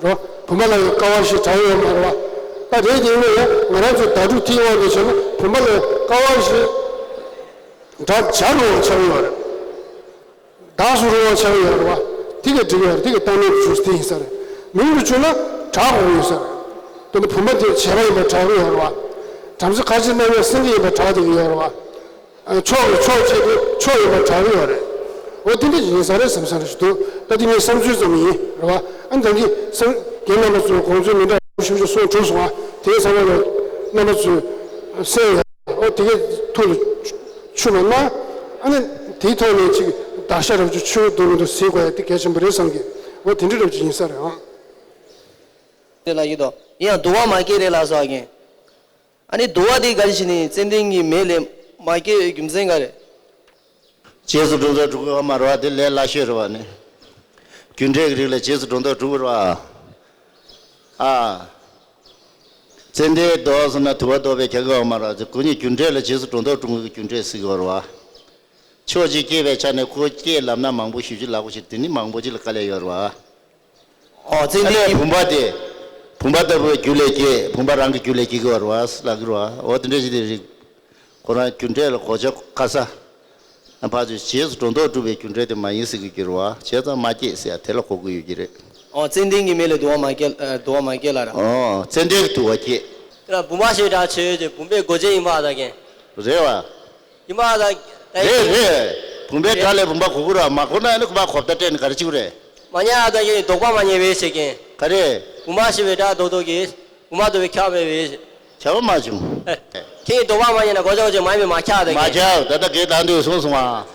རོ། བུམ་པ་ལ་ཡང་ཀ་བ་ཞེས་གྲགས་ཡོད་མ་རེད་བ། ད་རེད་དེ་ཡིན་ན་ཡང་ང་རང་ཚོའི་བརྡ་སྤྲོད་དེའི་དབང་དུ་བྱས་ན་བུམ་པ་ལ་ཀ་བ་ཞེས་སྒྲ་སྦྱར་རུང་བ་ཆགས་ཀྱི་ཡོད་རེད། འདགས་སུ་རུང་བ་ཆགས་ཀྱི་ཡོད་རེད་བ། དེ་གས་འགྲིག་གི་ཡོད་རེད། དེ་གས་བཏགས་མིང་དུ་གྱུར་དེ་ཡིན་ས་རེད། མིང་དུ་གྱུར་ན་གྲགས་དགོས་ཀྱི་ཡོད་ས་རེད། དེ་ནི་བུམ་པ་དེ་བྱེད་པ་ཡིན་པ་གྲགས་ཀྱི་ཡོད་རེད་བ། བྲམ་ཟེ་ཁ་ཆེ་རྣམ་གཉིས་སེང་གེ་ཡིན་པ་གྲགས་བསྡད་ཀྱི་ཡོད་རེད་བ། ཕྱོགས་ཀྱི་ཕྱོགས་གཅིག་ཏུ་ཕྱོགས་ཡོད་པ་གྲགས་ཀྱི་ཡོད་རེད། འོ་དེ་འདྲ་ཡིན་ས་རེད་བསམ་བསམ་རེ་ཞིག་འདུག་ད་དེ་ངའི་བསམ་ཚུལ་ཙམ་ཡིན་རེད་བ། ཨ་ནི་ད་གིན་སེང་རྒན་རྣམ་པ་ཚོས་དགོངས་ཚུལ་མི་འདྲ་བ་ཞུ་ཞུ་གསུངས་གྲུབ་སོང་བ། དེ་ཚང་མ་ལ་རྣམ་པ་ཚོས་གསན་ཡ། འོ་དེ་གའི་ཐུགས་ལ་ཆུད་མ་གནང་། ཨ་ནི་དེའི་ཐོག་ནས་ཅིག་བདག་ཤ་རབ་ཅིག་ཆུད་འདུག་མི་འདུག་གཟིགས་དགོས་ཡ་དེ་གལ་ཆེན་པོ་རེད་བསམ་གི། འོ་དེ་འདྲ་རབ་ཅིག་ཡིན་ས་རེད་ཨང་། དེ་ལ་ཡོད་དོ། ཡིན་ཡང་དུ་བ་མ་སྐྱེས་རེད་ལ་སོགས་ཀྱིན། ཨ་ནི་དུ་བ་དེ་ག་རེ་ཞིག་ནི་ཙན་དན་གྱི་མེ་ལས་མ་སྐྱེས་རྒྱུ་མཚན་ག་རེ། རྗེས་སུ་འགྲོ་ལྡོག་གྲུབ་ཀྱི་ཡོད་མ་རེད་བ། དེ་ལས་སླ་ཤོས་རེད་བ་ནི། རྒྱུ་འབྲས་ཀྱི་རིགས་ལ་རྗེས་སུ་འགྲོ་ལྡོག་གྲུབ་ཀྱི་རེད་བ། ཨ། ཙན་དན་ལྡོག་ཟེར་ན་དུ་བ་ལྡོག་པའི་ཁྱད་ཀ་ཡོད་མ་རེད་བ། དེ་ཁོ་གཉིས་རྒྱུ་འབྲས་ལ་རྗེས་སུ་འགྲོ་ལྡོག་གྲུབ་ཀྱི་རྒྱུ་འབྲས་ཟེར་གྱི་ཡོད་རེད་བ། ཕྱོགས་གཅིག་སྐྱེས་པའི་ཆ་ནས་ཁོ་སྐྱེས་ལབ་ན་མང་པོ་ཞེ་པོ་ཅིག་ལབ་དགོས་ཤེས་དེ་ནི་མང་པོ་ཅིག་ལ་དཀའ་ལས་ཡོད་རེད་བ། ཨོ་ཙན་དན་གྱི་བུམ་པ་དེ། བུམ་པ་ལྟ་བུའི་རྒྱུ་ལས་སྐྱེས། བུམ་པ་རང་གི་རྒྱུ་ལས་སྐྱེ་གི་ཡོད་རེད་བ་ལབ་ཀྱི་རེད་བ། འོ་དེ་འདྲ་ཞིག་དེ་རིགས། ཁོ་རང་རྒྱུ་འབྲས་ལ་གོ་ཆ་ཁ་ས། ཕར་ཚུར་རྗེས་སུ་འགྲོ་ལྡོག་གྲུབ་པའི་རྒྱུ་འབྲས་དེ་མ་ཡིན་ཟེར་གྱི་རེད་བ། བྱས་ཙང་མ་སྐྱེས་ཟེར་ཡ་དེ་ལ་གོ་དགོས་ཡོད་ཀྱི་རེད། ཨོ་ཙན་དན་གྱི་མེ་ལས་དུ་བ་མ་སྐྱེས། ཨ་དུ་བ་མ་སྐྱེས་ལ་ར། ཨོ་ཙན་དན་གྱི་དུ་བ་སྐྱེས། དེ་ལ་བུམ་པ་ཞེས་གྲགས་ཆོས་ཅན། བུམ་པའི་སྒོ་འབྱེད་ཡིན་པ་ད་གིན། རེད་བ། ཡིན་པ་ད། རེད་རེད། བུམ་པའི་སྒྲ་ལས་བུམ་པ་གོ་གི་ར། མ་གོ་ན་ཨ་ནི་ཁོ་པ་གོ་བརྡ་སྤྲད་ནས་ག་རེ་བྱེད་ཀྱི་རེད། མ་ཉལ་ཨ་ད་གིན་ལྡོག་པ་མ་ཉལ་བའི་ཞེས་གིན། ག་རེ། བུམ་པ་ཞེས་པའི་སྒྲ་ལྡོག་ལྡོག་གིས། བུམ་པ་ལྡོག་པའི་ཁྱབ་མེད་པའི། ཁྱབ་པ་མ་བྱུང་། ཨེ། ཁྱེད་ཀྱིས་ལྡོག་པ་མ་ཉལ་ན་གོ་ཆ་གོ་ཆ་མ་ཡིན་པས་མ་ཁྱབ་ད་མ་གིན། ཁྱབ། ད་ལྟ་རྒན་དང་དུས་གསུངས་སོང་ང་།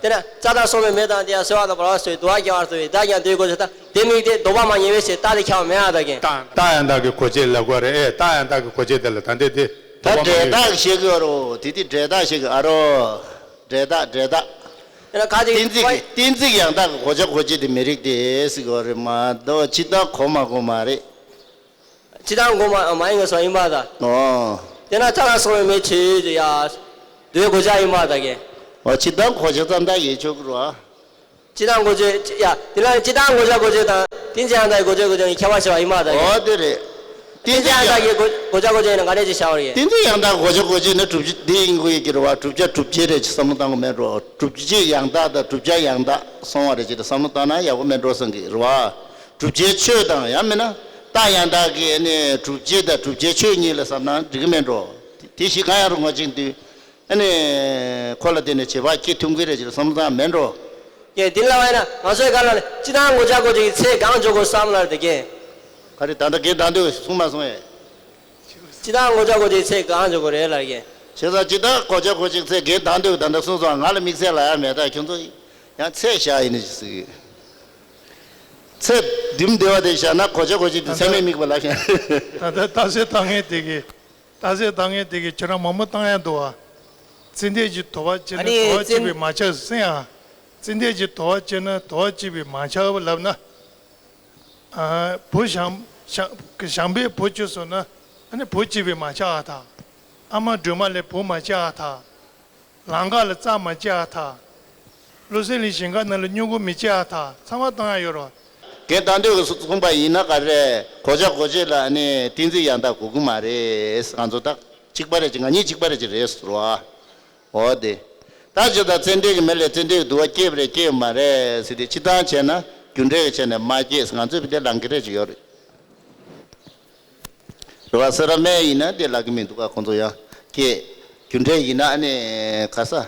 དེ་ན་རྩ་དང་སོ་མའི་མེ་དང་དེ་ཡང་སོལ་བ་དང་བར་བ་སོལ་དུ་བ་སྐྱེ་བར་སོལ་བའི་བརྡ་ཀྱང་ལྡོག་གོ་ཆ་ད་དེ་མིག་དེ་ལྡོག་པ་མ་ཉལ་བའི་ཞེས་རྟགས་དེ་ཁྱབ་པ་མེད་ཨ་ད་གིན། རྟགས་རྟགས་ཡང་དག་གི་གོ་ཆ་ལབ་དགོས་རེད། ཨེ་རྟགས་ཡང་དག་གི་གོ་ཆ་དེ་ལ་ད་འདི་དེ། ད་འབྲས་རྟགས་ཤེས་དགོས་རོ། དེ་དེ་འབྲས་རྟགས་ཤེས་དགོས་ཨ་རོ། འབྲས་རྟགས་འབྲས་རྟགས། དེ་ན་ག་དེ་གཏན་ཚིགས་ཀྱི་གཏན་ཚིགས་ཡང་དག་གི་གོ་ཆ་གོ་ཆ་དེ་མི་རིགས་དེ་ཟེར་དགོས་རེད་མ་གཏོགས་སྤྱིར་བཏང་གོ་མ་གོ་མ་རེད། སྤྱིར་བཏང་གོ་མ་མ་ཡིན་ངེས་སོ་ཡིན་པ་ད། ཨོ། དེ་ན་རྩ་དང་སོ་མའི་མེ་ཆོས་ཡ། དུ་བའི་གོ་ཆ་ཡིན་པ་ད་གིན། ཨོ་སྤྱིར་བཏང་གོ་ཆ་ཙམ་དག་ཡིན་ཆོག་གི་རོ། སྤྱིར་བཏང་གོ་ཆ་ཡ། དེ་ལ་སྤྱིར་བཏང་གོ་ཆ་གོ་ཆ་དང་གཏན་ཚིགས་ཡང་དག་གི་གོ་ཆ་གོ་ཆ་གཉིས་ཁྱད་པར་ཕྱེ་བ་ཡིན་པ་ད་གིན། ཨོ་དེ་རེད། གཏན་ཚིགས་ཡང་དག་གི་གོ་གོ་ཆ་གོ་ཆ་ཡིན་ན་ག་འདྲས་ཅིག་བྱ་བ་རེད། གཏན་ཚིགས་ཡང་དག་གོ་ཆ་གོ་ཆ་ནི་བསྒྲུབ་བྱ་འདི་ཡིན་དགོས་ཡོད་ཀྱི་རེད་བ། བསྒྲུབ་བྱ་བསྒྲུབ་བྱེད་རེད་ཅེས་བསམ་བློ་བཏང་དགོས་མེད་འགྲོ། བསྒྲུབ་བྱེད་ཡང་དག་དང་བསྒྲུབ་བྱ་ཡང་དག་སོང་བ་རེད་ཅེས་བསམ་བློ་བཏང་ན་ཡག་པོ་མེད་འགྲོ་བསམ་གི་རེད་བ། བསྒྲུབ་བྱའི་ཆོས་དང་ཡང་མིན་ན་རྟགས་ཡང་དག་གི་ནི་བསྒྲུབ་བྱེད་དང་བསྒྲུབ་བྱའི་ཆོས་གཉིས་ལ་བསམ་ན་འགྲིག་གི་མེད་འགྲོ། དེ་བཞི་གང་ཡང་རུང་བ་ཅིག་འདུས། ཨ་ནི། ཁོ་ལ་བརྟེན་ནས་བྱེད་པ་སྐྱེ་ཐུབ་ཀྱི་རེད་ཅེས་བསམ་བློ་བཏང་མེད་འགྲོ། ཀྱེ་དེ་ལ་བ་ཡིན་ན་ང་ཚོའི་སྒང་ལ་ནི་སྤྱིར་བཏང་གོ་ཆ་གོ་ཆ་གི་ཚེ་གང་འཇོག་དགོས་བསམ་ལ་དེ་ཀྱེ། ག་རེ་ད་ལྟ་རྒན་དང་དུས་གསུངས་མ་སོང་ངས། སྤྱིར་བཏང་གོ་ཆ་གོ་ཆ་གི་ཚེ་གང་འཇོག་དགོས་རེད་ལ་ཀྱེ། བྱས་ཙང་སྤྱིར་བཏང་གོ་ཆ་གོ་ཆ་གི་ཚེ་རྒན་དང་དུས་ད་ལྟ་གསུངས་སོང་། ང་ལ་དམིགས་བསལ་ལ་ཡང་མེད། ད་ཁྱོད་ཚོ་ཡང་ཚེ་བཞག་ཡིན་ནི་ཞིག་ཟེར་གི། ཚེ་བདུན་བདེ་བ་དེ་བཞག་ན་གོ་ཆ་གོ་ཆ་དེ་ཚད་མས་དམིགས་པ་ལ་བཞག་ད་ལྟ་རྟགས་གསལ་བཏང་མཁན་དེ་གི། རྟགས་གསལ་བཏང་མཁན་དེ་གིས་ཁྱོད་རང་མང་པོ་བཏང་ཡ་འདུག་བ། ཙན་དན་གྱི་དུ་བ་སྐྱེས་ན་ཨ་ནི་དུ་བ་སྐྱེས་ཙན་པའི་མ་ཆགས་ཟེར་ཡ། ཙན་དན་གྱི་དུ་བ་སྐྱེས་ན་དུ་བ་སྐྱེས་པའི་མ་ཆགས་ལབ་ན། ཨ། བུ་བྱམས་བྱམས་བྱམས་པས་བུ་སྐྱེས་སོང་ན་ཨ་ནི་བུ་སྐྱེས་པའི་མ་ཆགས་ཨ་ཐག་ཨ་མ་སྒྲོལ་མ་ལས་བུ་མ་སྐྱེས་ཨ་ཐག་ལང་ཀ་ལ་རྩྭ་མ་སྐྱེས་ཨ་ཐག་བློ་གསལ་གླིང་ཞིང་ཁ་ནང་ལ་སྨྱུ་གུ་མི་སྐྱེས་ཨ་ཐག་ཚང་མ་བཏང་ཡ་ཡོད་རེད་བ། རྒན་དང་དུས་ཀྱི་གསུངས་པ་ཡིན་ན་ག་རེ། གོ་ཆ་གོ་ཆ་ལ་ནི་གཏན་ཚིགས་ཡང་དག་དགོས་ཀྱི་མ་རེད། ང་ཚོ་ད་གཅིག་པ་རེད་ཅེས་ང་གཉིས་གཅིག་པ་རེད་ཅེས་རེད་ཟེར་བ། འོ་དེ། ད་ཇི་ལྟར་ཙན་དན་གྱི་མེ་ལས་ཙན་དན་གྱི་དུ་བ་སྐྱེས་པ་རེད་སྐྱེས་པ་མ་རེད་ཟེར་ཏེ་སྤྱིར་བཏང་བྱས་ན་རྒྱུ་འབྲས་ཀྱི་ཆ་ནས་མ་སྐྱེས་ང་ཚོས་བི་དེ་ལང་ཀི་རེད་ཅེས་ཡོད་རེད། རེད་བ། སེ་ར་སྨན་ཡིན་ན་དེ་ལབ་ཀྱི་མི་འདུག་ག་ཁོང་ཚོ་ཡང་ ཀྱེ། རྒྱུ་འབྲས་ཡིན་ན་ཨ་ནི་ག་ས།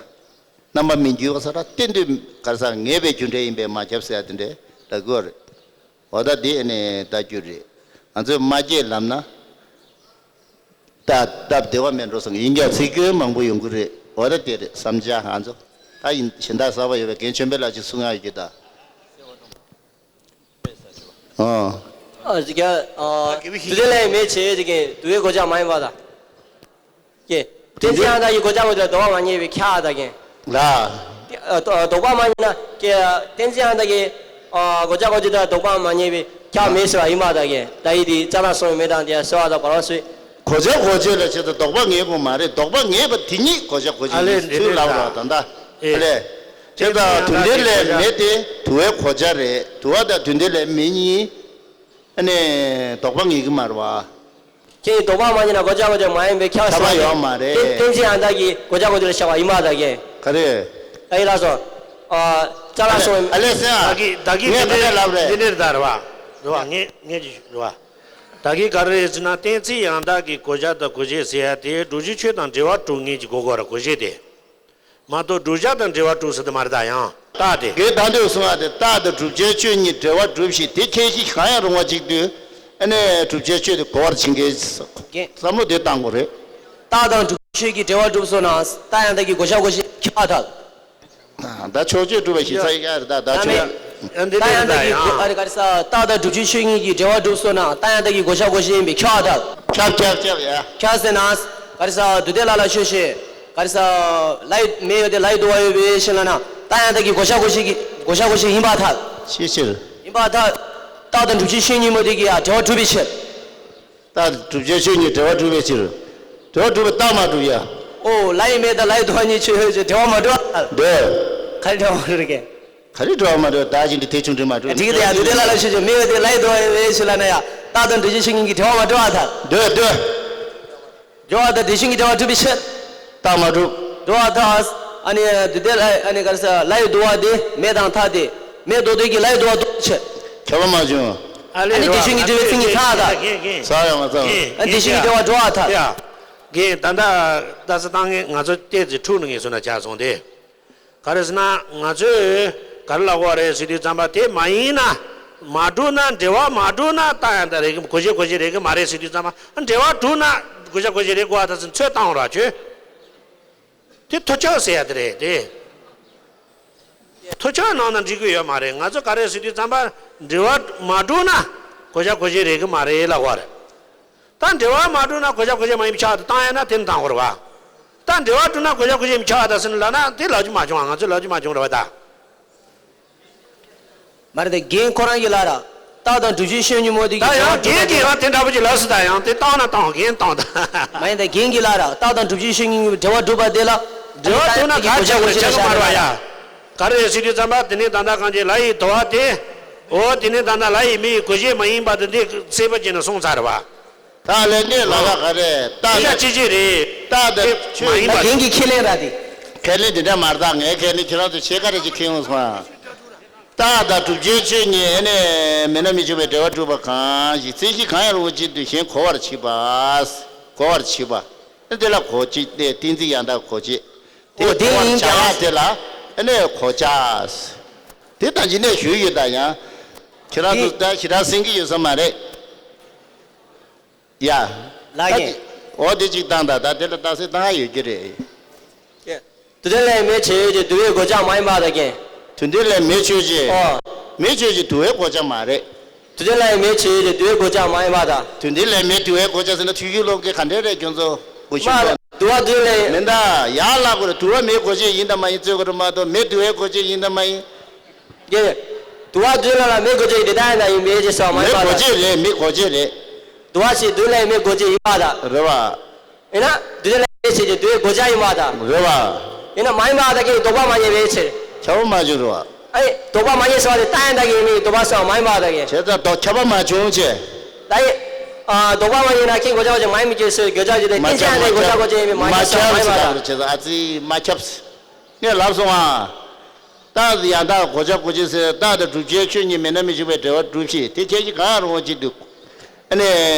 རྣམ་པ་མི་འགྱུར་བ་ས་ར་གཏན་དུ་ག་ས་ངེས་པའི་རྒྱུ་འབྲས་ཡིན་པས་མ་ཁྱབ་ཟེར་ཡ་དེ་འདྲའི་ལ་གོ་རེད། འོ་ད་དེ་ཨ་ནི་ལྟ་རྒྱུ་རེད། ང་ཚོས་མ་སྐྱེས་ལབ་ན། ད་སྟབས་བདེ་བ་མེད་འགྲོ་སོང་ཡིན་ཀྱང་ཚིག་སྐྱོན་མང་པོ་ཡོང་གི་རེད། འོ་ད་དེ་རེད་བསམ་བྱ་ང་ཚོ་ད་ཡིན་གཞན་དག་གསར་པ་ཡོད་པའི་རྒན་ཆོས་འཕེལ་ལགས་ཅིག་གསུང་ཡ་ཡོད་ཀྱི་ད། ཨ། ཨ་ཅིག་ཨ་དུས་ཚོད་ལས་མེད་བྱས་ཅིག་གིས་དུས་ཚོད་གོ་ཆ་མ་ཡིན་པ་དང་། ཀྱེ། གཏན་ཚིགས་ཡང་དག་གི་གོ་ཆ་གོ་ཆ་དོགས་པ་མ་རྙེད་པའི་ཁྱག་དང་ཀྱེ། ལ། ཨ་དོ་དོགས་པ་མ་རྙེད་ན་ཀྱེ། གཏན་ཚིགས་ཡང་དག་གི་ཨ་གོ་ཆ་གོ་ཆ་དང་དོགས་པ་མ་རྙེད་པའི་ཁྱག་མེད་ཟེར་བ་ཡིན་པ་དང་ཀྱེ། ད་ཡིད་དེ་རྩ་ལ་སོང་བའི་མེ་དང་དེ་ཟེར་བ་དང་བར་བ་སུས། གོ་ཆ་གོ་ཆ་ལ་བྱེད་དུ་དོགས་པ་ངེས་དགོས་མ་རེད། དོགས་པ་ངེས་པ་དེ་ཉིད་གོ་ཆ་གོ་ཆ་ཨ་ལས་ཡིན་འདི་ཚུལ་ནི་ལབ་ད་རོགས་ད་ལྟ་ཨེ། ཨ་ལས། དེ་ད་དུས་འདི་ལས་མེད་དེ་དུ་བའི་གོ་ཆ་རེད། དུ་བ་དང་དུས་འདི་ལས་མེད་གཉིས། ཨ་ནི་དོགས་པ་ངེས་ཀྱི་མ་རེད་བ། ཁྱེད་ཀྱིས་དོགས་པ་མ་རྙེད་ན་གོ་ཆ་གོ་ཆ་མ་ཡིན་པའི་ཁྱབ་ཁྱབ་པ་ཡོད་མ་རེད། གཏན་ཚིགས་ཡང་དག་གི་གོ་ཆ་གོ་ཆ་ལ་བཞག་པ་ཡིན་པ་དང་ཀྱེ། ག་རེ། ཨ་ཡིན་ལགས་སོ། ཨ་རྩ་ལ་སོང་བའི། ཨ་ལས་སེ་ཨ། ད་གི་ད་གི་ངས་འདི་ད་ལྟ་ནས་ལབ་རེད། འདི་ནས་ད་རེད་བ། རེད་བ་ངས་ངས་ཀྱི་རེད་བ། ད་གི་ག་རེ་རེད་ཟེར་ན་གཏན་ཚིགས་ཡང་དག་གི་གོ་ཆ་དང་གོ་ཆ་ཟེར་ཡ་དེ་བསྒྲུབ་བྱའི་ཆོས་དང་འབྲེལ་བ་གྲུབ་ངེས་ཀྱི་གོ་གོ་ར་གོ་ཆ་དེ། མ་གཏོགས་བསྒྲུབ་བྱ་དང་འབྲེལ་བ་གྲུབ་ཟེར་དུ་མ་རེད་ད་ཡང་རྟགས་དེ། དགེ་དང་དུ་གསུང་བ་དེ་རྟགས་དང་བསྒྲུབ་བྱའི་ཆོས་གཉིས་འབྲེལ་བ་གྲུབ་ཞིང་དེ་ཁྱད་གཞི་གང་ཡང་རུང་བ་གཅིག་དུས་ཨ་ནི་བསྒྲུབ་བྱའི་ཆོས་དེ་གོ་བར་བྱེད་མཁན་བསམ་བློ་དེ་བཏང་དགོས་རེད། རྟགས་དང་བསྒྲུབ་བྱའི་ཆོས་ཀྱི་འབྲེལ་བ་གྲུབ་སོང་ན་རྟགས་ཡང་དག་གི་གོ་ཆ་གོ་ཆ་ཁྱབ་པ་ཐལ། ད་ཕྱོགས་ཆོས་གྲུབ་པ་ཞིག་ཚ་ཡི་ཀ་རེད་ད་ད་ཆོས། ཡང་འདི་རྟགས་ཡང་དག་གི་གོ་ཨ་རེ་ག་རེ་ས་རྟགས་དང་བསྒྲུབ་བྱའི་ཆོས་གཉིས་ཀྱི་འབྲེལ་བ་གྲུབ་སོང་ན་རྟགས་ཡང་དག་གི་གོ་ཆ་གོ་ཆ་ཡིན་པས་ཁྱབ་པ་ཐལ། ཁྱབ་ཁྱབ་ཁྱབ་ཡ། ཁྱབ་ཟེར་ན། ག་རེ་ས་དུ་ལྡན་ལ་ལ་ཆོས་ཤེས། ག་རེ་ས། ལ་ཡི་མེ་ཡོད་དེ་ལ་ཡི་དུ་བ་ཡོད་པའི་ཕྱིར་ལ་ན་རྟགས་ཡང་དག་གི་གོ་ཆ་གོ་ཆ་གི་གོ་ཆ་གོ་ཆ་ཡིན་པར་ཐལ། ཤེས་ཕྱིར། ཡིན་པར་ཐལ། རྟགས་དང་བསྒྲུབ་བྱའི་ཆོས་གཉིས་མོ་དེ་གི་ཡང་འབྲེལ་བ་གྲུབ་པའི་ཕྱིར། རྟགས་བསྒྲུབ་བྱའི་ཆོས་གཉིས་འབྲེལ་བ་གྲུབ་པའི་ཕྱིར། འབྲེལ་བ་གྲུབ་པའི་རྟགས་མ་གྲུབ་ཡ། ཨོ་ལ་ཡི་མེ་དང་ལ་ཡི་དུ་བ་གཉིས་ཆོས་ཡོད་ཅེས་འབྲེལ་བ་མ་གྲུབ་པར་ཐལ། འདོད། ག་རེ་འབྲེལ་བ་མ་གྲུབ་གི་ག་རེ་འབྲེལ་བ་མ་གྲུབ་ད་ཅི་འདི་དེ་ཆུང་འདྲི་མ་གྲུབ་འགྲིག་གི་དེ་ཡང་དུ་ལྡན་ལ་ལ་ཆོས་ཅེས་མེ་ཡོད་དེ་ལ་ཡི་དུ་བ་ཡོད་པའི་ཕྱིར་ལ་ན་ཡ་རྟགས་དང་བསྒྲུབ་བྱའི་ཆོས་གཉིས་ཀྱི་འབྲེལ་བ་མ་གྲུབ་པར་ཐལ། འདོད་འདོད། འགྲོ་བ་དང་དེ་བཞིན་གྱི་འབྲེལ་བ་གྲུབ་པའི་ཕྱིར། རྟགས་མ་གྲུབ། འགྲོ་བ་དང་། ཨ་ནི་དུ་ལྡན་ལ་ཨ་ནི་ག་རེ་ཟེར་ལ་ཡི་དུ་བ་དེ་མེ་དང་ཐ་དེ་མེ་ལྡོག་ལྡོག་གི་ལ་ཡི་དུ་བ་ལྡོག་པའི་ཕྱིར། ཁྱབ་པ་མ་བྱུང་། ཨ་ལས་ཨ་ནི་རེད་བ། དེ་བཞིན་གྱི་འབྲེལ་བའི་ཚིག་ངེས་ཚང་ཨ་ད། རྒན་རྒན་ས་ཡ་མ་ཚང་། རྒན་ཨ་དེ་བཞིན་གྱི་འབྲེལ་བ་འགྲོ་བ་ཐལ། ཡ། རྒན་ད་ལྟ་ལྟ་ས་བཏང་ངེས་ང་ཚོ་ལྟས་ཚེ་འཁྲུག་ནི་ངེས་སོང་ན་ཆགས་སོང་དེ། ག་རེ་ཟེར་ན་ང་ཚོས་ག་རེ་ལབ་དགོས་རེད་ཟེར་དུས་ཙམ་པ་དེ་མ་ཡིན་ན། མ་གྲུབ་ན་འབྲེལ་བ་མ་གྲུབ་ན་རྟགས་ཡང་དག་རེད་གི་གོ་ཆ་གོ་ཆ་རེད་གི་མ་རེད་ཟེར་དུས་ཙམ་པ་འབྲེལ་བ་གྲུབ་ན་གོ་ཆ་གོ་ཆ་རེད་གོ་བ་ད་ཚོད་བཏང་རོགས་བྱོས། དེ་ཐོ་ཆག་ཟེར་ཡ་དེ་རེད་དེ། ཐོ་ཆག་ནང་ན་འགྲིག་གི་ཡོད་མ་རེད། ང་ཚོ་ག་རེ་ཟེར་དུས་ཙམ་པ་འབྲེལ་བ་མ་གྲུབ་ན་གོ་ཆ་གོ་ཆ་རེད་གི་མ་རེད་ལབ་དགོས་རེད། ད་འབྲེལ་བ་མ་གྲུབ་ན་གོ་ཆ་གོ་ཆ་མ་ཡིན་པའི་ཆ་དེ་བཏང་ཡ་ན་དེ་ནི་བཏང་དགོས་རེད་བ། ད་འབྲེལ་བ་གྲུབ་ན་གོ་ཆ་གོ་ཆ་ཡིན་པའི་ཆ་ད་ཟེར་ན་ལབ་ན་དེ་ལབ་རྒྱུ་མ་བྱུང་བ་ང་ཚོས་ལབ་རྒྱུ་མ་བྱུང་རེད་བ་ད། མ་རེད་དེ་རྒན་ཁོ་རང་གིས་ལབ་ར། རྟགས་དང་བསྒྲུབ་བྱའི་ཆོས་གཉིས་མོ་དེ་ད་ཡང་རྒན་གྱིས་ཡང་དེ་འདྲ་པོ་ཅིག་ལབ་སྲིད་ད་ཡང་དེ་བཏང་ན་བཏང་རྒན་བཏང་ད། མ་ཡིན་ད་རྒན་གྱིས་ལབ་ར་རྟགས་དང་བསྒྲུབ་བྱའི་ཆོས་གཉིས་འབྲེལ་བ་གྲུབ་པ་དེ་ལ། འབྲེལ་བ་གྲུབ་ན་ག་ཆག་གི་ཆག་གི་མ་རེད་བ་ཡ། ག་རེ་ཟེར་དུས་ཙམ་པ་དེ་ནས་ད་ལྟ་གང་ཅི་ལ་ཡི་དོ་བ་དེ། འོ་དེ་ནས་ད་ལྟ་ལ་ཡི་མི་ཡི་གོ་ཆ་མ་ཡིན་པ་དེ་འདི་གསལ་པོ་བྱས་ནས་སོང་ཚར་བ། ད་ལས་ངས་ལ་ལ་ག་རེ་རྟགས་དེ་ཡ་ཅི་ཅི་རེད། རྟགས་དེ་ཆོས་མ་ཡིན་པ། རྒན་གྱི་ཁས་ལེན་ར་དེ། ཁས་ལེན་དེ་འདྲ་མ་རེད་ད་ངས་ཁས་ལེན་ཁྱེད་རང་ཚོ་ཆེད་ཀ་རེ་ཅིག་ཁེལ་ཡོང་སོང་ཨ། རྟགས་དང་བསྒྲུབ་བྱའི་ཆོས་གཉིས་ཨེ་ནས་མེད་ན་མི་འཇུག་པའི་འབྲེལ་བ་གྲུབ་པ་གང་ཞིག་མཚན་གཞི་གང་ཡང་རུང་བ་ཅིག་ཏུ་གཞན་གོ་བར་བྱེད་པ། གོ་བར་བྱེད་པ། དེ་ལ་གོ་བྱེད་དེ་གཏན་ཚིགས་ཡང་དག་གོ་བྱེད། དེ་འོ་དེ་གོ་བར་ཡིན་བྱ་ཀྱང་། དེ་ལ་ཨེ་ནས་གོ་བྱ། དེ་ད་ཅི་ནས་ཞུས་ཡོད་ད་ཡང་། ཁྱེད་རང་ཚོ་ད་ཞེ་དྲག་གསན་གྱི་ཡོད་ས་མ་རེད། ཡ། ལགས་ཡིན། འོ་དེ་གཅིག་བཏང་ད་ད་དེ་ལ་རྟགས་གསལ་བཏང་ཡ་ཡོད་ཀྱི་རེད། དུ་ལྡན་ལ་ཡི་མེ་ཆོས་ཅན་དུ་བའི་གོ་ཆ་མ་ཡིན་པ་དང་རྒན། དུ་ལྡན་ལ་ཡི་མེ་ཆོས་ཅན། ཨོ། མེ་ཆོས་ཅན་དུ་བའི་གོ་ཆ་མ་རེད། དུ་ལྡན་ལ་ཡི་མེ་ཆོས་ཅན་དུ་བའི་གོ་ཆ་མ་ཡིན་པ་དང་། དུ་ལྡན་ལ་ཡི་མེ་དུ་བའི་གོ་ཆ་ཟེར་ན་ཐུགས་ཡུལ་ལོག་གི་ག་འདྲ་རེད་ཁྱོད་ཚོ་གོ་ཤུགས་མ་པོ། དུ་བ་དུ་ལྡན་ལ་ཡི། མེ་མདའ་ཡར་ལ་གོ་རེད་དུ་བ་མེ་གོ་ཆ་ཡིན་དང་མ་ཡིན་རྩོད་གོ་རེད་མ་གཏོགས་མེ་དུ་བའི་གོ་ཆ་ཡིན་དང་མ་ཡིན། རྒན། དུ་བ་དུ་ལྡན་ལ་ལ་མེ་གོ་ཆ་ཡིན་དེ་ལྟ་ཡིན་དང་ཡིན་མེ་ཅེས་སོགས་མ་ཡིན་པ་དང་། མེ་གོ་ཆ་རེད་མེ་གོ་ཆ་རེད། དུ་བ་ཞིག་དུ་ལྡན་ལ་ཡི་མེ་གོ་ཆ་ཡིན་པ་དང་། རེད་བ། ཡིན་ན། དུ་ལྡན་ལ་ཡི་མེ་ཆོས་ཅན་དུ་བའི་གོ་ཆ་ཡིན་པ་དང་། རེད་བ། ཡིན་ན་མ་ཡིན་པ་དང་གི་དོགས་པ་མ་རྙེད་པའི་ཕྱིར། ཁྱབ་པ་མ་བྱུང་རེད་བ། ཨ་ནི་དོགས་པ་མ་རྙེད་སོང་བ་དེ་རྟགས་ཡང་དག་གི་ཡིན་མིན་གྱི་དོགས་པ་སོང་བ་མ་ཡིན་པ་དང་གི། བྱས་ཙང་དོགས་ཁྱབ་པ་མ་བྱུང་བྱས། ད་ཡིན། ཨ་དོགས་པ་མ་རྙེད་ན་ཁྱེད་གོ་ཆ་གོ་ཆ་མ་ཡིན་མི་སྐྱེ་སོས་གོ་ཆ་གོ་ཆ་དེ་མ་གཏན་ཚིགས་ཁྱབ་ཡང་དག་གི་གོ་ཆ་གོ་ཆ་ཡིན་མིན་མ་མ་ཁྱབ་སོང་བ་མ་ཡིན་པ་དང་། ཁྱབ་ཟེར་ད་བྱས་ཙང་ཨ་ཙི་མ་ཁྱབ་ཟེར། ངས་ལབ་སོང་ཨ། རྟགས་ཡང་དག་གོ་ཆ་གོ་ཆ་ཟེར་རྟགས་དང་བསྒྲུབ་བྱའི་ཆོས་གཉིས་མེད་ན་མི་འཇུག་པའི་འབྲེལ་བ་གྲུབ་ཞིང་དེ་ཁྱད་ཀྱིས་གང་ཡང་རུང་བ་གཅིག་ཏུ། ཨ་ནི་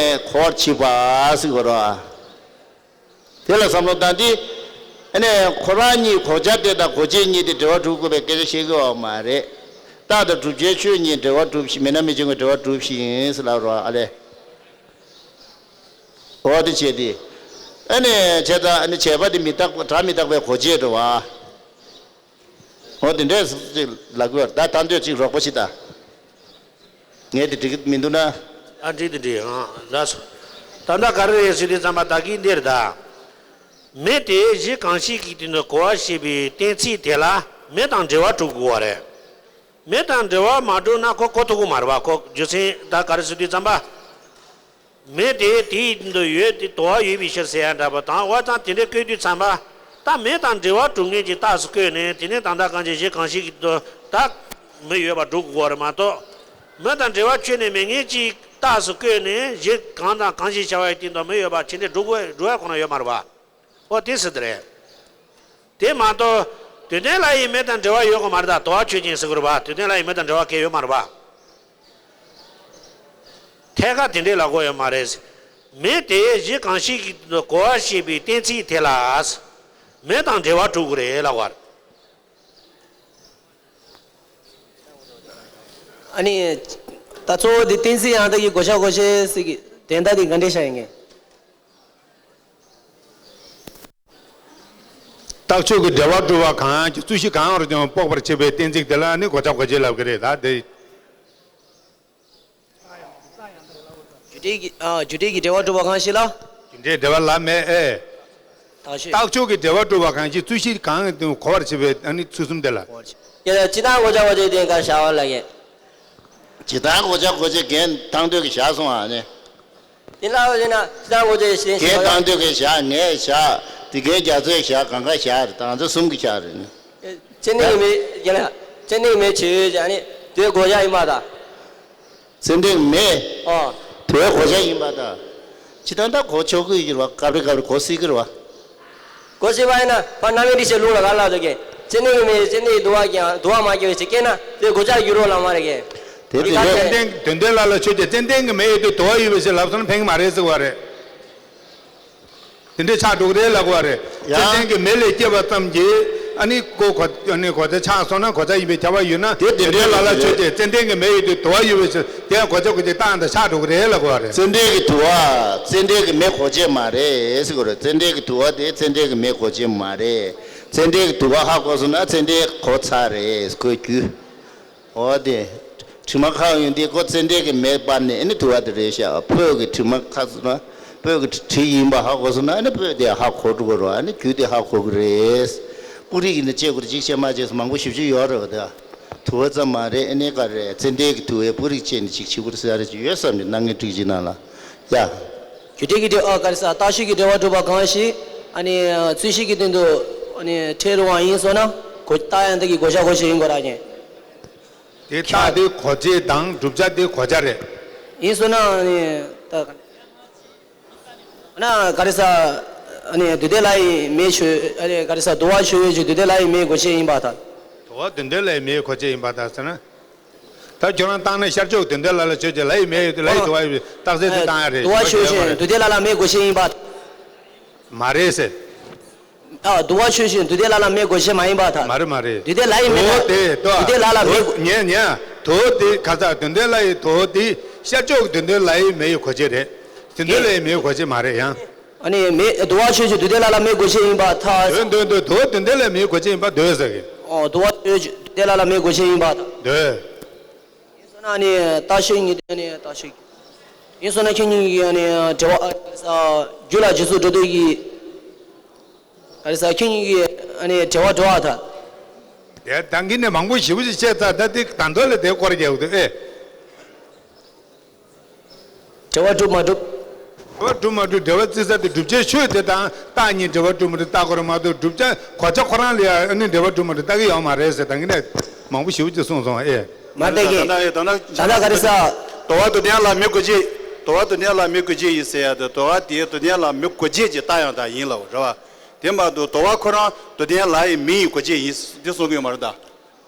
གོ་བར་བྱེད་པ་ཟེར་དགོས་རེད་བ། དེ་ལ་བསམ་བློ་བཏང་སྟེ། ཨ་ནི་ཁོ་རང་གཉིས་གོ་ཆ་དེ་དང་གོ་བྱེད་གཉིས་དེ་འབྲེལ་བ་གྲུབ་དགོས་པའི་སྐད་ཆ་བཤད་ཀྱི་ཡོད་མ་རེད། རྟགས་དང་བསྒྲུབ་བྱའི་ཆོས་གཉིས་འབྲེལ་བ་གྲུབ་ཞིང་མེད་ན་མི་འབྱུང་བའི་འབྲེལ་བ་གྲུབ་ཞིང་ཟེར་ལབ་རོགས་ཨ་ལས། འོ་དེ་བྱས་ཏེ། ཨ་ནི་བྱས་ཙང་ཨ་ནི་བྱས་པ་དེ་མི་རྟག་པ་སྒྲ་མི་རྟག་པའི་གོ་བྱེད་འགྲོ་བ། འོ་དེ་འདྲས་ཅིག་ལབ་དགོས་ད་ལྟ་འདོད་ཅིག་རོགས་པ་བྱེད་ད། ངས་དེ་འགྲིག་གི་མི་འདུག་ན། ཨ་འགྲིག་དེ་འགྲིག་ཨང་ལགས་སོ། ད་ལྟ་ག་རེ་རེད་ཟེར་དུས་ཙམ་པ་ད་གིན་འདིར་ད། མེ་དེ་གཞི་གང་ཞིག་གི་སྟེང་དུ་གོ་བར་བྱེད་པའི་གཏན་ཚིགས་དེ་ལ་མེ་དང་འབྲེལ་བ་གྲུབ་དགོས་པ་རེད། མེ་དང་འབྲེལ་བ་མ་གྲུབ་ན་ཁོ་གོ་ཐུབ་ཀྱི་མ་རེད་པ། ཁོ་རྒྱུ་མཚན་ད་ག་རེ་ཟེར་དུས་ཙམ་པ། མེ་དེ་དེའི་སྟེང་དུ་ཡོད་དེ་དོར་བ་ཡོད་པའི་ཕྱིར་ཟེར་ཡ་འདྲ་པོ་དང་འོ་ཙང་དེ་འདྲའི་བཀོད་དུས་ཙམ་པ། ད་མེ་དང་འབྲེལ་བ་གྲུབ་མཁན་གྱི་རྟགས་སུ་བཀོད་ནས་དེ་ནས་ད་ལྟ་གང་ཅི་གཞི་གང་ཞིག་གི་དོན་དག་མེ་ཡོད་པ་སྒྲུབ་དགོས་པ་རེད་མ་གཏོགས། མེ་དང་འབྲེལ་བ་ཆོད་ནས་མེད་མཁན་གྱི་རྟགས་སུ་བཀོད་ནས་གཞི་གང་དང་གང་ཞིག་བྱ་བའི་སྟེང་དུ་མེ་ཡོད་པ་ཕྱིན་ཏེ་སྒྲུབ་དགོས་སྒྲུབ་ཡ་ཁོ་ན་ཡོད་མ་རེད་པ། ཨོ་དེ་སྲིད་དེ་རེད། དེ་མ་གཏོགས། དུས་མཐའི་ལྷ་ཡི་མེ་དང་འབྲེལ་བ་ཡོད་དགོས་མ་རེད་ད་དོར་བ་ཆོད་ཅིང་ཟེར་དགོས་རེད་པ། དུས་མཐའི་ལྷ་ཡི་མེ་དང་འབྲེལ་བ་གང་ཡང་ཡོད་མ་རེད་པ། ཐད་ཀར་དེ་འདྲའི་ལབ་དགོས་ཡོད་མ་རེད། མེ་དེ་གཞི་གང་ཞིག་གི་གོ་བར་བྱེད་པའི་གཏན་ཚིགས་དེ་ལ། མེ་དང་འབྲེལ་བ་གྲུབ་དགོས་རེད་ལབ་པ་རེད། ཨ་ནི། ད་གཙོ་བོ་དེ་གཏན་ཚིགས་ཡང་དག་གི་གོ་ཆ་གོ་ཆའི་སྲིད་ཀྱི་དོན་དག་དེ་ག་འདྲས་བྱ་ཡིན་ངེས། རྟགས་ཆོས་ཀྱི་འབྲེལ་བ་གྲུབ་པ་གང་གི་རྩོད་གཞི་གང་རུ་ཀྱང་དཔོག་པར་བྱེད་པའི་གཏན་ཚིགས་དེ་ལ་ནི་གོ་ཆ་གོ་ཆའི་ལབ་ཀྱི་རེད་ད་དེ། རྒྱུ་འབྲས་ཀྱི་ཨ་རྒྱུ་འབྲས་ཀྱི་འབྲེལ་བ་གྲུབ་པ་གང་ཞིག་ལ། རྒྱུ་འབྲས་འབྲེལ་བ་ལ་མེ་ཨེ། རྟགས་ཆོས། རྟགས་ཆོས་ཀྱི་འབྲེལ་བ་གྲུབ་པ་གང་ཞིག་རྩོད་གཞི་གང་དུ་གོ་བར་བྱེད་པའི་ཨ་ནི་ཚུལ་གསུམ་དེ་ལ། ཡ་ཡ་སྤྱིར་བཏང་གོ་ཆ་གོ་ཆའི་དེ་ག་བྱ་བ་ལ་ངེས། སྤྱིར་བཏང་གོ་ཆ་གོ་ཆའི་རྒན་བཏང་འདོད་ཀྱི་བཞག་སོང་ཨ་ནི། དེ་ལ་ཡིན་ན་སྤྱིར་བཏང་གོ་ཆའི་ཞེས་རྒན་བཏང་འདོད་ཀྱི་བཞག་ངས་བཞག་དེ་རྒན་རྒྱ་མཚོས་བཞག་གང་ག་བཞག་རེད་ད་ང་ཚོ་གསུམ་གྱི་བཞག་རེད་ནི། ཙན་དན་གྱི་མེ་ཡིན་ན་ཙན་དན་གྱི་མེ་ཆེ་ཡོད་ཀྱང་ནི་དེ་གོ་ཆ་ཡིན་པ་དང་། ཙན་དན་གྱི་མེ། ཨོ། དེ་གོ་ཆ་ཡིན་པ་དང་། ཅི་ལྟར་ད་གོ་ཆོག་གི་ཡོད་རེད་བ་སྐབས་རེ་སྐབས་རེ་གོ་སྲིད་ཀྱི་རེད་བ། གོ་སྲིད་པ་ཡིན་ན་ཕར་རྣམ་དབྱེ་འདི་བྱས་ལུང་ལ་ག་ལ་འདུག་གི་ཙན་དན་གྱི་མེ་ཙན་དན་གྱི་དུ་བ་ཀྱང་དུ་བ་མ་སྐྱེ་བའི་ཕྱིར་སྐྱེས་ན་དེ་གོ་ཆ་འགྱུར་རོ་ལ་མ་རེད་གི། དེ་དེ་ད་ལྟ་ཙན་དན་དོན་ལྡན་ལ་ལ་ཆོས་ཀྱི་ཙན་དན་གྱི་མེ་ཡོད་དུས་དུ་བ་ཡོད་པའི་ཕྱིར་ལབ་སོང་ན་ཕན་གྱི་མ་རེད་ཟེར་བ་རེད། དེ་འདྲའི་ཆགས་འགྲོ་གི་རེད་ལབ་དགོས་པ་རེད། ཡ། ཙན་དན་གྱི་མེ་ལས་སྐྱེས་པ་ཙམ་གྱིས་ཨ་ནི་ཀོ་གོ་ཨ་ནི་གོ་ཆ་ཆགས་སོང་ན་གོ་ཆ་ཡིན་པའི་ཁྱབ་པ་ཡོད་ན་དེ་དེ་དོན་འདྲའི་ལ་ལ་ལབ་ཆོས་ཀྱི་ཙན་དན་གྱི་མེ་ཡོད་དུས་དུ་བ་ཡོད་པའི་ཕྱིར་དེ་ཡང་གོ་ཆ་གོ་ཆའི་རྟགས་དང་ཆགས་འགྲོ་གི་རེད་ལབ་དགོས་པ་རེད། ཙན་དན་གྱི་དུ་བ་ཙན་དན་གྱི་མེ་གོ་ཆ་མ་རེད་ཟེར་དགོས་རེད། ཙན་དན་གྱི་དུ་བ་དེ་ཙན་དན་གྱི་མེ་གོ་ཆ་མ་རེད། ཙན་དན་གྱི་དུ་བ་ཧ་གོ་སོང་ན་ཙན་དན་གོ་ཚར་རེད་གོ་རྒྱུ། འོ་དེ། དྲི་མ་ཁ་ཡོང་དུས་ཁོ་ཙན་དན་གྱི་མེ་སྤར་ནས་ཨ་ནི་དུ་བ་དེ་རེད་ཤག་སྤོས་ཀྱི་དྲི་མ་ཁ་སོང་ན་སྤོས་ཀྱི་དྲི་ཡིན་པ་ཧ་གོ་སོང་ན་ཨ་ནི་སྤོས་དེ་ཧ་གོ་འགྲོ་གི་རེད། ཨ་ནི་རྒྱུ་དེ་ཧ་གོ་གི་རེད། སྤུ་རིས་ཡིན་ན་བཅད་དགོས་རེད། གཅིག་བཅད་མ་བཅད་སོང་མང་པོ་ཞེ་པོ་ཅིག་ཡོད་རེད་བ། དེ་དུ་བ་ཙམ་མ་རེད། ཨ་ནི་ག་རེ་ཙན་དན་གྱི་དུ་བས་སྤུ་རིས་བཅད་ནས་ཅིག་བྱེད་དགོས་རེད་ཟེར་ཡ་རེ་ཅིག་ཡོད་བསམ་ནས་གནང་མཁན་བཀྲ་ཤིས་ནང་ལ་ཡ། རྒྱུ་འབྲས་ཀྱི་འབྲེལ་ཨ་ག་རེ་ཟེར་རྟགས་ཆོས་ཀྱི་འབྲེལ་བ་གྲུབ་པ་གང་ཞིག་ཨ་ནི་རྩོད་གཞི་གི་སྟེང་དུ་ཨ་ནི་ཕྲད་རུང་བ་ཡིན་སོང་ན་གོ་རྟགས་ཡང་དག་གི་གོ་ཆ་གོ་ཆ་ཡིན་དགོས་ར་ཉེ། དེ་རྟགས་དེ་གོ་ཆ་དང་བསྒྲུབ་བྱ་དེ་གོ་ཆ་རེད། ཡིན་སོང་ན་ཨ་ནི་ད་ན་ག་རེ་ཟེར་ཨ་ནི་དུས་མཐའི་ལྷ་ཡི་མེ་ཆོས་ཨ་ནི་ག་རེ་ཟེར་དུ་བ་ཆོས་ཡོད་ཀྱི་དུས་མཐའི་ལྷ་ཡི་མེ་གོ་ཆ་ཡིན་པ་དང་། དུ་བ་དུས་མཐའི་ལྷ་ཡི་མེ་གོ་ཆ་ཡིན་པ་དང་ཟེར་ན། ད་ཁྱོད་རང་བཏང་ན་ཤར་ཕྱོགས་དོན་ལྡན་ལ་ལ་ཆོས་ཅན་ལ་ཡི་མེ་ཡོད་དེ་ལ་ཡི་དུ་བ་ཡོད་པའི་རྟགས་གསལ་དེ་བཏང་ཡ་རེད། དུ་བ་ཆོས་ཅན་དུས་མཐའི་ལྷ་ལ་མེ་གོ་ཆ་ཡིན་པ། མ་རེད་ཟེར། ཨ་དུ་བ་ཆོས་ཅན་དུས་མཐའི་ལྷ་ལ་མེ་གོ་ཆ་མ་ཡིན་པ་ད། མ་རེད་མ་རེད། དུས་མཐའི་ལྷ་ཡི་མེ་ད། དུ་བ་དེ་དུ་དུས་མཐའི་ལྷ་ལ་མེ་གོ། ཉན་ཉན། དུ་བ་དེ་ག་ས་དོན་ལྡན་ལ་ཡི་དུ་བ་དེ་ཤར་ཕྱོགས་དོན་ལྡན་ལ་ཡི་མེ་ཡི་གོ་ཆ་རེད། དོན་ལྡན་ལ་ཡི་མེ་ཡི་གོ་ཆ་མ་རེད་ཡང་། ཨ་ནི་མེ་དུ་བ་ཆོས་ཅན་དུས་མཐའི་ལྷ་ལ་མེ་གོ་ཆ་ཡིན་པ་ཐ། འདོད་འདོད་འདོད་དུ་བ་དོན་ལྡན་ལ་མེ་གོ་ཆ་ཡིན་པ་འདོད་ཟེར་གི། ཨོ་དུ་བ་ཆོས་ཅན་དུས་མཐའི་ལྷ་ལ་མེ་གོ་ཆ་ཡིན་པ་ཐ། འདོད། ཡིན་སོང་ན་ནི་རྟགས་ཆོས་ཉིད་དེ་ནི་རྟགས་ཆོས་ཡིན་སོང་ན་ཁྱེད་གཉིས་ཀྱི་ནི་འབྲེལ་བ་རྒྱུ་ལ་རྗེས་སུ་འགྲོ་འདོད་ཀྱི་ག་རེ་ཟ་ཁྱེད་གཉིས་ཀྱི་ནི་འབྲེལ་བ་འགྲོ་བ་ཐ། དེ་ད་གིན་ནས་མང་པོ་ཞེ་པོ་ཅིག་བཤད་ཚར། ད་དེ་ད་འདོད་ལ་དེ་སྐོར་རྒྱག་འདུག་ཨེ། འབྲེལ་བ་གྲུབ་མ་གྲུབ། འབྲེལ་བ་གྲུབ་མ་གྲུབ་འབྲེལ་བ་རྩི་ས་དེ་བསྒྲུབ་བྱའི་ཆོས་དེ་དང་རྟགས་གཉིས་འབྲེལ་བ་གྲུབ་མ་གྲུབ་བལྟ་དགོས་རེད་མ་གཏོགས་བསྒྲུབ་བྱ་གོ་ཆ་ཁོ་རང་ལ་ཡང་ཨ་ནི་འབྲེལ་བ་གྲུབ་མ་གྲུབ་བལྟ་གི་ཡོད་མ་རེད་ཟེར་ད་གིན་ནས་མང་པོ་ཞེ་པོ་ཅིག་གསུངས་སོང་ཨེ། མ་བལྟ་གི། ད་ལྟ་ད་ལྟ་ག་རེ་ཟ། དུ་བ་དུ་ལྡན་ལ་མེ་གོ་བྱེད། དུ་བ་དུ་ལྡན་ལ་མེ་གོ་བྱེད་ཡིན་ཟེར་ཡ་དེ་དུ་བ་དེ་དུ་ལྡན་ལ་མེ་གོ་བྱེད་ཀྱི་རྟགས་ཡང་དག་ཡིན་ལབ་རེད་བ། དེ་མ་གཏོགས་དུ་བ་ཁོ་རང་དུ་ལྡན་ལ་ཡི་མེ་ཡི་གོ་བྱེད་ཡིན་འདི་གསུང་གི་ཡོད་མ་རེད་ད།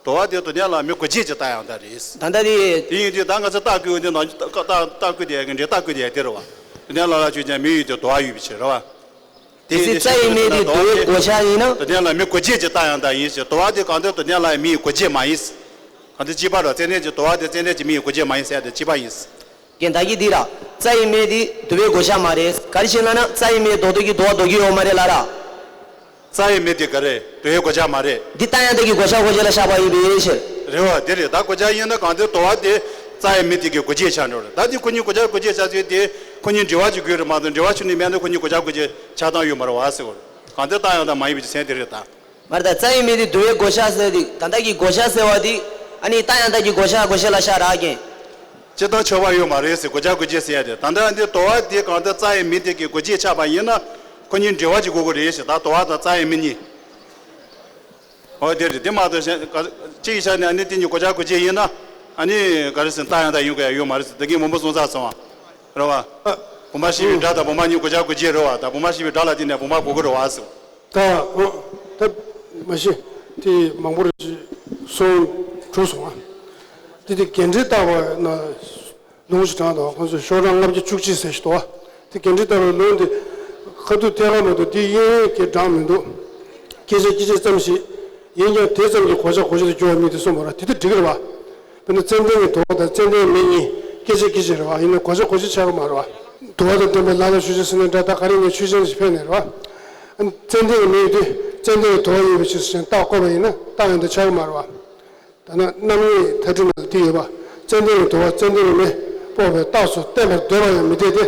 དུ་བ་དེ་དུ་ལྡན་ལ་མེ་གོ་བྱེད་ཀྱི་རྟགས་ཡང་དག་རེད། ད་ལྟ་དེ། དེ་ཡིན་དུས་ད་ང་ཚོ་རྟགས་བཀོད་འདི་ནང་རྟགས་རྟགས་བཀོད་དེ་ཡ་གི་འདྲེ་རྟགས་བཀོད་དེ་ཡ་དེ་རེད་བ། དུ་ལྡན་ལ་ལ་ཆོས་ཅན་མེ་ཡོད་དེ་དུ་བ་ཡོད་པའི་ཕྱིར་རེད་བ། དེ་ཚེ་རྩ་ཡི་མེ་དེ་དུ་བའི་གོ་ཆ་ཡིན་ན། དུ་ལྡན་ལ་མི་གོ་བྱེད་ཀྱི་རྟགས་ཡང་དག་ཡིན་ཞེས། དུ་བ་དེ་གང་ལྟར་དུ་ལྡན་ལ་མིའི་གོ་བྱེད་མ་ཡིན། གང་ལྟར་གཅིག་པ་རེད། ཙན་དན་གྱི་དུ་བ་དེ་ཙན་དན་གྱི་མིའི་གོ་བྱེད་མ་ཡིན་ཟེར་ཡ་དེ་གཅིག་པ་ཡིན། རྒན་ད་གི་འདི་ར། རྩ་ཡི་མེ་དེ་དུ་བའི་གོ་ཆ་མ་རེད། ག་རེ་བྱས་ན་ན་རྩ་ཡི་མེ་རྡོག་རྡོག་གི་དུ་བ་རྡོག་རྡོག་ཡོད་མ་རེད་ལ་ར། རྩ་ཡི་མེ་དེ་ག་རེ་དུ་བའི་གོ་ཆ་མ་རེད། འདི་རྟགས་ཡང་དག་གི་གོ་ཆ་གོ་བྱེད་ལ་བཞག་པ་ཡིན་པའི་ཕྱིར། རེད་བ། དེ་རེད། ད་གོ་ཆ་ཡིན་ན་གང་ལྟར་དུ་བ་དེ་རྩ་ཡི་མེ་དེ་གི་གོ་བྱེད་ཆགས་འགྲོ་རེད། ད་དེ་ཁོ་གཉིས་གོ་ཆ་གོ་བྱེད་ཆགས་ཚུལ་དེ་ཁོ་གཉིས་འབྲེལ་བ་ཅིག་དགོས་རེད་མ་གཏོགས། འབྲེལ་བ་ཅིག་ནི་མེད་ན་ཁོ་གཉིས་གོ་ཆ་གོ་བྱེད་ཆགས་སྟངས་ཡོད་མ་རེད་བ་ཟེར་བ། གང་ལྟར་རྟགས་ཡང་དག་མ་ཡིན་པའི་ཕྱིར་ཟེར་དེ་རེད་ད། མ་རེད། ད་རྩ་ཡི་མེ་དེ་དུ་བའི་གོ་ཆ་ཟེར་དེ་ད་ལྟ་གི་གོ་ཆ་ཟེར་བ་དེ་ཨ་ནི་རྟགས་ཡང་དག་གི་གོ་ཆ་གོ་བྱེད་ལ་བཞག་ར་རྒན། སྤྱིར་བཏང་ཆོག་པ་ཡོད་མ་རེད་ཟེར། གོ་ཆ་གོ་བྱེད་ཟེར་ཡ་དེ། ད་ལྟ་འདི་དུ་བ་དེ་གང་ལྟར་རྩ་ཡི་མེ་དེ་གི་གོ་བྱེད་ཆགས་པ་ཡིན་ན་ཁོ་གཉིས་འབྲེལ་བ་ཅིག་དགོས་ཀྱི་རེད་ཞེས། ད་དུ་བ་དང་རྩ་ཡི་མེ་གཉིས། འོ་དེ་རེད། དེ་མ་གཏོགས་གཞན་ག་གཅིག་གི་ཆ་ནས་ཨ་ནི་དེ་གཉིས་གོ་ཆ་གོ་བྱེད་ཡིན་ན་ཨ་ནི་ག་རེ་ཟེར། རྟགས་ཡང་དག་ཡིན་དགོས་ཡ་ཡོད་མ་རེད་ཟེར། ད་གིན་མང་པོ་གསུངས་ཚར་སོང་བ་རེད་བ། བུམ་པ་ཤེས་པའི་སྒྲ་དང་བུམ་པ་གཉིས་གོ་ཆ་གོ་བྱེད་རེད་བ། ད་བུམ་པ་ཤེས་པའི་སྒྲ་ལ་བརྟེན་ནས་བུམ་པ་གོ་གི་རེད་བ་ཟེར། ད་འོ་ད་མ་གཞི་དེ་མང་པོ་རེ་གསུངས་གྲུབ་སོང་ཨ། དེ་དེ་འགལ་འབྲེལ་བརྟག་པ་ན་ལུང་ཞིག་དྲངས་དང་། ཁོང་ཚོས་ཤོག་གྲངས་ལྔ་བརྒྱ་བཅུ་གཅིག་ཟེར་ཞིག་འདུག་ཨ། དེ་འགལ་འབྲེལ་བརྟག་པའི་ལུང་དེ་ཁ་ཐུག་ཐད་ཀར་མ་གཏོགས་དེ་དབྱིན་ཡིག་གི་གྲངས་མི་འདུག་སྐད་ཆ་སྐད་ཆ་ཙམ་ཞིག་ཡིན་ཀྱང་དེ་ཙམ་གྱིས་གོ་ཆ་གོ་བྱེད་དུ་འགྱུར་བ་མིན་ཏེ་གསུངས་པ་རེད། དེ་ད་འགྲིག་གི་རེད་བ། དཔེར་ན་ཙན་དན་གྱི་དུ་བ་དང་ཙན་དན་མེ་གཉིས་སྐད་ཆ་སྐད་ཆ་རེད་བ། ཡིན་ན་གོ་ཆ་གོ་བྱེད་ཆགས་ཀྱི་མ་རེད་བ། དུ་བ་དང་ལྡན་པའི་ལ་ལ་ཞུ་བྱེད་ཟེར་ནས་འདྲ། ད་ག་རེ་ངས་ཆོས་ཅན་ཞིག་ཕེབས་ནས་རེད་བ། ཙན་དན་གྱི་མེ་ཡོད་དུས་ཙན་དན་གྱི་དུ་བ་ཡོད་པའི་ཕྱིར་ཞེས་རྟགས་བཀོད་པ་ཡིན་ན་རྟགས་ཡང་དག་ཆགས་ཀྱི་མ་རེད་བ། ད་ནི་རྣམ་ངེས་མཐའ་འཁྲུལ་ནང་ལ་དེ་ཡོད་པ། ཙན་དན་གྱི་དུ་བ་ཙན་དན་གྱི་མེ་དཔོག་པའི་རྟགས་སུ་བསྟན་པར་འདོད་པ་ཡང་མི་འཐད་དེ།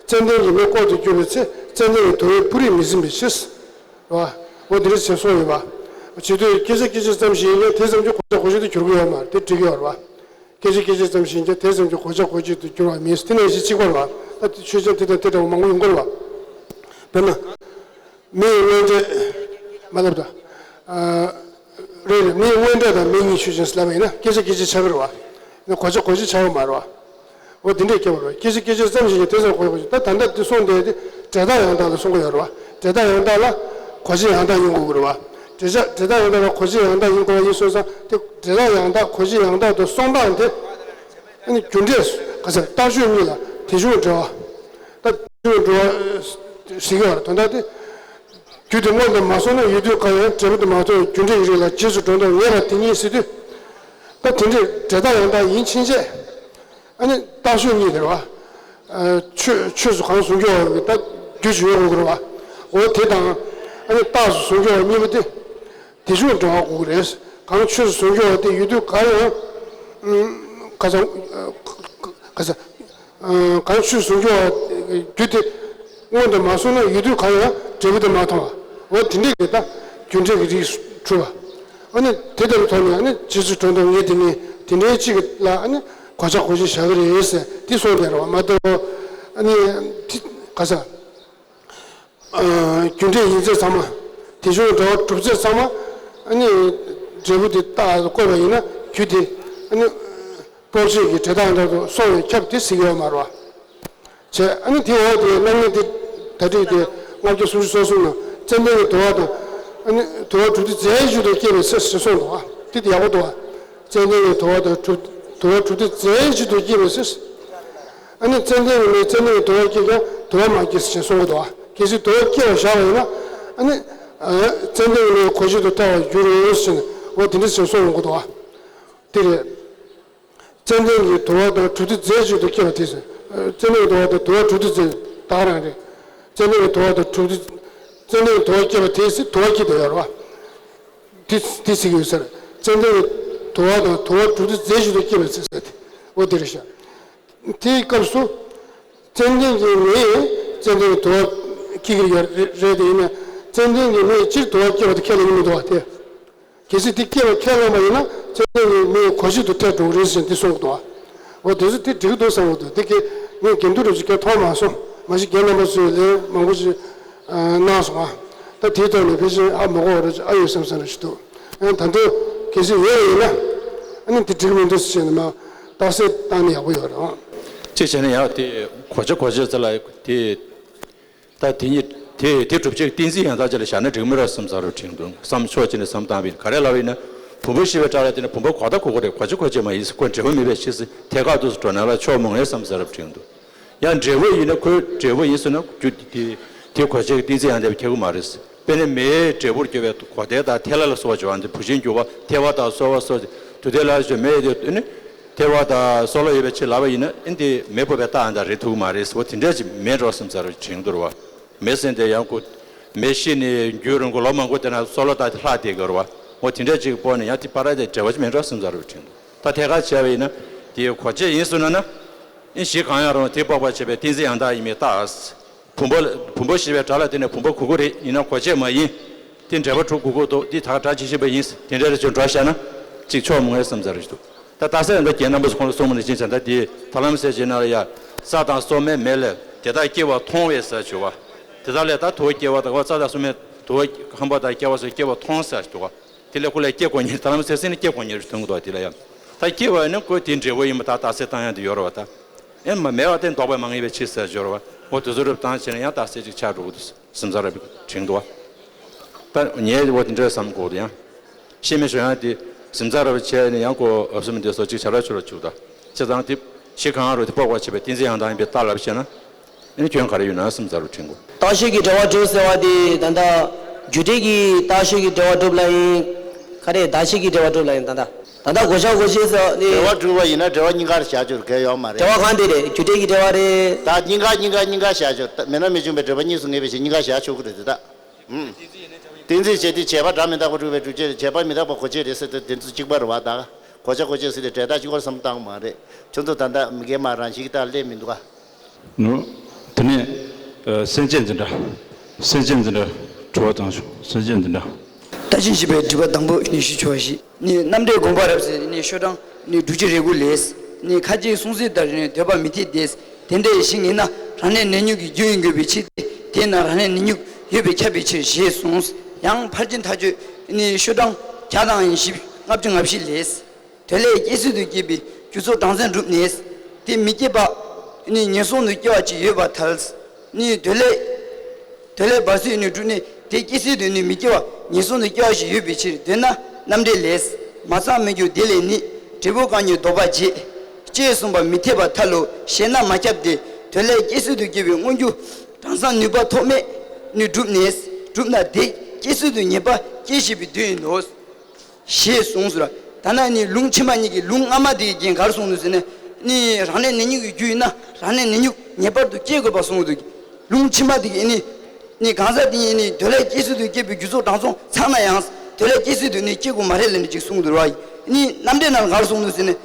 ཙན་དན་གྱི་མེ་ལྐོག་ཏུ་གྱུར་པའི་ཚེ་ཙན་དན་གྱི་དུ་བའི་སྤུ་རིས་མི་ཟིན་པའི་ཕྱིར། རེད་བ། འོ་འདི་འདྲ་ཞིག་གསུངས་ཡོད་པ། བྱེད་དུས་སྐད་ཆ་སྐད་ཆ་ཙམ་ཞིག་ཡིན་ཀྱང་དེ་ཙམ་གྱིས་གོ་ཆ་གོ་བྱེད་དུ་འགྱུར་གྱི་ཡོད་མ་རེད། དེ་འགྲིག་གི་ཡོད་རེད་བ། སྐད་ཆ་སྐད་ཆ་ཙམ་ཞིག་ཡིན་ཀྱང་དེ་ཙམ་གྱིས་གོ་ཆ་གོ་བྱེད་དུ་འགྱུར་བ་མིན། དེ་ནང་བཞིན་གཅིག་པ་རེད་བ། ད་དེ་ཆོས་ཅན་དེ་དང་དེ་འདྲ་བ་མང་པོ་ཡོང་གི་རེད་བ། དཔེར་ན། མེ་ཡི་དངོས་འབྲས། མ་ལབ་ད། ཨ། རེད་རེད། མེ་ཡི་དངོས་འབྲས་དང་མེ་གཉིས་ཆོས་ཅན་ཟེར་ལབ་པ་ཡིན་ན་སྐད་ཆ་སྐད་ཆ་ཆགས་ཀྱི་རེད་བ། ཡིན་ན་གོ་ཆ་གོ་བྱེད་ཆགས་ཀྱི་མ་རེད་བ། འོ་དེ་འདྲས་སྐྱེ་བ་རེད་བ། སྐད་ཆ་སྐད་ཆ་ཙམ་ཞིག་གིས་དེ་ཙམ་གོ་ཆ་གོ་བྱེད། ད་ད་ལྟ་འདི་གསུངས་བསྡད་དེ་འབྲས་རྟགས་ཡང་དག་ལ་གསུང་གི་ཡོད་རེད་བ། འབྲས་རྟགས་ཡང་དག་ལ་གོ་བྱེད་ཡང་དག་ཡིན་དགོས་ཀྱི་རེད་བ། འབྲས་ཆ་འབྲས་རྟགས་ཡང་དག་ལ་གོ་བྱེད་ཡང་དག་ཡིན་དགོས་པ་ཡིན་སོང་ཙང་དེ་འབྲས་རྟགས་ཡང་དག་གོ་བྱེད་ཡང་དག་ཏུ་སོང་སྟངས་དེ། ཨ་ནི་རྒྱུ་འབྲས་ག་ཟེར། རྟགས་ཆོས་གཉིས་ལ་དེ་བྱུང་འབྲེལ་བ། ད་དེ་བྱུང་འབྲེལ་བ་ཞིག་ཡོད་རེད། དོན་དག་དེ། རྒྱུ་དེ་སྔོན་དུ་མ་སོང་ན་ཡོད་དུས་གང་ཡང་འབྲས་བུ་དེ་མ་མཐོང་བའི་རྒྱུ་འབྲས་ཀྱི་རིགས་ལ་རྗེས་སུ་འགྲོ་ལྡོག་ངེས་པ་དེ་ཉིད་ཟེར་དུས། ད་དེ་འདྲའི་འབྲས་རྟགས་ཡང་དག་ཡིན་ཕྱིན་ཆད། ཨ་ནི་རྟགས་ཆོས་གཉིས་དེ་རེད་བ། ཨ། ཆོས་ཆོས་སུ་གང་གཟུང་གི་ཡོད་པའི་ད་རྒྱུ་ཅིག་ཡོད་དགོས་ཀྱི་རེད་བ། འོ་དེ་དང་། ཨ་ནི་རྟགས་སུ་གཟུང་གི་ཡོད་པ་གཉིས་པོ་དེ། དེ་བྱུང་འབྲེལ་བ་དགོས་ཀྱི་རེད། གང་ཆོས་སུ་གཟུང་གི་ཡོད་པ་དེ་ཡོད་དུས་གང་ཡང་། ཨ། ག་ཚང་། ག་ཚང་། ཨ། གང་ཆོས་སུ་གཟུང་གི་ཡོད་པ་རྒྱུ་དེ་སྔོན་དུ་མ་སོང་ན་ཡོད་དུས་གང་ཡང་འབྲས་བུ་དེ་མ་མཐོང་བ། འོ་དེ་འདྲས་ཀྱི་ད་རྒྱུ་འབྲས་ཀྱི་རིགས་གྲུབ་པ། ཨ་ནི་དེ་ལྟར་མཐོང་ནས་ཨ་ནི་རྗེས་སུ་འགྲོ་ལྡོག་ངེས་དེ་ནི་དེ་འདྲའི་གཅིག་ལ་ཨ་ནི་གོ་ཆ་གོ་བྱེད་བཞག་གི་རེད་ཟེར་དེ་གསུངས་བསྡད་རེད་བ། མ་གཏོགས་ཨ་ནི་དེ་ག་ས། ཨ། རྒྱུ་འབྲས་ཡིན་ཚད་ཚང་མ། དེ་བྱུང་འབྲེལ་བ་གྲུབ་ཚད་ཚང་མ། ཨ་ནི་འབྲས་བུ་དེ་རྟགས་བཀོད་པ་ཡིན་ན་རྒྱུ་དེ་ཨ་ནི་དཔོག་བྱེད་ཀྱི་འབྲས་རྟགས་ཡང་དག་ཏུ་སོང་བས་ཁྱབ་དེ་ཟེར་གྱི་ཡོད་མ་རེད་བ། བྱས་ཨ་ནི་དེའི་འོག་དེ་རྣམ་ངེས་དེ་ད་དྲིས་དེ་ལྔ་བརྒྱ་སུམ་ཅུ་སོ་གསུམ་ནང་ཙན་དན་གྱི་དུ་བ་དང་ཨ་ནི་དུ་བ་གྲུབ་དུས་རྫས་གཅིག་ཏུ་སྐྱེས་པའི་ཚེ་ཞེས་གསུངས་འདུག་བ། དེ་དེ་ཡག་པོ་འདུག་བ། ཙན་དན་གྱི་དུ་བ་དང་གྲུབ་དུ་བ་གྲུབ་དུས་རྫས་གཅིག་ཏུ་སྐྱེས་པའི་ཚེ། ཨ་ནི་ཙན་དན་གྱི་མེས་ཙན་དན་གྱི་དུ་བ་སྐྱེས་ཀྱང་དུ་བ་མ་སྐྱེས་ཟེར་གསུང་གི་འདུག་བ། གལ་སྲིད་དུ་བ་སྐྱེས་པར་བཞག་པ་ཡིན་ན། ཨ་ནི། ཨ། ཙན་དན་གྱི་མེས་གོ་བྱེད་དུ་ཐལ་བར་འགྱུར་རོ་ཟེར་ནས་འོ་དེ་འདྲ་ཟེར་གསུང་ཡོང་གི་འདུག་བ། དེ་རེད། ཙན་དན་གྱི་དུ་བ་དང་གྲུབ་དུས་རྫས་གཅིག་ཏུ་སྐྱེས་པ་དེ་ཟེར། ཨ། ཙན་དན་གྱི་དུ་བ་དང་དུ་བ་གྲུབ་དུས་རྫས་ད་ག་རང་རེད། ཙན་དན་གྱི་དུ་བ་དང་གྲུབ་དུས། ཙན་དན་གྱི་དུ་བ་སྐྱེས་པ་དེ་ཟེར་དུ་བ་སྐྱེས་དུ་ཡོད་རེད་བ། དེ་དེ་ཟེར་གྱི་ཡོད་ས་རེད། ཙན་དན་གྱི་དུ་བ་དང་དུ་བ་གྲུབ་དུས་རྫས་གཅིག་ཏུ་སྐྱེས་པའི་ཚེ་ཟེར་དེ། འོ་དེ་རེད་ཤག་དེའི་སྐབས་སུ། ཙན་དན་གྱི་མེས་ཙན་དན་གྱི་དུ་བ་སྐྱེ་གི་ཡོད་རེད་དེ། ཡིན་ན་ཙན་དན་གྱི་མེས་སྤྱིར་དུ་བ་སྐྱེ་བ་དེ་ཁས་ལེན་གྱི་མི་འདུག་བ་དེ། གལ་སྲིད་དེ་སྐྱེ་བ་ཁས་བླངས་པ་ཡིན་ན་ཙན་དན་གྱི་མེས་གོ་བྱེད་དུ་ཐལ་འགྲོ་གི་རེད་ཟེར་འདི་གསུངས་འདུག་བ། འོ་དེ་ཚོ་དེ་འགྲིག་གི་འདུག་བསམ་གྱི་འདུག་དེ་གས་ངས་དགེ་འདུན་རིན་པོ་ཆེ་སྐད་མཐོང་མ་སོང་། མ་གཞི་རྒན་རྣམ་པ་ཚོས་ལན་མང་པོ་ཞིག་གནང་སོང་ང་། ད་དེའི་ཐོག་ནས་ཕལ་ཆེར་ཨ་མ་གོ་བ་རེ་ཨ་ཡོད་བསམ་བསམ་རེ་ཞིག་འདུག་ཨ་ད་དུང་གལ་སྲིད་ཡོད་པ་ཡིན་ན་ཨ་ནི་དེ་འགྲིག་མི་འདུག་ཟེར་ནས་མ་རྟགས་གསལ་བཏང་ན་ཡག་པོ་ཡོད་རེད། གཅིག་བྱས་ན་ཡང་དེ་གོ་ཆ་གོ་ཆ་ཟེར་ལ་དེ། ད་དེ་ཉིད་དེ་དེ་གྲུབ་ཆའི་གཏན་ཚིགས་ཡང་དག་ཅིག་ལ་བཞག་ན་འགྲིག་མི་རེད་བསམ་ས་རུ་དྲན་འདུག་བསམ་ཕྱོགས་གཅིག་ནས་བསམ་བཏང་བས་ག་རེ་ལབ་ཡིན་ན། བུམ་པ་ཤེས་པའི་སྒྲ་ལ་བརྟེན་ནས་བུམ་པ་གོ་ད་གོ་གི་རེད། གོ་ཆ་གོ་ཆ་མ་ཡིན་ཟེར་ཁོ་འབྲས་བུ་མེད་པའི་ཕྱིར་ཟེར་ཐད་ཀར་དུ་འགྲོ་ན་ལ་ཕྱོགས་མང་ངེས་བསམ་ས་རུ་དྲན་འདུག་ཡང་འབྲས་བུ་ཡིན་ན་ཁོའི་འབྲས་བུ་ཡིན་ཟེར་ན་རྒྱུ་དེ་ དེ་གོ་ཆའི་གཏན་ཚིགས་ཡང་དེ་ཁེགས་མ་རེད། དཔེར་ན་མེའི་འབྲས་བུར་གྱུར་པའི་གོ་ཐལ་དང་ཐལ་བ་ལ་སོགས་པ་བྱུང་བ་འདི་བུ་ཆེན་འགྱུར་བ་ཐལ་བ་དང་སོལ་བ་སོགས་དུ་དེ་ལ་བྱུང་མེ་དེ་ནི་ཐལ་བ་དང་སོལ་བ་ཡོད་པའི་ཕྱིར་ལབ་པ་ཡིན་ན་ཨེ་འདི་མེ་ཕོག་པའི་རྟགས་ཡང་དག་རེད་ཐུག་མ་རེད། འོ་དེ་འདྲ་ཅིག་མེད་འགྲོ་བསམ་ཚར་བ་དྲན་འདུག་ར་བ། མེ་ཟེར་དེ་ཡང་ཁོ་མེ་ཤི་ནས་རྒྱུན་རིང་པོ་ལོ་མང་པོ་དེ་ན་སོལ་བ་དང་ལྷག་བསྡད་དགོས་ར་བ། འོ་དེ་འདྲ་ཅིག་སྤོ་ནས་ཡང་དེ་བར་དེ་འབྲེལ་བ་ཅིག་མེད་འགྲོ་བསམ་ཚར་བ་དྲན་འདུག་ད་ཐད་ཀར་བྱས་པ་ཡིན་ན་དེའི་གོ་ཆ་ཡིན་སོང་ན་ན། ཨེ་གཞི་གང་ཡང་རུང་དེ་དཔོག་པར་བྱེད་པའི་གཏན་ཚིགས་ཡང་དག་ཡིན་མིན་རྟགས། བུམ་པ་བུམ་པ་ཞེས་པའི་སྒྲ་ལ་བརྟེན་ནས་བུམ་པ་གོ་གི་རེད། ཡིན་ན་གོ་ཆ་མ་ཡིན། དེ་འབྲེལ་པ་གྲུབ་དགོས་ཀྱི་འདུག་འདི་ད་ག་སྒྲ་ཇི་བཞིན་པ་ཡིན། དེ་འདྲ་རེ་བྱུང་འགྲོ་བཞག་ན་ཅིག་ཆོག་མི་འོས་བསམ་ཚར་ཞིག་འདུག་ད་རྟགས་གསལ་ཡང་དག་རྒན་རྣམ་པ་ཚོ་ཁོང་ལ་གསུངས་པ་ནང་བཞིན་བྱས་ན་དེ་ད་ལམ་གསལ་བྱེད་ན་ལ་ཡ། རྩ་དང་སོ་མའི་མེ་ལས་དེ་དག་སྐྱེ་བ་མཐོང་བས་ཟེར་བྱུང་བ། དེ་དག་ལས་ད་དུ་བ་སྐྱེ་བ་དང་རྩ་དང་སོ་མའི་དུ་བ་ཧམ་པ་དང་སྐྱེ་བ་སོགས་སྐྱེ་བ་མཐོང་ཟེར་འདུག་བ། དེ་ལས་ཁོ་ལས་སྐྱེ་དགོས་ཉེར་ད་ལམ་སེ་སེ་ནི་སྐྱེ་དགོས་ཉེར་དོན་གོ་དེ་ལ་ཡང་། ད་སྐྱེ་བ་ནི་ཁོ་དེ་འབྲས་བུ་ཡིན་པ་ད་རྟགས་གསལ་བཏང་ཡང་དེ་ཡོད་རེད་བ་ད། ཨེ་མ་མེད་པ་དེ་ལྡོག་པ་མ་ངེས་པའི་ཕྱིར་ཟེར་སྦྱོར་བ། འོ་དེ་ཚོ་རུབ་བཏང་བྱས་ན་ཡང་རྟགས་གསལ་ཅིག་ཆགས་འགྲོ་གི་འདུག་སེམས་ཚོར་རབ་དྲན་འདུག་བ། ད་ངས་འོ་དེ་འདྲ་བསམ་གོ་དེ་ཡང་། ཤེས་མེད་ཤོད་ཡང་དེ་སེམས་ཚོར་རབ་བྱས་ནས་ཡང་ཁོ་ཨབ་སེམས་དེ་སོགས་ཅིག་བྱ་ར་ཆུ་ར་བཅུག་ད། བྱས་ཙང་དེ་ཤི་གང་རུ་དེ་དཔོག་པ་བྱེད་པའི་གཏན་ཚིགས་ཡང་དག་ཡིན་པའི་རྟགས་ལ་བྱས་ན། ཨེ་ནི་སྐྱོན་ག་རེ་ཡོད་ན་སེམས་ཚོར་རབ་དྲན་གོ། རྟགས་ཤེས་ཀྱི་འབྲེལ་བ་གྲུབ་ཟེར་བ་དེ་ད་ལྟ་རྒྱུ་འབྲས་ཀྱི་རྟགས་ཤེས་ཀྱི་འབྲེལ་བ་གྲུབ་ལ་ཡིན། ག་རེ་བདག་ཤེས་ཀྱི་འབྲེལ་བ་གྲུབ་ལ་ཡིན་ད་ལྟ། ད་ལྟ་གོ་ཆ་གོ་ཤེས་ཟེར་བ་དེ། འབྲེལ་བ་གྲུབ་པ་ཡིན་ན་འབྲེལ་བ་གཉིས་ཀར་བཞག་རྒྱུར་གལ་ཡོད་མ་རེད། འབྲེལ་བ་གང་དེ་རེད། རྒྱུ་འབྲས་ཀྱི་འབྲེལ་བ་རེད། ད་གཉིས་ཀ་གཉིས་ཀ་གཉིས་ཀ་བཞག་རྒྱུར་མེད་ན་མི་འབྱུང་བའི་འབྲེལ་བ་གཉིས་སུ་ངེས་པའི་ཕྱིར་གཉིས་ཀ་བཞག་ཆོག་གི་རེད་དེ་ད། ཨུམ། གཏན་ཚིགས་བྱས་ཏེ་བྱས་པ་སྒྲ་མི་རྟག་པ་སྒྲུབ་པའི་སྒྲུབ་བྱེད་རེད། བྱས་པ་མི་རྟག་པ་གོ་བྱེད་རེད་ཟེར་ཏེ་དེ་ཚོ་གཅིག་པ་རེད་བ་ད། གོ་ཆ་གོ་བྱེད་ཟེར་ཏེ་འབྲེལ་ཐག་གཅིག་པར་བསམ་བློ་བཏང་མ་རེད། ཁྱོད་ཚོ་ད་ལྟ་མི་སྒེར་མ་རང་བཞིན་གྱི་རྟགས་སླེབས་མི་འདུག་ག་ནོ། དེ་ནས་ཨ་སེམས་བསྐྱེད་འཛིན་གྲྭ། སེམས་བསྐྱེད་འཛིན་གྲྭ་དྲི་བ་བཏང་ཤོག་སེམས་བསྐྱེད་འཛིན་གྲྭ། རྟགས་ཅན་ཞེས་པའི་སྒྲིབ་པ་དང་པོ་ནི་ཞེས་བྱ་བ་ཞིག་ནི་རྣམ་འགྲེལ་དགོངས་པ་རབ་གསལ་ནི་ཤོག་གྲངས་ནི་དྲུག་ཅུ་རེ་དགུ་ལས། ནི་ཁ་ཅིག་གསུང་ཚུལ་ལྟར་ནི་འདོད་པ་མི་འཐད་དེ། དེ་འདྲའི་ཞིག་ཡིན་ན་རང་གནས་ནས་ཉུག་གི་རྒྱུ་ཡིན་དགོས་པའི་ཕྱིར་ཏེ། དེས་ན་རང་གནས་ནས་ཉུག་ཡོད་པས་ཁྱབ་པའི་ཕྱིར་ཞེས་གསུངས། ཡང་ཕར་ཕྱིན་མཐའ་དཔྱོད་ནི་ཤོག་གྲངས་བརྒྱ་དང་བཞི་ལྔ་བཅུ་ང་བཞི་ལས། དོན་ལས་སྐྱེ་སྲིད་དུ་སྐྱེས་པའི་རྒྱུ་ཚོགས་གྲངས་ཚད་གྲུབ་ནས། དེ་མི་སྐྱེ་བ་ནི་ངན་སོང་དུ་སྐྱེ་བ་ཅིག་ཡོད་པར་ཐལ། ནི་དོན་ལས། དོན་ལས་བར་སྲིད་ནི་གྲུབ་ནས་དེ་སྐྱེ་སྲིད་དུ་ནི་མི་སྐྱེ་བ་ངན་སོང་དུ་སྐྱེ་བ་ཞིག་ཡོད་པའི་ཕྱིར་འདོད་ན་རྣམ་འགྲེལ་ལས། མ་ཚང་མི་འགྱུར་དེ་ལས་ནི་འབྲས་བུ་གང་ཉིད་ལྡོག་པ་བྱེད། ཅེས་གསུངས་པ་མི་འཐད་པར་ཐལ་ལོ་ཞེ་ན་མ་ཁྱབ་སྟེ། དོན་ལས་སྐྱེ་སྲིད་དུ་སྐྱེ་བའི་སྔོན་འཇུག་གྲངས་ཚང་ནུས་པ་ཐོགས་མེད་ནི་གྲུབ་ནས་གྲུབ་ན་དེ་སྐྱེ་སྲིད་དུ་ངེས་པ་སྐྱེ་ཞེས་པའི་དོན་ཡིན་ནོ། ཞེས་གསུངས་སོ། ད་ནི་ལུང་ཕྱི་མ་གཉིས་ཀྱི་ལུང་སྔ་མ་དེ་གི་རྒྱན་ག་རེ་གསུངས་འདུག་ཟེར་ན། ནི་རང་གནས་ནས་ཉུག་གི་རྒྱུ་ཡིན་ན་རང་གནས་ནས་ཉུག་ངེས་པར་དུ་སྐྱེ་དགོས་པ་གསུངས་འདུག་ལུང་ཕྱི་མ་དེ་གི་ནི་ནི་གང་ཟག་དེ་ཉིད་ནི་དོན་ལས་སྐྱེ་སྲིད་དུ་སྐྱེས་པའི་རྒྱུ་ཚོགས་གྲངས་ཚང་ཚང་ན་ཡང་དོན་ལས་སྐྱེ་སྲིད་དུ་ནི་སྐྱེ་དགོས་མ་རེད་ལབ་ནས་ཅིག་གསུངས་འདུག་ར། ནི་རྣམ་འགྲེལ་ནང་ལ་ག་རེ་གསུངས་འདུག་ཟེར་ན།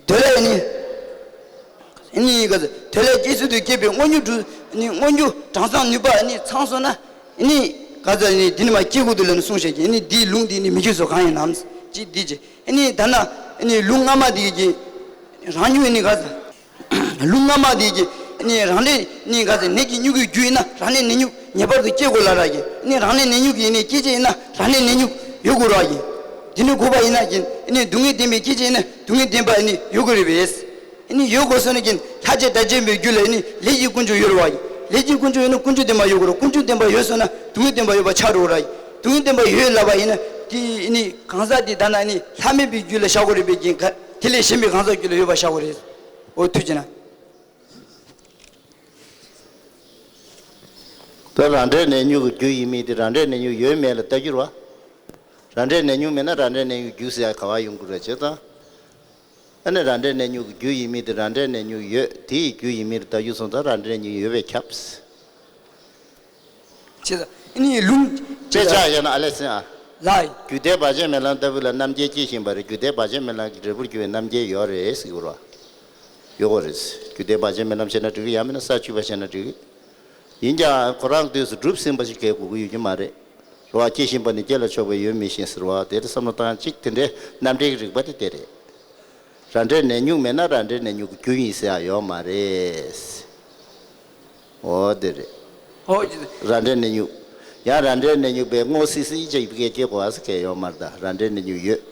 དོན་ལས་ནི། ནི་ག་ཚོད་དོན་ལས་སྐྱེ་སྲིད་དུ་སྐྱེས་པའི་སྔོན་འཇུག་གྲུབ་ནི་སྔོན་འཇུག་གྲངས་ཚང་ནུས་པ་ནི་ཚང་སོང་ན་ནི་ག་ཚོད་ནི་འདི་ནི་མ་སྐྱེ་དགོས་འདུག་ལབ་ནས་གསུངས་བཞག་གི་ནི་འདིའི་ལུང་འདི་ནི་མི་འགྱུར་སོ་གང་ཡིན་ནམ་ཅི་འདི་ཅི་ནི་ད་ན་ནི་ལུང་སྔ་མ་འདི་གི་རང་ཉུག་ནི་ག་ཚོད་ལུང་སྔ་མ་འདི་གི་ནི་རང་གནས་ནི་ག་ཚོད་ནད་ཀྱི་ཉུག་གི་རྒྱུ་ཡིན་ན་རང་གནས་ནད་ཉུག་ངེས་པར་དུ་སྐྱེ་དགོས་ལ་ར་གི་ནི་རང་གནས་ནད་ཉུག་གི་ནི་སྐྱེ་ཅེས་ཡིན་ན་རང་གནས་ནད་ཉུག་ཡོད་དགོས་ར་གི་འདི་ནི་དགོས་པ་ཡིན་ན་གི་ནི་སྡུག་བསྔལ་བདེན་པའི་སྐྱེ་ཅེས་ཡིན་ན་སྡུག་བསྔལ་བདེན་པ་ནི་ཡོད་དགོས་རེད་པས། ནི་ཡོད་དགོས་སོ་ནི་གི་ལྷ་བཅས་སྒྲ་གཅན་པའི་རྒྱུད་ལ་ནི་ལས་ཀྱི་ཀུན་འབྱུང་ཡོད་རེད་བ། ལས་ཀྱི་ཀུན་འབྱུང་ཡོད་ན་ཀུན་འབྱུང་བདེན་པ་ཡོད་དགོས་རེད། ཀུན་འབྱུང་བདེན་པ་ཡོད་སོང་ན་སྡུག་བསྔལ་བདེན་པ་ཡོད་པ་ཆགས་འགྲོ་གི་རེད། སྡུག་བསྔལ་བདེན་པ་ཡོད་ལབ་པ་ཡིན་ན་དེ་ནི་གང་ཟག་དེ་ད་ན་ནི་ལྷ་མིན་པའི་རྒྱུད་ལ་བཞག་དགོས་རེད་པས་ཀྱི་ག་དེ་ལས་གཞན་པའི་གང་ཟག་རྒྱུད་ལ་ཡོད་པ་བཞག་དགོས་རེད། འོ་ཐུགས་རྗེ་གནང་། ད་རང་འབྲས་གནས་ཉུག་གི་རྒྱུ་ཡིན་མིན་དེ་རང་འབྲས་གནས་ཉུག་ཡོད་མེད་ལ་ལྟ་རྒྱུ་རེད་བ། རང་འབྲས་གནས་ཉུག་མེད་ན་རང་འབྲས་གནས་ཉུག་རྒྱུ་ཟེར་ཡ་ག་བ་ཡོང་གི་རེད་བྱས་ཙང་། ཨ་ནི་རང་འབྲས་གནས་ཉུག་གི་རྒྱུ་ཡིན་མིན་དེ་རང་འབྲས་གནས་ཉུག་ཡོད་དེ་ཡི་རྒྱུ་ཡིན་མིན་ལ་ལྟ་རྒྱུ་སོང་ཙང་རང་འབྲས་གནས་ཉུག་ཡོད་པས་ཁྱབ། བྱས་ཙང་ཨ་ནི་ལུང་དཔེ་ཆ་ཡོད་ན་ཨ་ལས་ཟིན་ཨ། ལ། རྒྱུད་སྡེ་བར་ཆད་མེད་ལམ་ལྟ་བུ་ལ་རྣམ་མཁྱེན་སྐྱེ་བཞིན་པ་རེད། རྒྱུད་སྡེ་བར་ཆད་མེད་ལམ་གྱི་འབྲས་བུར་གྱུར་པའི་རྣམ་མཁྱེན་ཡོད་རེད་ཟེར་གྱི་རེད་བ། ཡོད་དགོས་རེད། རྒྱུད་སྡེ་བར་ཆད་མེད་ལམ་བྱས་ན་འགྲིག་གི་ཡང་མིན་ན་ས་བཅུ་པ་བྱས་ན་འགྲིག་གི་ཡིན་ཀྱང་ཁོ་རང་དུས་སུ་གྲུབ་ཟིན་པ་ཞིག་གས་དགོས་ཀྱི་ཡོད་ཀྱི་མ་རེད། རེད་བ། སྐྱེ་བཞིན་པ་ནི་སྐྱེ་ལ་ཕྱོགས་པ་ཡོད་མི་ཤེས་ཟེར་བ་དེར་བསམ་བློ་བཏང་གཅིག་དེ་འདྲའི་རྣམ་འགྲེལ་གྱི་རིགས་པ་དེ་དེ་རེད། རང་འབྲས་གནས་ཉུག་མེད་ན་རང་འབྲས་གནས་ཉུག་གི་རྒྱུ་ཡིན་ཟེར་ཡ་ཡོད་མ་རེད། འོ་དེ་རེད། འོ་ཅི། རང་འབྲས་གནས་ཉུག་ཡང་རང་འབྲས་གནས་ཉུག་པའི་དངོས་སི་སི་ཅིག་བི་གའི་སྐྱེ་དགོས་ཟེར་གས་ཡོད་མ་རེད་ད། རང་འབྲས་གནས་ཉུག་ཡོད།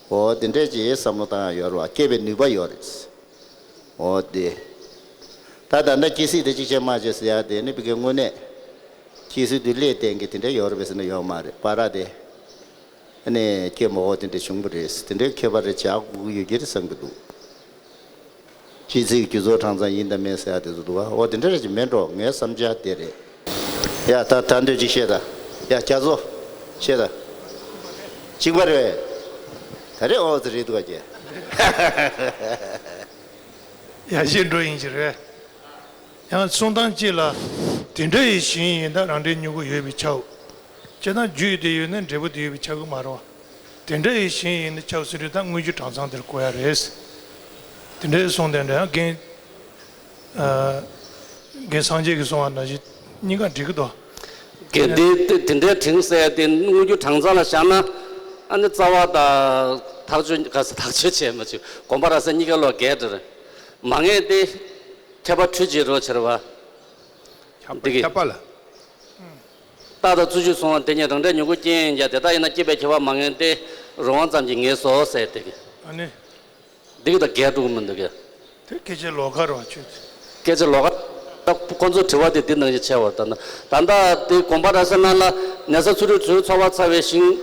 འོ་དེ་འདྲས་ཅིག་བསམ་བློ་བཏང་ཡ་ཡོད་རེད་བ། སྐྱེ་བའི་ནུས་པ་ཡོད་རེད། འོ་དེ། ད་ད་ལྟ་སྐྱེ་སྲིད་དེ་གཅིག་བྱས་མ་བྱས་ཟེར་ཡ་དེ་ནི་བི་གའི་དངོས་གནས། སྐྱེ་སྲིད་དུ་ལས་བརྟེན་གྱི་དེ་འདྲས་ཡོད་རེད་པས་ཟེར་ན་ཡོད་མ་རེད་པ་ར་དེ། ཨ་ནི་སྐྱེ་མ་འོ་དེ་འདྲས་བྱུང་བ་རེད། དེ་འདྲའི་ཁྱད་པར་རེ་བྱ་དགོས་ཀྱི་ཡོད་ཀྱི་རེད་བསམ་གྱི་འདུག་ཕྱི་ཚིག་རྒྱུ་ཚོགས་གྲངས་ཚང་ཡིན་དང་མིན་ཟེར་ཡ་དེ་ཚོ་འདུག་བ། འོ་དེ་འདྲ་རེ་ཅིག་མིན་འགྲོ། ངའི་བསམ་འཆར་དེ་རེད། ཡ་ད་ད་འདོད་ཅིག་བཤད་ད། ཡ་རྒྱ་མཚོ། བཤད་ད། གཅིག་པ་རེད། ད་རེད། འོ་ཙི་རེད་འདུག་ག་ཀྱེ། ཡ་ཤེས་འགྲོ་ཡིན་གྱི་རེད། ཡང་གསུང་སྟངས་གཅིག་ལ། དེ་འདྲ་ཡི་ཞིང་ཡིན་ད་རང་འབྲས་མྱུ་གུ་ཡོད་པའི་ཆའོ། སྤྱིར་བཏང་རྒྱུ་དེ་ཡོད་ན་འབྲས་བུ་དེ་ཡོད་པའི་ཆ་གི་མ་རེད་བ། དེ་འདྲ་ཡི་ཞིང་ཡིན་ན་ཆའོ་ཟེར་དུས་ད་དངུལ་རྒྱུ་གྲངས་ཚང་དེར་གོ་ཡ་རེད། དེ་འདྲའི་གསུང་དེ་འདྲ་ཡང་རྒན། ཨ། རྒན་སངས་རྒྱས་ཀྱིས་གསུང་བ་ནང་བཞིན་གཉིས་ཀ་འགྲིག་གི་འདུག་རྒན་དེ་དེ་དེ་འདྲའི་དྲིང་ཟེར་ཡ་དེ་དངུལ་རྒྱུ་གྲངས་ཚང་ལ་བཞག་ན། ཨ་ནི་རྩ་བ་དང་ཐག་གཅོད་ག་ས་ཐག་གཅོད་བྱས་མ་བྱུང་། དགོན་པ་ར་ས་གཉིས་ཀ་ལོག་འགལ་འདྲ་རེད། མ་ངེས་ཏེ། ཁྱབ་པ་འཁྲུལ་བྱེད་རོ་ཆེར་བ། འདི་གི། ཁྱབ་པ་ལ། རྟགས་དང་རྩུབ་ཞིག་སོང་བ་དེ་ཉིད་རང་འབྲས་མྱུ་གུ་རྐྱེན་ཡིན་ཀྱང་དེ་དག་ཡིན་ན་སྐྱེད་པའི་ཁྱབ་པ་མ་ངེས་ཏེ། རང་དབང་ཙམ་གྱིས་ངེས་སོ་ཟེར་དེ་གི། ཨ་ནི། འདི་གི་ད་འགལ་འགྲོ་གི་མི་འདུག་གི། དེ་སྐད་ཆ་ལོགས་ཀ་རེད་བ་ཆོས་དེ། སྐད་ཆ་ལོགས་ཀ། ད་ཁོ་ཚོ་དྲི་བ་དེ་འདི་ནང་བཞིན་ཆེ་བ་ད་ན། ད་ལྟ་དེ་དགོན་པ་ར་ས་ནང་ལ་ནད་གསར་ཚུ་རུད་ཚུ་ཚོ་བ་ཚ་བའི་ཞིང་།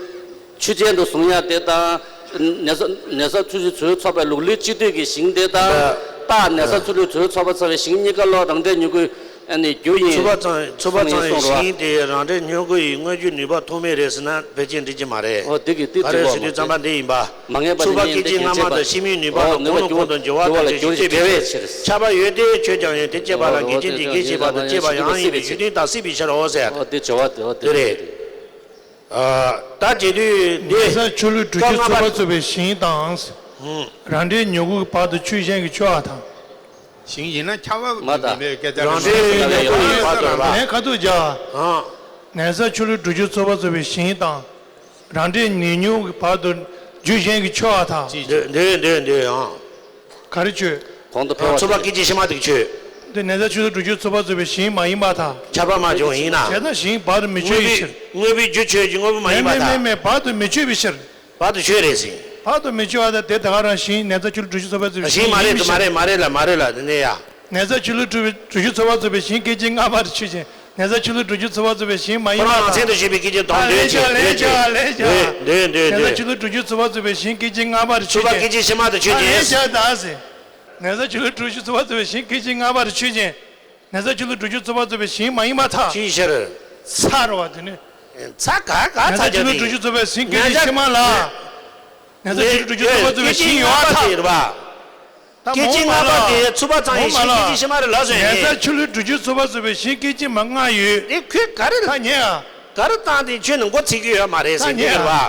ཆུ་ཅན་དུ་བཟུང་ཡ་དེ་དང་། ནད་གསར་ནད་གསར་ཚུ་རུད་ཚུ་ཚོ་བའི་ལུག་ལུག་སྤྱི་འདོད་ཀྱི་ཞིང་དེ་དང་། རྟགས་ནད་གསར་ཚུ་རུད་ཚུ་ཚོ་བ་ཚ་བའི་ཞིང་གཉིས་ཀ་ལོ་རང་འབྲས་མྱུ་གུ། ཨ་ནི་རྒྱུ་ཡིན། ཚུ་བ་ཚང་ཚུ་བ་ཚང་ཡི་ཞིང་དེ་རང་འབྲས་མྱུ་གུ་ཡི་དངོས་རྒྱུ་ནུས་པ་ཐོགས་མེད་རེད་ཟེར་ན་ཕལ་ཆེར་འགྲིག་གི་མ་རེད། ཨོ་དེ་གི་དེ་ག་རེ་ཟེར་དུས་ཙམ་པ་འདི་ཡིན་པ། མ་ངེས་པ་ཚུ་བ་དེ་སྐད་ཅིག་སྔ་མ་དང་ཕྱི་མའི་ནུས་པ་དང་གོང་དང་འགྱུར་བ་དང་བྱེད་ཅེས་པའི་ཕྱིར། ཁྱབ་པ་ཡོད་དེ་ཆོས་ཀྱང་ཡོད་དེ་སྐྱེད་པ་ལ་འགལ་རྐྱེན་དེ་འགལ་བྱེད་པ་དང་སྐྱེད་པ་ཡང་ཡིན་པའི་རྒྱུ་མཐུན་དང་སྲིད་པའི་ཕྱིར་རོ་ཟེར། ཨོ་དེ་བྱ་བ་དེ་ཨོ་དེ་རེད། ཨ། ད་བྱེད་དུས་འདི། ནད་གསར་ཆུ་ལུད་དྲུག་ཅུ་ཚོ་བ་ཚོ་བའི་ཞིང་དང་། རང་འབྲས་མྱུ་གུ་བར་དུ་ཆོས་གཞན་གྱི་ཆོས་ཨ་དང་། ཞིང་ཡིན་ན་ཁྱབ་པ་མ་མིན་པའི་སྐད་ཆ་རེད། རང་འབྲས་མྱུ་གུ་ཡི་བར་དུ་རེད་པ། ལན་ཁ་ཐུག་བརྒྱབ། ཨང་། ནད་གསར་ཆུ་ལུད་དྲུག་ཅུ་ཚོ་བ་ཚོ་བའི་ཞིང་དང་། རང་འབྲས་ནད་མྱུ་གུ་བར་དུ་རྒྱུ་གཞན་གྱི་ཆོས་ཨ་དང་། འདོད་འདོད་འདོད་ཨང་། ག་རེ་ཆོས། གོང་དུ་འཕེལ་བ་ཚོ་བ་སྐད་ཅིག་ཕྱི་མ་དེ་གི་ཆོས། འདི་ནད་གསར་ཆུ་ལུད་དྲུག་ཅུ་ཚོ་བ་ཚོ་བའི་ཞིང་མ་ཡིན་པ་དང་། ཁྱབ་པ་མ་བྱུང་ཡིན་ན། བྱས་ན་ཞིང་བར་དུ་མི་ཆོད་པའི་ཕྱིར། དངོས་པོའི་རྒྱུ་ཆོས་ཀྱི་དངོས་པོ་མ་ཡིན་པ་དང་། མེད་མེད་མེད་བར་དུ་མི་ཆོད་པའི་ཕྱིར། བར་དུ་ཆོད་རེད་ཟེར། བར་དུ་མི་ཆོད་པ་དང་དེ་ད་ག་རང་ཞིང་ནད་གསར་ཆུ་ལུད་དྲུག་ཅུ་ཚོ་བ་ཚོ་བའི་ཞིང་མ་རེད་དུ་མ་རེད་མ་རེད་ལ་མ་རེད་ལ་དེ་ནས་ཡ། ནད་གསར་ཆུ་ལུད་དྲུག་ཅུ་ཚོ་བ་ཚོ་བའི་ཞིང་སྐད་ཅིག་སྔ་མར་ཆོས་ཅན། ནད་གསར་ཆུ་ལུད་དྲུག་ཅུ་ཚོ་བ་ཚོ་བའི་ཞིང་མ་ཡིན་པ་དང་། ཁོ་རང་མ་ཚད་དུ་བྱེད་པའི་སྐད་ཅིག་དང་འདོད་ཆེད་འདོད་ཆེད་འདོད་འདོད་འདོད། ནད་གསར་ཆུ་ལུད་དྲུག་ཅུ་ཚོ་བ་ཚོ་བའི་ཞིང་སྐད་ཅིག་སྔ་མར་ཆོས་ཅན། ཚོ་བ་སྐད་ཅིག་ཕྱི་མ་དུ་ཆོས་ཅན། ལན་བྱ་དང་ཟེར། ནད་གསར་ཆུ་ལུད་དྲུག་ཅུ་ཚོ་བ་ཚོ་བའི་ཞིང་སྐད་ཅིག་སྔ་མར་ཆོས་ཅན། ནད་གསར་ཆུ་ལུད་དྲུག་ཅུ་ཚོ་བ་ཚོ་བའི་ཞིང་མ་ཡིན་པ་ཐག་ཅིའི་ཕྱིར། ཚ་རོ་བ་དེ་ནི། ཚ་ག་ག་ཚ་ནད་གསར་ཆུ་ལུད་དྲུག་ཅུ་ཚོ་བའི་ཞིང་སྐད་ཅིག་ཕྱི་མ་ལ། ནད་གསར་ཆུ་ལུད་དྲུག་ཅུ་ཚོ་བ་ཚོ་བའི་ཞིང་ཡོད་ཨ་ཐག་སྐད་ཅིག་སྔ་མ་དེ་ཚུ་བ་ཚང་ཡི་ཞིང་སྐད་ཅིག་ཕྱི་མ་རེད་ལ་ཟེར་ནས། ནད་གསར་ཆུ་ལུད་དྲུག་ཅུ་ཚོ་བ་ཚོ་བའི་ཞིང་སྐད་ཅིག་མ་ལྔ་ཡོད། དེ་ཁོས་ག་རེ་ད་ཉེ་ཨ། ག་རེ་བཏང་སྟེ་ཁྱོད་ནི་མགོ་ཚིག་གི་ཡོད་མ་རེད་ཟེར་གི་རེད་བ།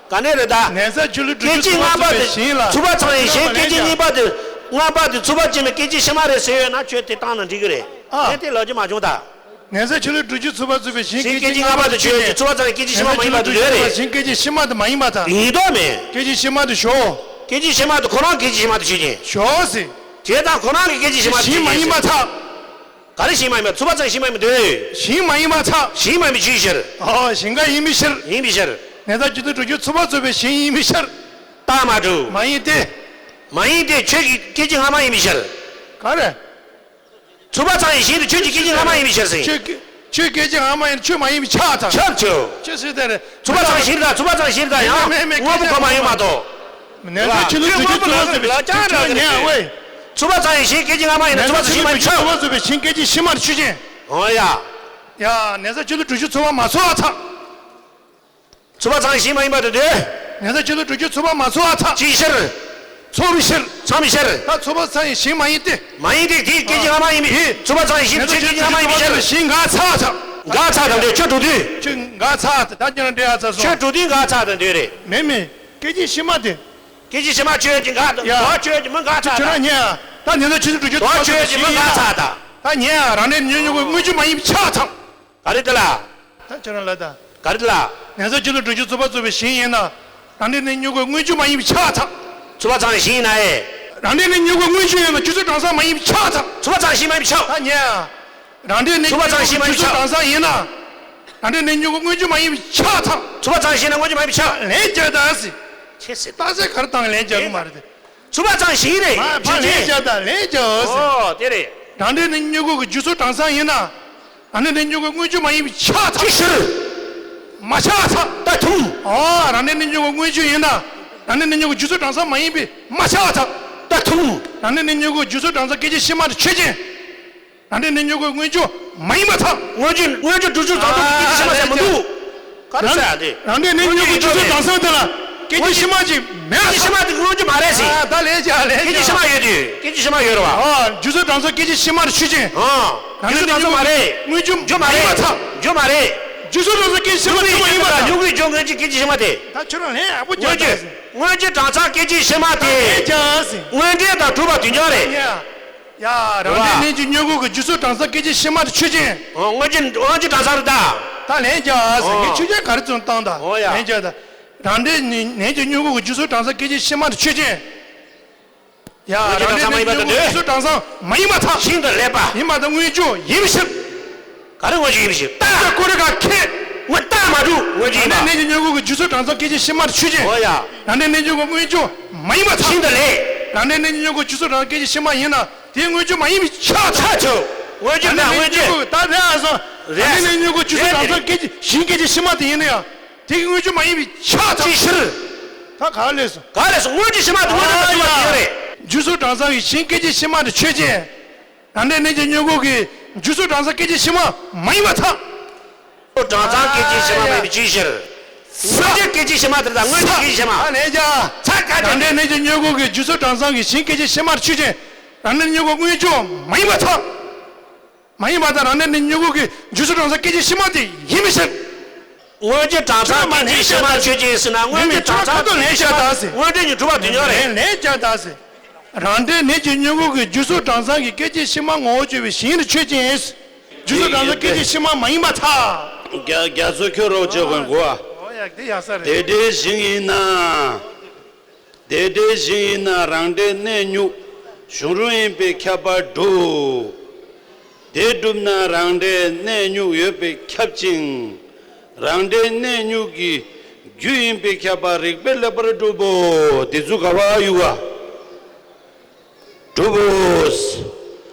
ག་ནས་རེད་ད། ནད་གསར་ཆུ་ལུད་དྲུག་ཅུ་ཚོ་བ་ཚོ་བའི་ཞིང་ལ། ཚུ་བ་ཚང་ཡི་ཞིང་སྐད་ཅིག་གཉིས་པ་དེ། སྔ་པ་དེ་ཚུ་བ་ཅན་མའི་སྐད་ཅིག་ཕྱི་མ་རེད་ཟེར་ཡོད་ན་ཁྱོད་དེ་བཏང་ན་འགྲིག་གི་རེད། ཨ། ངས་དེ་ལབ་རྒྱུ་མ་བྱུང་ད། ནད་གསར་ཆུ་ལུད་དྲུག་ཅུ་ཚོ་བ་ཚོ་བའི་ཞིང་སྐད་ཅིག་སྔ་པ་དེ་ཆོས་ཅན། ཚུ་བ་ཚང་ཡི་སྐད་ཅིག་ཕྱི་མ་མ་ཡིན་པ་དེ་ལོས་རེད། ཞིང་སྐད་ཅིག་ཕྱི་མ་དེ་མ་ཡིན་པ་ད། ཡིན་དོ་མེད། སྐད་ཅིག་ཕྱི་མ་དེ་ཞོག་སྐད་ཅིག་ཕྱི་མ་དེ་ཁོ་རང་སྐད་ཅིག་ཕྱི་མ་དེ་ཆོས་ཅན། ཞོག་ཟེར། དེ་དང་ཁོ་རང་གི་སྐད་ཅིག་ཕྱི་མ་དེ་ཞིང་མ་ཡིན་པ་ཐག་ག་རེ་ཞིང་མ་ཡིན་པ། ཚུ་བ་ཚང་ཞིང་མ་ཡིན་པ་འདོད། ཞིང་མ་ཡིན་པ་ཚ། ཞིང་མ་ཡིན་པའི་ཆོས་ཕྱིར། ཨོ་ཞིང་ཁ་ཡིན་པའི་ཕྱིར། ཡིན་པའི་ཕྱིར། ནད་གསར་ཆུ་ལུད་དྲུག་ཅུ་ཚོ་བ་ཚོ་བའི་ཞིང་ཡིན་པའི་ཕྱིར། རྟགས་མ་གྲུབ། མ་ཡིན་ཏེ། མ་ཡིན་ཏེ་ཁྱོད་ཀྱི་སྐད་ཅིག་སྔ་མ་ཡིན་པའི་ཕྱིར། ག་རེ། ཚུ་བ་ཚང་ཡི་ཞིང་དུ་ཁྱོད་ཀྱི་སྐད་ཅིག་སྔ་མ་ཡིན་པའི་ཕྱིར་ཟེར། ཁྱོད་ཀྱི་ཁྱོད་སྐད་ཅིག་སྔ་མ་ཡིན་ཁྱོད་མ་ཡིན་པའི་ཆ་དང་། ཆབ་ཆོས། ཁྱོད་སུས་ལྟ་རེད། ཚུ་བ་ཚང་ཞིང་དང་ཚུ་བ་ཚང་ཞིང་དང་ཡང་མེད་མེད་སྔོན་པོ་གོ་མ་ཡོང་མ་གཏོགས། ནད་གསར་ཆུ་ལུད་དྲུག་ཅུ་ཚོ་བ་ཚོ་བའི་ཞིང་ཁྱོད་ཉན་ཨོ། ཚུ་བ་ཚང་ཡི་ཞིང་སྐད་ཅིག་སྔ་མ་ཡིན་ན་ཚུ་བ་ཚང་ཞིང་མ་ཡིན་ཆོས། ཚོ་བ་ཚོ་བའི་ཞིང་སྐད་ཅིག་ཕྱི་མར་ཆོས་ཅན། ཨོ་ཡ། ཡ་ནད་གསར་ཆུ་ལུད་དྲུག་ཅུ་ཚོ་བ་མ་ཚོ་བ་ཚང་། ཚུ་བ་ཚང་ཞིང་མ་ཡིན་པ་དེ་འདོད། ནད་གསར་ཆུ་ལུད་དྲུག་ཅུ་ཚོ་བ་མ་ཚོ་བ་ཚང་། ཅིའི་ཕྱིར། ཚོ་བའི་ཕྱིར། ཚང་མའི་ཕྱིར། ད་ཚོ་བ་ཚང་ཡི་ཞིང་མ་ཡིན་ཏེ། མ་ཡིན་ཏེ་དེའི་སྐད་ཅིག་སྔ་མ་ཡིན་པའི་ཕྱིར། ཚུ་བ་ཚང་ཡི་ཞིང་ནད་གསར་ཆུ་ལུད་དྲུག་ཅུ་ཚོ་བ་ཚོ་བའི་ཞིང་འགག་ཚར་བ་ཚང་། འགག་ཚར་དང་འདོད་ཁྱོད་འགྲོ་དུས། ཁྱོད་འགག་ཚར་ད་ཁྱོད་རང་འདྲེ་ཡ་ཚར་སོང་། ཁྱོད་འགྲོ་དུས་འགག་ཚར་དང་འདོད་རེད། མེད་མེད། སྐད་ཅིག་ཕྱི་མ་དེ། སྐད་ཅིག་ཕྱི་མ་ཆོས་ཀྱི་འགག་དང་ཡ། དོ་ཆོས་ཀྱི་མི་འགག་ཚར་ཁྱོད་རང་ཉན་ཨ། ད་ནད་གསར་ཆུ་ལུད་དྲུག་ཅུ་ཚོ་བ་ཚོ་བའི་ཞིང་ཡིན་ན། ད་ཉན་ཨ་རང་འདྲེ་ཉོན་ཉོན་གོ་དངུལ་ཆུ་མ་ཡིན་པའི་ཆ་ཚང་། ག་རེ་དེ་ལ། ད་ཁྱོད་རང་ལ་ད། ག་རེ་དེ་ལ། ནད་གསར་ཆུ་ལུད་དྲུག་ཅུ་ཚོ་བ་ཚོ་བའི་ཞིང་ཡིན་ན། རང་འདྲེ་ནད་མྱུ་གུ་དངུལ་ཆུ་མ་ཡིན་པའི་ཆ་ཚང་། ཚོ་བ་ཚང་ཞིང་ཡིན་ན་ཨེ། རང་འདྲེ་ནད་མྱུ་གུ་དངུལ་ཆུ་ཡིན་ན་ཆུ་ཚོད་གྲངས་ཚང་མ་ཡིན་པའི་ཆ་ཚང་། ཚོ་བ་ཚང་ཞིང་མ་ཡིན་པའི་ཆ། ད་ཉན་ཨ། རང་འདྲེ་ནད་ཚོ་བ་ཚང་ཞིང་མ་ཡིན་པའི་ཆ། ཆུ་ཚོད་གྲངས་ཚང་ཡིན་ན། རང་འདྲེ་ནད་མྱུ་གུ་དངུལ་ཆུ་མ་ཡིན་པའི་ཆ་ཚང་། ཚོ་བ་ཚང་ཞིང་ན་དངུལ་ཆུ་མ་ཡིན་པའི་ཆ། ལན་རྒྱག་ད་ཟེར། ཆེ་སེ་ད་ཟེར་ག་རེ་བཏང་ལན་རྒྱག་གི་མ་རེད་དེ། ཚུ་བ་ཚང་ཞིང་རེད། མ་ཕ་ལན་རྒྱག་ད་ལན་རྒྱག་ཟེར། ཨོ་དེ་རེད། རང་འདྲེ་ནད་མྱུ་གུ་གི་རྒྱུ་ཚོད་གྲངས་ཚང་ཡིན་ན། རང་འདྲེ་ནད་མྱུ་གུ་དངུལ་ཆུ་མ་ཡིན་པའི་ཆ་ཚང་། ཅི་ཕྱིར། མ་ཆགས་ཚང་། ད་ཐུང་། ཨོ་རང་འདྲེ་ནད་མྱུ་གུ་དངུལ་ཆུ་ཡིན་ན། རང་འདྲེ་ནད་མྱུ་གུ་རྒྱུ་ཚོད་གྲངས་ཚང་མ་ཡིན་པའི་མ་ཆགས་ཚང་། ད་ ཐུང་། རང་འབྲས་གནས་སྙོམས་འགོག་རྒྱུ་ཚོགས་གྲངས་ཚང་སྐད་ཅིག་ཕྱི་མ་དེ་ཆོས་ཅན། རང་འབྲས་གནས་སྙོམས་འགོག་མངོན་བརྗོད་མ་ཡིན་པར་ཐལ། མངོན་བརྗོད་མངོན་བརྗོད་སྒྲུབ་ཕྱོགས་རྫོགས་སྟོབས་ཀྱི་སྐད་ཅིག་ཕྱི་མ་ཟེར་མི་འདུག་ག་རེ་ཟེར་ཡ་དེ། རང་འབྲས་གནས་སྙོམས་འགོག་གི་རྒྱུ་ཚོགས་གྲངས་ཚང་དེ་ལ་སྐད་ཅིག་ཕྱི་མ་ཅིག་མེད་པར་ཐལ། སྐད་ཅིག་ཕྱི་མ་དེ་མངོན་བརྗོད་མ་རེད་ཟེར། ཨ་ད་ལན་རྒྱག་ལན་རྒྱག་སྐད་ཅིག་ཕྱི་མ་ཡོད་དུས་སྐད་ཅིག་ཕྱི་མ་ཡོད་རེད་བ། ཨ་རྒྱུ་ཚོགས་གྲངས་ཚང་སྐད་ཅིག་ཕྱི་མ་དེ་ཆོས་ཅན། ཨ་རང་འབྲས་གནས་སྙོམས་འགོག་མངོན་བརྗོད་མ་ཡིན་པར་ཐལ། འགྲོ་མ་རེད། འགྲོ་མ་རེད། རྒྱུ་ཚོགས་གྲངས་ཚང་སྐད་ཅིག་ཕྱི་མ་དེ་ཆོས་ཅན་མ་ཡིན་པར་ཐལ། མངོན་བརྗོད་མངོན་བརྗོད་སྐད་ཅིག་ཕྱི་མ་དེ། ད་ཁྱོད་རང་ལན་ཡག་པོ་རྒྱག་མངོན་བརྗོད། མངོན་བརྗོད་གྲངས་ཚང་སྐད་ཅིག་ཕྱི་མ་དེ། ལན་རྒྱག་ཟེར། མངོན་འབྲས་དང་གྲུབ་པ་དུས་མཉམ་རེད། ཡ། ཡ། རང་འབྲས་གནས་ཀྱི་སྙོམས་འགོག་གི་རྒྱུ་ཚོགས་གྲངས་ཚང་སྐད་ཅིག་ཕྱི་མ་དེ་ཆོས་ཅན། ཨོ། མངོན་བརྗོད་མངོན་བརྗོད་གྲངས་ཚང་རེད་ད། ད་ལན་རྒྱག་ཟེར། ངས་ཆོས་ཅན་ག་རེ་བརྩོན་བཏང་ད། ཨོ་ཡ། ལན་རྒྱག་ད། རང་འབྲས་གནས་ཀྱི་སྙོམས་འགོག་གི་རྒྱུ་ཚོགས་གྲངས་ཚང་སྐད་ཅིག་ཕྱི་མ་དེ་ཆོས་ཅན། ཡ། མངོན་བརྗོད་གྲངས་ཚང་མ་ཡིན་པར་ཐལ། རང་འབྲས་གནས་ཀྱི་སྙོམས་འགོག་གི་རྒྱུ་ཚོགས་གྲངས་ཚང་མ་ཡིན་པར་ཐལ། ཤིན་ཏུ་ལེགས་པ། ཡིན་པར་ཐལ། མངོན་བརྗོད་ཡིན་ཕྱིར། ག་རེ་མངོན་བརྗོད་ཡིན་ཕྱིར། རྟགས་ཀོ་རི་ཀ་ཁེ། མངོན་རྟགས་མ་གྲུབ་མངོན་བརྗོད་ཡིན་པ། རང་འབྲས་གནས་ཀྱི་སྙོམས་འགོག་གི་རྒྱུ་ཚོགས་གྲངས་ཚང་སྐད་ཅིག་ཕྱི་མ་དེ་ཆོས་ཅན། ཨོ་ཡ། རང་འབྲས་གནས་ཀྱི་སྙོམས་འགོག་མངོན་བརྗོད་མ་ཡིན་པར་ཐལ། ཤིན་ཏུ་ལེགས། རང་འབྲས་གནས་ཀྱི་སྙོམས་འགོག་རྒྱུ་ཚོགས་གྲངས་སྐད་ཅིག་ཕྱི་མ་ཡིན་ན་དེ་མངོན་བརྗོད་མ་ཡིན་པས་ཁྱབ་ཐལ། ཁྱབ་ཆོག་མངོན་བརྗོད་དང་མངོན་བརྗོད། ད་རེད་ཨ་སོང་། རང་འབྲས་གནས་སྙོམས་འགོག་རྒྱུ་ཚོགས་གྲངས་ཚང་སྐད་ཅིག་གཞན་སྐད་ཅིག་ཕྱི་མ་དེ་ཡིན་ན་ཡང་། དེ་གི་མངོན་བརྗོད་མ་ཡིན་པས་ཁྱབ་ཐལ། ཅིའི་ཕྱིར། ད་ག་ལས་སོང་། ག་ལས་སོང་། མངོན་བརྗོད་ཕྱི་མ་དེ་མངོན་བརྗོད་དང་གྲུབ་པ་དེ་ཡོད་རེད། རྒྱུ་ཚོགས་གྲངས་ཚང་གི་གཞན་སྐད་ཅིག་ཕྱི་མ་དེ་ཆོས་ཅན། རང་འབྲས་གནས་ཀྱི་སྙོམས་འགོག་གི་རྒྱུ་ཚོགས་གྲངས་ཚང་སྐད་ཅིག་ཕྱི་མ་མ་ཡིན་པར་ཐལ། གྲངས་ཚང་སྐད་ཅིག་ཕྱི་མ་མ་ཡིན་པའི་ཅིའི་ཕྱིར། མངོན་བརྗོད་སྐད་ཅིག་ཕྱི་མ་དེ་དང་མངོན་བརྗོད་སྐད་ཅིག་ཕྱི་མ། ཨ་ལས་ཀྱང་། ཚ་ག་རང་འབྲས་གནས་ཀྱི་སྙོམས་འགོག་གི་རྒྱུ་ཚོགས་གྲངས་ཚང་གི་གཞན་སྐད་ཅིག་ཕྱི་མ་དེ་ཆོས་ཅན། རང་འབྲས་གནས་སྙོམས་འགོག་མངོན་བརྗོད་མ་ཡིན་པར་ཐལ། མ་ཡིན་པར་ཐལ། རང་འབྲས་གནས་སྙོམས་འགོག་གི་རྒྱུ་ཚོགས་གྲངས་ཚང་སྐད་ཅིག་ཕྱི་མ་དེ་ཡིན་པའི་ཕྱིར། མངོན་བརྗོད་གྲངས་ཚང་སྐད་ཅིག་ཕྱི་མ་ཆོས་ཅན་ཟེར་ན་མངོན་བརྗོད་གྲངས་ཚང་སྐད་ཅིག་ཕྱི་མ་མངོན་བརྗོད་ཀྱི་གྲུབ་པ་དུས་མཉམ་རེད། ལན་རྒྱག་ད་ཟེར། རང་འབྲས་གནས་ཀྱི་སྙོམས་འགོག་གི་རྒྱུ་ཚོགས་གྲངས་ཚང་གི་སྐད་ཅིག་ཕྱི་མ་ངོ་བོ་ཆོས་པའི་ཞིང་དུ་ཆོས་ཅན། རྒྱུ་ཚོགས་གྲངས་ཚང་སྐད་ཅིག་ཕྱི་མ་མ་ཡིན་པར་ཐལ། རྒྱ་རྒྱ་མཚོ་ཁྱོད་རོགས་བྱེད་དགོས་གོ། ཨོ་ཡ་དེ་ཡག་ས་རེད། དེ་འདྲའི་ཞིང་ཡིན་ན། དེ་འདྲའི་ཞིང་ཡིན་ན་རང་འབྲས་གནས་སྙོམས་གཞུང་རུང་ཡིན་པས་ཁྱབ་པར་གྲུབ། དེ་གྲུབ་ན་རང་འབྲས་གནས་སྙོམས་ཡོད་པས་ཁྱབ་ཅིང་། རང་འབྲས་གནས་སྙོམས་ཀྱི་རྒྱུ་ཡིན་པས་ཁྱབ་པ་རིགས་པས་ལེགས་པར་གྲུབ་བོ། དེ་ཚོ་ག་བ་ཡོད་ག་གྲུབ་བོ།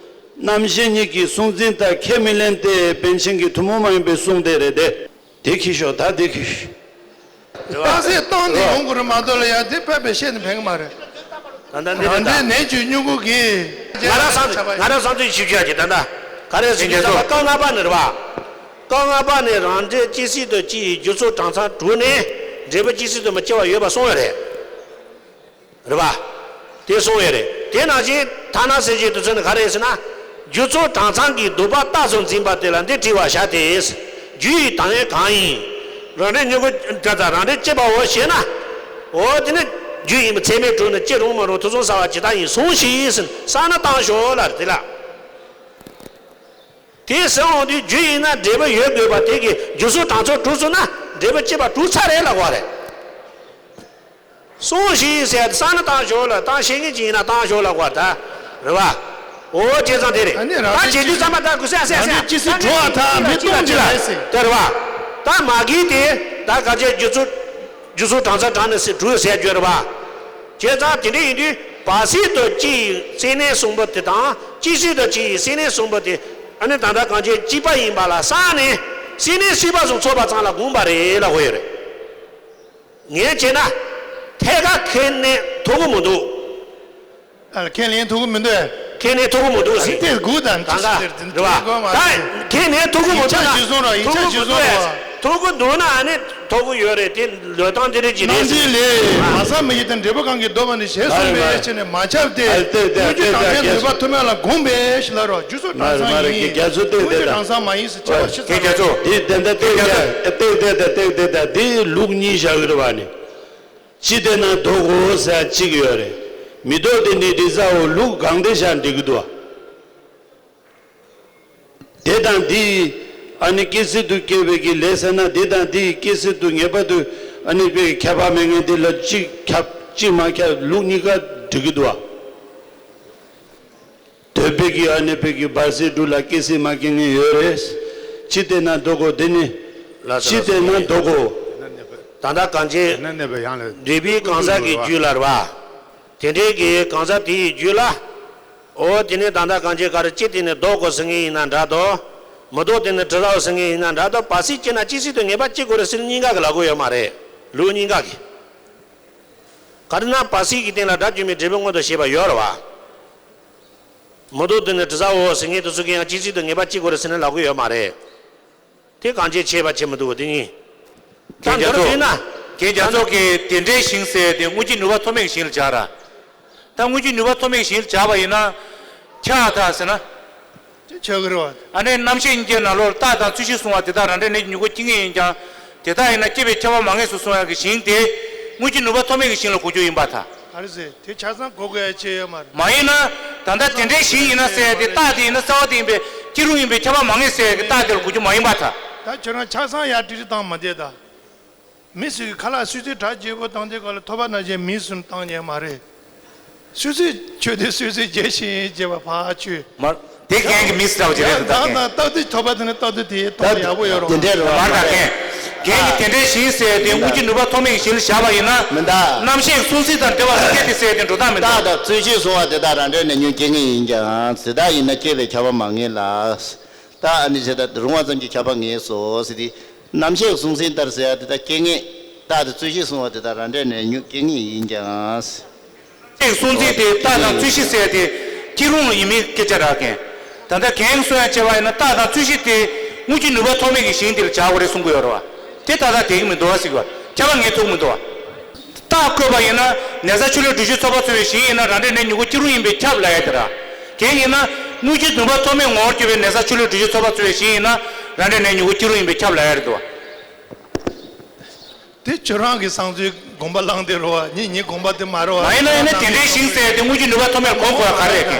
རྣམ་ཤེས་ཉིད་ཀྱི་གཟུང་འཛིན་དག་ཁས་མི་ལེན་ཏེ། པཎ་ཆེན་གྱི་ཐུན་མོང་མ་ཡིན་པའི་གསུང་དེ་རེད་དེ། དེ་ཁྱི་ཤོག་ད་དེ་ཁྱི་ཤོག་རྟགས་གསལ་སྟོང་ནས་ཡོང་དགོས་རེད་མ་གཏོགས་ལ་ཡང་དེ་ཕལ་པའི་བཤད་ནས་ཕན་གི་མ་རེད། ད་ལྟ་འདི་རང་འབྲས་གནས་ཀྱི་སྙོམས་འགོག་གི། ང་རང་བསམ་ང་རང་བསམ་ཚུལ་ཞིབ་ཆ་གི་ད་ལྟ་ག་རེ་ཟེར་གྱི་འདུག་སྐབས་ལྔ་པ་ནི་རེད་བ། སྐབས་ལྔ་པ་ནི་རང་འབྲས་ཇི་སྲིད་དུ་སྐྱེ་ཡི་རྒྱུ་ཚོགས་གྲངས་ཚང་དྲུག་ནས་འབྲས་བུ་ཇི་སྲིད་དུ་མི་སྐྱེ་བ་ཡོད་པ་གསུངས་ཡོད་རེད། རེད་པ། དེ་གསུངས་ཡོད་རེད། དེ་ནང་བཞིན་ཐ་ན་སེམས་ཅན་དེ་ཚོ་ནི་ག་རེ་ཟེར་ན། རྒྱུ་ཚོགས་གྲངས་ཚང་གི་སྡུག་པ་རྟགས་སུ་འཛིན་པ་དེ་ལ་འདི་དྲི་བར་བྱ་སྟེ། རྒྱུ་ཡི་དོན་ཡོད་གང་ཡིན། རང་འབྲས་སྙོམས་འགོག་ག་ད་རང་འབྲས་སྐྱེ་བའོ་ཞེ་ན། འོ་དེ་ནི་རྒྱུ་ཡིན་པ་ཚད་མས་གྲུབ་ན་སྐྱེ་རུང་མ་རུང་དུག་གསུམ་ཟ་བ་ཇི་ལྟར་ཡིན་གསུངས་ཤིག་ཟེར་ན་བསམ་བློ་བཏང་ཤོག་ལབ་རེད་དེ་ལ། དེ་ཟེར་འོང་དུས་རྒྱུ་ཡིན་ན་འབྲས་བུ་ཡོད་དགོས་པ་དེ་གི་རྒྱུ་ཚོགས་གྲངས་ཚང་གྲུབ་སོང་ན་འབྲས་བུ་སྐྱེས་པ་གྲུབ་ཚར་རེད་ལབ་དགོས་རེད། གསུངས་ཤིག་ཟེར་བསམ་བློ་བཏང་ཞོར་ལ་བཏང་ཤེས་མཁན་ཅིག་ཡིན་ན་བཏང་ཞོར་ལབ་དགོས་ད་རེད་བ། འོ་བྱས་ཙང་དེ་རེད། ཨ་ནི་རང་ད་བྱེད་དུས་ཙམ་པ་ད་གུ་སེ་སེ་སེ་རང་གི་ཅི་སྲིད་འགྲོ་བ་ད་མི་གཏོང་རྒྱུ་རེད་ཟེར། དེ་རེད་བ། ད་མ་གི་དེ་ད་ག་ཚད་རྒྱུ་ཚོགས་རྒྱུ་ཚོགས་གྲངས་ཚང་གྲངས་ནས་སེ་གྲུབ་ཟེར་རྒྱུ་རེད་བ། བྱས་ཙང་དེ་འདྲ་ཡིན་དུས་བར་སྲིད་དུ་སྐྱེ་ཡི་སེམས་གནས་གསུམ་པོ་དེ་དང་སྐྱེ་སྲིད་དུ་སྐྱེ་ཡི་སེམས་གནས་གསུམ་པོ་དེ་ཨ་ནི་ད་ལྟ་གང་ཅི་སྐྱེས་པ་ཡིན་པ་ལ་བསམ་ནས་སེམས་གནས་སྲིད་པ་གསུམ་ཚོགས་པ་ཙམ་ལ་དགོངས་པ་རེད་ལབ་དགོས་ཡོད་རེད། ངས་བྱས་ན་ཐད་ཀར་ཁས་ལེན་ཐུབ་ཀྱི་མི་འདུག་ཨ་ཁས་ལེན་ཐུབ་ཀྱི་མི་འདུག་ཁས་ལེན་ཐུབ་ཀྱི་མི་འདུག་ཟེར། དེ་དགུ་དང་གང་ག་ཅི་ཞིག་རེད་བ། ད་ཁས་ལེན་ཐུབ་ཀྱི་མི་འདུག་ན་ཡིག་ཆ་ཞིག་གསུངས་རོགས། ཡིག་ཆ་ཞིག་གསུངས་རོགས། ཐུབ་ཀྱི་འདུག་ན་ཨ་ནི་ཐུབ་ཀྱི་ཡོད་རེད། དེ་ལོས་བཏང་དེ་རེད་ཅི་རེད། རྣམ་འགྲེལ་ལས། མ་བསམ་མི་ཤེས་དང་འབྲས་བུ་གང་གིས་ལྡོག་པ་ནི་ཞེས་གསུངས་པའི་ཕྱིར་ནི་མ་ཁྱབ་སྟེ། ཨ་ལྟོས་ཏེ་སྔོན་གྱི་ལྟོས་ཏེ་གྲངས་ཅན་རྒྱ་ནུས་པ་མཐུ་མེད་ལ་དགོངས་པའི་ཕྱིར་ལ་རོ། རྒྱུ་ཚོགས་གྲངས་ཚང་ཡིན། སྔོན་གྱི་གྲངས་ཚང་མ་ཡིན་ཟེར་བྱ་བ་ཕྱི་ཚང་རྒྱ་མཚོ། དེ་དེ་འདྲ་ལྟོས་ཏེ་ལྟོས་ཏེ་ལྟོས་ཏེ་ལྟོས་ཏེ་དེ་ལུགས་གཉིས་བཞག་གི་རེད་བ་ནི། ཅི་བདེན་ན་ལྡོག་གོ་ཟེར་གཅིག་ཡོད་རེད། མི་ལྡོག་དེ་ནི་འགྲིག་ས་འོ། ལུགས་གང་བདེ་བཞག་འགྲིག་གི་འདུག་དེ་དང་འདི་ཨ་ནི་སྐྱེ་སྲིད་དུ་སྐྱེ་བའི་གི་ལས་ཟེར་ན་འདི་དང་འདི་སྐྱེ་སྲིད་དུ་ངེས་པར་དུ་ཨ་ནི་པའི་ཁྱད་པར་མེད་ངེས་འདི་ལ་གཅིག་ཁྱབ་གཅིག་མ་ཁྱབ་ལུགས་གཉིས་ཀ་འགྲིག་གི་འདུག་འདོད་པའི་གི་ཨ་ནི་པའི་གི་བར་སྲིད་དྲུག་ལ་སྐྱེ་སྲིད་མ་སྐྱེ་ངེས་ཡོད་རེད། ཅི་བདེན་ན་ལྡོག་གོ་དེ་ནི་ཅི་བདེན་ན་ལྡོག་གོ་ད་ལྟ་གང་ཅི་འབྲས་བུའི་གང་ཟག་གི་རྒྱུད་ལ་རེད་བ། དེ་འདྲའི་གི་གང་ཟག་དེ་ཡི་རྒྱུད་ལ། འོ་དེ་ནས་ད་ལྟ་གང་ཅི་ག་རེ་ཅི་དེ་ནས་ལྡོག་གོ་ཟེར་ངེས་ཡིན་ན་འདྲ་དོ། མི་ལྡོག་དེ་ནས་གྲུབ་ས་ཟེར་ངེས་ཡིན་ན་འདྲ་དོ། བར་སྲིད་སྐྱེ་ན་སྐྱེ་སྲིད་དུ་ངེས་པ་སྐྱེ་དགོས་རེད་ཟེར་གཉིས་ཀ་གི་ལབ་གོ་ཡོད་མ་རེད། ལུགས་གཉིས་ཀ་གི། ག་རེ་ན་བར་སྲིད་ཀྱི་སྟེང་ལ་དགྲ་བཅོམ་པའི་འབྲས་བུ་མངོན་དུ་བྱེད་པ་ཡོད་རེད་བ། མི་འདུག་དེ་ནི་དྲི་ཟ་འོ་ཟེར་ངས་དེ་ཚོ་གི་ཡང་ཅི་ཚིག་དང་ངེས་པ་ཅི་དགོས་རེད་ཟེར་ནས་ལབ་གི་ཡོད་མ་རེད། དེ་གང་བྱེད་བྱེད་པ་བྱེད་མི་འདུག་བ་དེ་གཉིས། ད་རྒན་རྒྱ་འདིར་མཚོ། ཡིན་ན། རྒན་རྒྱ་མཚོ་གིས་དེ་འདྲའི་ཞིང་ཟེར་དེ་དངོས་གཞི་ནུས་པ་ཐོགས་མེད་ཀྱི་ཞིང་ལ་སྦྱར་ར། ད་དངོས་གཞི་ནུས་པ་ཐོགས་མེད་ཀྱི་ཞིང་ལ་སྦྱར་བ་ཡིན་ན། ཆགས་ཐག་ཟེར་ན། དེ་ཆགས་ཀྱི་རེད་བ། ཨ་ནི་རྣམ་ཤེས་གཉིས་ཀའི་ནང་ལོགས་ལ་རྟགས་དང་རྩོད་གཞི་གསུངས་པ་དེ་དག་རང་འབྲས་གནས་ཀྱི་མྱུ་གུ་སྐྱེ་ངེས་ཡིན་ཀྱང་། དེ་དག་ཡིན་ན་སྐྱེ་བའི་ཁྱབ་པ་མ་ངེས་སུ་གསུངས་ཡག་གི་ཞིང་དེ། དངོས་གཞི་ནུས་པ་ཐོགས་མེད་ཀྱི་ཞིང་ལ་གོ་རྒྱུ་ཡིན་པར་ཐལ། ག་རེ་ཟེར་དེ་ཆ་ཚང་གོ་དགོས་ཡ་ཆེ་ཡོད་མ་རེད། མ་ཡིན་ན། ད་ལྟ་དེ་འདྲའི་ཞིང་ཡིན་ན་ཟེར་ཡ་དེ་རྟགས་དེ་ཡིན་ན་རྩ་བ་དེ་ཡིན་པའི་སྐྱེ་རུང་ཡིན་པའི་ཁྱབ་པ་མ་ངེས་ཟེར་ཡ་གི་རྟགས་དེ་ལ་གོ་རྒྱུ་མ་ཡིན་པར་ཐལ། ད་ཁྱོད་རང་ཆ་ཚང་ཡར་ཀྲིག་ཀྲིག་བཏང་མ་བསྡད་ད། མི་སུས་ཁ་ལག་སུས་ཚོད་གྲ་རྒྱས་པོ་བཏང་དུས་སྐབས་ལ་ཐོབ་པ་ནང་བཞིན་མིས་སུ་བཏང་ཉན་མ་རེད། སུས་ཚོད་ཆོས་དེ་སུས་ཚོད་རྒྱས་ཤིང་རྒྱས་པ་ཕར་ཆོས། མ། དེ་རྒན་གྱི་མིས་ལྟ་བུ་ཅིག་རེད་འདུག་ད་རྒན། ད་ལྟ་དུས་ཐོབ་པ་དེ་ནི་ལྟ་དུས་དེ་ཐོབ་པ་ཡག་པོ་ཡོད་རོགས། དེ་འདྲས་རེད་བ། མར་ད་རྒན། རྒན་གྱི་དེ་འདྲའི་ཞིང་ཟེར་དེ་དངོས་གཞི་ནུས་པ་ཐོགས་མེད་ཀྱི་ཞིང་ལ་བཞག་པ་ཡིན་ན། མི་འདའ། རྣམ་ཤེས་གསུང་ཚིག་དང་འབྲེལ་བ་སྐད་དེ་ཟེར་དེ་འགྲོ་སྟངས་མི་འདུག་རྟགས་དང་རྩོད་གཞི་གསུང་བ་དེ་དག་རང་འབྲས་གནས་མྱུ་གུ་སྐྱེ་ངེས་ཡིན་ཀྱང་དེ་དག་ཡིན་ན་སྐྱེ་བའི་ཁྱབ་པ་མ་ངེས་ལ། རྟགས་ཨ་ནི་བྱས་ད་རུང་བ་ཙམ་གྱི་ཁྱབ་པ་ངེས་སོ་ཟེར་ཏེ། རྣམ་ཤེས་གསུང་ཚིག་ལྟར་ཟེར་ཡ་དེ་དག་སྐྱེ་ངེས། རྟགས་དང་རྩོད་གཞི་གསུང་བ་དེ་དག་རང་འབྲས་གནས་མྱུ་གུ་སྐྱེ་ངེས་ཡིན་ཀྱང་། ཅེས་གསུང་ཚིག་དེ་རྟགས་དང་རྩོད་གཞི་ཟེར་ཏེ་སྐྱེ་རུང་ཡིན་མིན་སྐད་ཆ་རག་གན། ད་ལྟ་རྒན་གསུང་ཡ་བྱས་པ་ཡིན་ན་རྟགས་དང་རྩོད་གཞི་དེ་དངོས་གཞི་ནུས་པ་ཐོགས་མེད་ཀྱི་ཞིང་དེ་ལ་བྱ་དགོས་རེད་གསུང་གི་ཡོད་རེད་བ། དེ་ཏག་ཏག་བསྡད་ཀྱི་མི་འདུག་བ་ཟེར་གི་བ། ཁྱབ་པ་ངེས་ཐུབ་མི་འདུག་བ། རྟགས་བཀོད་པ་ཡིན་ན་ནས་ས་ཆུ་ལུད་དྲི་ཆུ་ཚོགས་པ་ཚུད་པའི་ཞིང་ཡིན་ན་རང་འབྲས་གནས་མྱུ་གུ་སྐྱེ་རུང་ཡིན་པས་ཁྱབ་ལབ་ཡ་དེ་ར། རྒན་ཡིན་ན་དངོས་གཞི་ནུས་པ་ཐོགས་མེད་ངོ་བོར་གྱུར་པའི་ནས་ས་ཆུ་ལུད་དྲི་ཆུ་ཚོགས་པ་ཚུད་པའི་ཞིང་ཡིན་ན་རང་འབྲས་གནས་མྱུ་གུ་སྐྱེ་རུང་ཡིན་པས་ཁྱབ་ལབ་ཡ་རེད་འདུག་བ། དེ་ཁྱོད་རང་གི་བསམ་ཚུལ་དགོངས་པ་བླངས་ཏེ་རོ་བ། ངས་ངའི་དགོངས་པ་དེ་མ་རོ་བ། མ་ཡིན་ན་ཡིན་ན་དེ་འདྲའི་ཞིང་ཟེར་དེ་དངོས་གཞི་ནུས་པ་ཐོགས་མེད་གོ་དགོས་པ་ག་རེ་རེད་ཀྱི།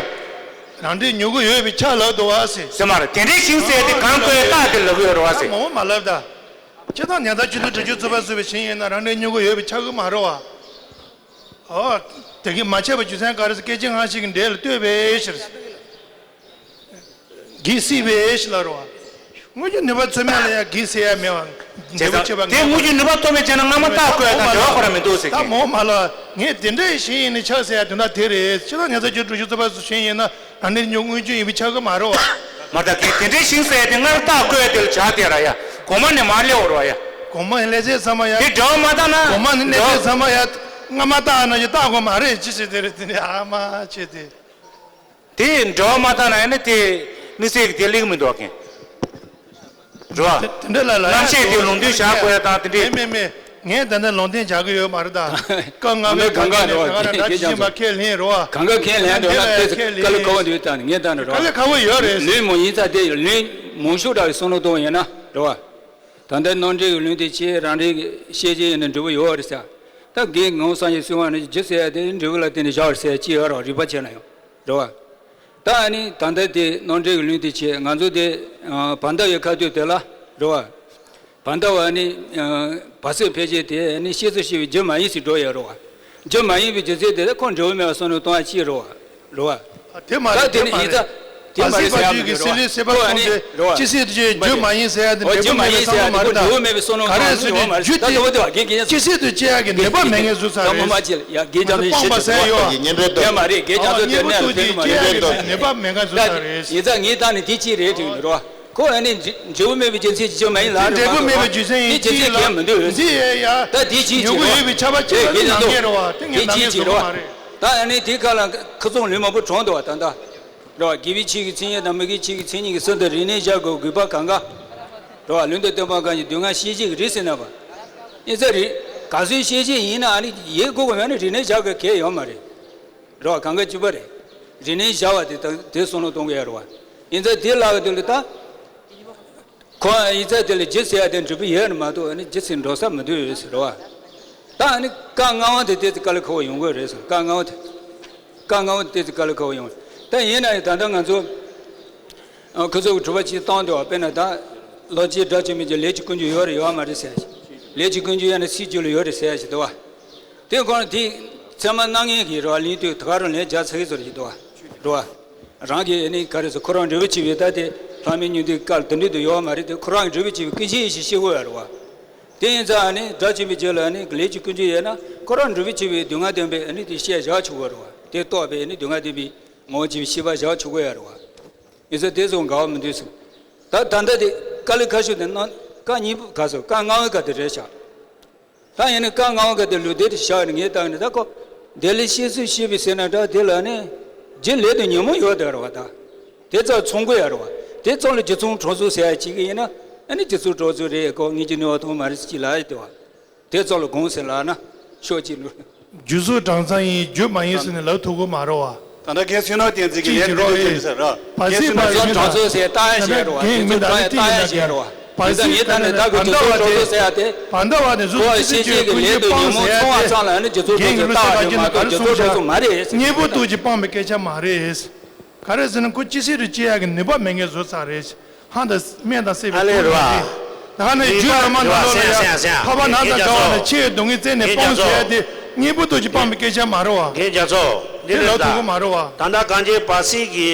རང་འདྲའི་མྱུ་གུ་ཡོད་པའི་ཆ་ལབ་འདུག་བ་ཟེར། ཟེར་མ་རེད། དེ་འདྲའི་ཞིང་ཟེར་དེ་གང་བཀོད་རྟགས་དེ་ལབ་ཀྱི་ཡོད་རེད་བ་ཟེར། མང་བོ་མ་ལབ་ད། ཁྱེད་དང་ཉན་ཐག་ཆུ་ཚོད་དྲུག་ཅུ་རྩོད་པ་རྩོད་པའི་ཞིང་ཡིན་ན་རང་འདྲའི་མྱུ་གུ་ཡོད་པའི་ཆ་གི་མ་རོ་བ། ཨོ། དེ་གི་མ་ཆད་པ་རྒྱུ་མཚན་ག་རེ་ཟེར་སྐད་ཅིག་སྔ་ཕྱི་གི་འབྲེལ་ལ་ལྟོས་པའི་ཕྱིར། གིས་སྲིད་པའི་ཞི་ལ་རོ། དངོས་ཀྱི་ནུས་པ་ཚོད་མེད་ལ་ཡང་གིས་སྲིད་ཡ་མེད་པ། འབྲས་བུ་ཆོད་པ་དེ་དངོས་ཀྱི་ནུས་པ་ཐོགས་མེད་བྱས་ན་སྔ་མ་རྟགས་བཀོད་ཡ་དང་འབྲེལ་བ་ཁོ་རང་མི་འདུག་ཟེར་ད་གི། མོ་མ་ལ་ངས་དེ་འདྲའི་ཞིང་ཡིན་ནི་ཆགས་ཟེར་ཡ་དོན་དག་དེ་རེད། ཁྱེད་དང་ཉན་ས་ཆུ་དྲུག་ཅུ་རྩོད་པ་ཞིང་ཡིན་ན་ཨ་ནི་ཉོ་དངོས་ཆུ་ཡིན་པའི་ཆགས་གི་མ་རེད་བ། མ་རྟགས་གི་དེ་འདྲའི་ཞིང་ཟེར་ཡ་དེ་སྔར་རྟགས་བཀོད་ཡ་དེ་ལ་ཆགས་དེ་ར་ཡ། གོང་མ་ནས་མར་སླེབས་འོར་བ་ཡ། གོང་མ་ནས་སླེབས་ཚེ་ཚང་མ་ཡ། དེ་འབྲེལ་བ་མ་བཏང་ན། གོང་མ་ནས་སླེབས་ཚེ་ཚང་མ་ཡ། སྔ་མ་རྟགས་ན་ཡ་རྟགས་གོ་མ་རེད་ཅི་ཞིག་དེ་རེད་དེ་ནི་ཨ་མ་ཆེ་དེ། དེ་འབྲེལ་བ་མ་བཏང་ན་ཡང་ན་དེ་དམིགས་བསལ་གྱི་དེ་ལེགས་མི་འདུག་ག་རེད་བ། དེ་འདྲ་ལ་ལ་རྣམ་བཤད་དེ་ལུང་འདྲེན་བྱ་དགོས་ཡ་དང་དེ་འདྲའི། མེད་མེད་མེད། ངས་ད་ནས་ལུང་འདྲེན་བྱ་གི་ཡོད་མ་རེད་ད། སྐབས་ལྔ་པའི་གང་ག་ནས་གང་ག་ནས་ད་ཇི་བཞིན་པ་ཁས་ལེན་རོ་བ། གང་ག་ཁས་ལེན་འགྲོ་ན་དེ་དཀའ་ལས་ཁག་པོ་འདུག་ད་ནི་ངས་ད་ནི་རོ་བ། དཀའ་ལས་ཁག་པོ་ཡོད་རེད། ལུང་མ་ཡིན་ཙང་དེ་ལུང་མང་ཤོས་འདྲ་བའི་བསམ་བློ་གཏོང་ཡིན་ན་རོ་བ། ད་ལྟ་རྣམ་འགྲེལ་གྱི་ལུང་དེ་ཆེ་རང་རེ་གི་ཤེས་བྱའི་ཡིན་ན་འབྲས་བུ་ཡོད་རེད་ཟེར། ད་རྒན་ངོ་བོ་སངས་རྒྱས་གསུང་བ་ནི་རྒྱུ་ཟེར་ཡ་དེ་འབྲས་བུ་ལ་བརྟེན་ནས་བཞག་པ་རེད་ཟེར་ཡ་ཅི་ཡོད་རོགས་རིག་པ་ཆེ་ན་ཡང་རེད་བ། ད་ཨ་ནི་ད་ལྟ་དེ་རྣམ་འགྲེལ་གྱི་ལུང་དེ་ཆེ་ང་ཚོ་དེ་བར་མདའ་ཡི་ཁ་ཐུག་དེ་ལ་རེད་བ། བར་མདའ་བ་ནི་བར་སྲིད་ཕལ་ཆེར་དེ་ནི་ཤེས་སུ་ཤེས་པའི་རྒྱུ་མ་ཡིན་ཟེར་འགྲོ་ཡོད་རེད་བ། རྒྱུ་མ་ཡིན་པའི་རྒྱུ་མཚན་དེ་ལ་ཁོ་འབྲས་བུ་མེད་པ་བསམ་བློ་གཏོང་བ་ཅི་རེད་བ། རེད་བ། དེ་མ་རེད་ད་དེ་དེ་ནི་མ་ཡིན་རེད། ཙང་དེ་མ་རེད་ཟེར་ཡ་མི་འདུག་རེད་བ། ཁོ་ཨ་ནི་རེད་བ། ཅི་སྲིད་དུ་སྐྱེ་རྒྱུ་མ་ཡིན་ཟེར་ཡ་དེ་འབྲས་བུ་མེད་པའི་བསམ་བློ་མ་རེད་ད། འབྲས་བུ་མེད་པའི་བསམ་བློ་ག་རེ་ཟེར་ན་རྒྱུ་དེ་ཅི་སྲིད་དུ་སྐྱེ་ཡ་གི་ནུས་པ་མེད་མཁན་བཟོ་ཚར་རེད། ད་མོ་མ་ཅི་ལ་ཡ་དགེ་རྒྱ་མཚོ་ཡི་ཤེས་ཚུལ་རེད་བ། ཡ་མ་རེད་དགེ་རྒྱ་མཚོ་དེ་ནས་ལ་དེ་མ་རེད། ད་ཡིན་ཙང་ངས་ད་ནི་དེ་ཅི་རེད་དྲན་ནི་རེད་བ། ཁོ་ཨ་ནི་འབྲས་བུ་མེད་པའི་རྒྱུ་མཚན་ཅི་ཅི་མ་ཡིན་ལ་འབྲས་བུ་མེད་པའི་རྒྱུ་མཚན་ཡིན་ཅི་ལ་འདི་ཡ་ཡ། ད་དེ་ཅི་ཅི་རེད་བ། ད་དེ་ཅི་ཅི་རེད་བ། དེ་ངས་ནམ་རྒྱུན་རེད་བ། ད་ཨ་ནི་དེ་ཁ་ལ་ཁ་ཚོང་ལུས་མང་པོ་གྲོངས་འདུག་བ་ད་ད། རེད་བ། དགེ་བའི་ཕྱི་གི་མཚན་ཉིད་དང་མི་དགེའི་ཕྱི་གི་མཚན་ཉིད་ཀྱི་ཚུལ་དུ་རིག་གནས་བཞག་དགོས་དགོས་པ་གང་ག་རེད་བ། ལུང་དང་བསྟན་པ་གང་ཞིག་སྡུག་བསྔལ་ཤེས་བྱེད་ཀྱི་རིགས་ཟེར་ན་བ། ཨེ་ཙི་རེད། ག་ཚོད་ཤེས་བྱེད་ཡིན་ན་ཨ་ནི་ཡེ་དགོས་དགོས་མེད་ན་རིག་གནས་བཞག་དགོས་གལ་ཡོད་མ་རེད། རེད་བ། གང་ག་གཅིག་པ་རེད། རིག་གནས་བཞག་པ་དེ་དང་དེ་བསམ་བློ་གཏོང་གི་ཡ་རེད་བ། ཨེ་ཙི་དེ་ལ་ག་དེ་ལ་ད། ཁོ་ཨེ་ཙི་དེ་ལ་རྒྱུ་ཟེར་ཡ་དེ་འབྲས་བུ་ཡོད་ནི་མ་གཏོགས་ཨ་ནི་རྒྱུ་ཟེར་འགྲོ་ས་མི་འདུག་ཡོད་ཟེར་རེད་བ། ད་ཨ་ནི་སྐབས་ལྔ་པ་དེ་དེ་ཙི་དཀའ་ལས་ཁག་པོ་ཡོང་གི་རེད་ཟེར། སྐབས་ལྔ་པ་དེ། སྐབས་ལྔ་པ་དེ་ཙི་དཀའ་ལས་ཁག་པོ་ཡོང་། ད་ཡིན་ན་ཡང་ད་ལྟ་ང་ཚོ། ཨ། ཁོ་ཚོ་གི་གྲུབ་པ་ཅིག་བཏང་འདུག་བ། དཔེར་ན་ད། ལོ་གཅིག་དགྲ་བཅོམ་པའི་རྒྱུ་ལས་ཀྱི་ཀུན་འབྱུང་ཡོད་རེད་ཡོད་མ་རེད་ཟེར་ཡ་ཞིག་ལས་ཀྱི་ཀུན་འབྱུང་ཡོད་ན་སྲིད་རྒྱུད་ལ་ཡོད་རེད་ཟེར་ཡ་ཞིག་འདུག་བ། དེ་ཁོ་ན་དེ་ཚད་མ་སྣ་ལྔའི་གི་རེད་བ། ལན་དུས་ད་ག་རང་ལན་རྒྱག་ཚར་གི་ཚོད་རེད་འདུག་བ། རེད་བ། རང་གི་ཨ་ནི་ག་རེ་ཟེར། ཁོ་རང་འབྲས་བུ་ཆེ་བའི་ད་དེ་ལྷ་མིའི་སྙིང་འདུས་སྐབས་དེ་འདྲ་དུ་ཡོད་མ་རེད་དེ། ཁོ་རང་གི་འབྲས་བུ་ཆེ་བའི་ཀུན་ཤེས་ཤིག་ཤེས་དགོས་ཡ་རེད་བ། དེ་ཡིན་ཙང་ཨ་ནི་དགྲ་བཅོམ་པའི་རྒྱུ་ལ་ཨ་ནི་ལས་ཀྱི་ཀུན་འབྱུང་ཡོད་ན་ཁོ་རང་འབྲས་བུ་ཆེ་བའི་སྡུག་བསྔལ་བདེན་པའི་ཨ་ནི་དེ་ཤེས་བཞག་ཆོག་གི་རེད་བ། དེ་རྟོགས་པའི་ཨ་ནི་སྡུག་བསྔལ་བདེན་པའི་ངོ་བོ་ཆེ་བའི་ཤེས་པ་བཞག་ཆོག་གི་ཡ་རེད་བ། ཡིན་ཙང་དེ་ཚོ་འགལ་བ་མི་འདུག་ཟེར། ད་ད་ལྟ་དེ་དཀའ་ལས་ཁག་ཤོས་དེ་ན་སྐབས་གཉིས་པ་ག་ཚོད་སྐབས་ལྔ་པའི་སྐབས་དེ་རེད་ཤག་ད་ཡིན་ན་བཀའ་མངའ་དབང་དཀར་དེ་ལུས་འདི་དུ་བཞག་ནས་ངས་བཏང་ནས། ད་ཁོ་དེ་ལས་བཤད་ཚུལ་བཤད་པའི་ཟེར་ན་འདྲ། དེ་ལ་ནི་རྒྱུ་ལས་དང་ཉོན་མོངས་ཡོད་དེ་རེད་བ། ད་དེ་ཙམ་ཚོང་དགོས་ཡ་རེད་བ། དེ་ཙམ་ལ་རྒྱུ་ཚོང་གྲོགས་ཚོ་ཟེར་ཡ་གཅིག་གི་ཡིན་ན། ཨ་ནི་རྒྱུ་ཚོང་གྲོགས་ཚོ་རེད། ཁོ་ངེད་ཀྱི་ནུས་པ་ཐོན་མ་རེད་ཟེར་གྱི་ལབ་ཡ་དེ་བ། དེ་ཙམ་ལ་དགོངས་ཟེར་ལབ་ན་ཤོག་ཅིག་ལུས། རྒྱུ་ཚོང་གྲངས་ཚང་ཡིན། རྒྱུ་མ་ཡིན་ཟེར་ནས་ལབ་ཐུབ་ཀྱི་མ་རེད་བ། ད་ལྟ་རྒན་བསོད་ནམས་བསྟན་འཛིན་གྱིས་ལན་དེ་འདྲ་བྱས་ཟེར་ར། བ་སི་པ་རྒན་བསོད་ནམས་གྲངས་ཚང་ཟེར་བཏགས་ཡ་བྱས་ར་བ། རྒན་མི་འདྲ་ནི་ཏི་ཡིན་ན་རྒན་བ་སི་པ་ནི་ད་གི་རྒྱུ་ཚོང་གྲོགས་ཚོ་ཟེར་ཡ་དེ། བ་འདྲ་བ་ནི་ཟུར་ཁོ་ཙི་ཙི་ཤེས་ཀྱི་ཅེ་ཀུན་ལས་གྱི་དོན་ཉོན་མོངས་ཚོང་བ་ཚང་ལ་ནི་རྒྱུ་ཚོང་གྲོགས་ཚོ་བཏགས་པ་རེད་མ་གཏོགས་རྒྱུ་ཚོང་གྲོགས་ཚོ་མ་རེད་ཟེར། དངོས་པོ་ཐུག་ཅིག་སྤང་བའི་སྐད་ཆ་མ་རེད། ག་རེ་ཟེར་ན་ཁོ་ཅི་སྲིད་དུ་སྐྱེ་ཡག་གི་ནུས་པ་མེད་མཁན་བཟོ་ཚར་རེད། ཧང་དང་སྨན་དང་བསྲེས་པའི་ཨ་ལས་ཁོག་རེད་ནང་བ། དེ། ད་ནི་རྒྱུད་བླ་མ་ནང་ལོགས་ལ་ཡ་ཐར་པ་ནགས་དང་འདྲ་བ་ལ་ཆེས་སྡུག་བསྔལ་བཙལ་ནས་སྤོང་ཟེར་ཡ་དེ་དངོས་པོ་ཐུག་ཅིག་སྤང་བའི་སྐད་ཆ་མ་རེད་བ། རྒན་རྒྱ་མཚོ། འདི་རེད་ད། ད་ལྟ་གངས་ཅན་བར་སྲིད་ཀྱི་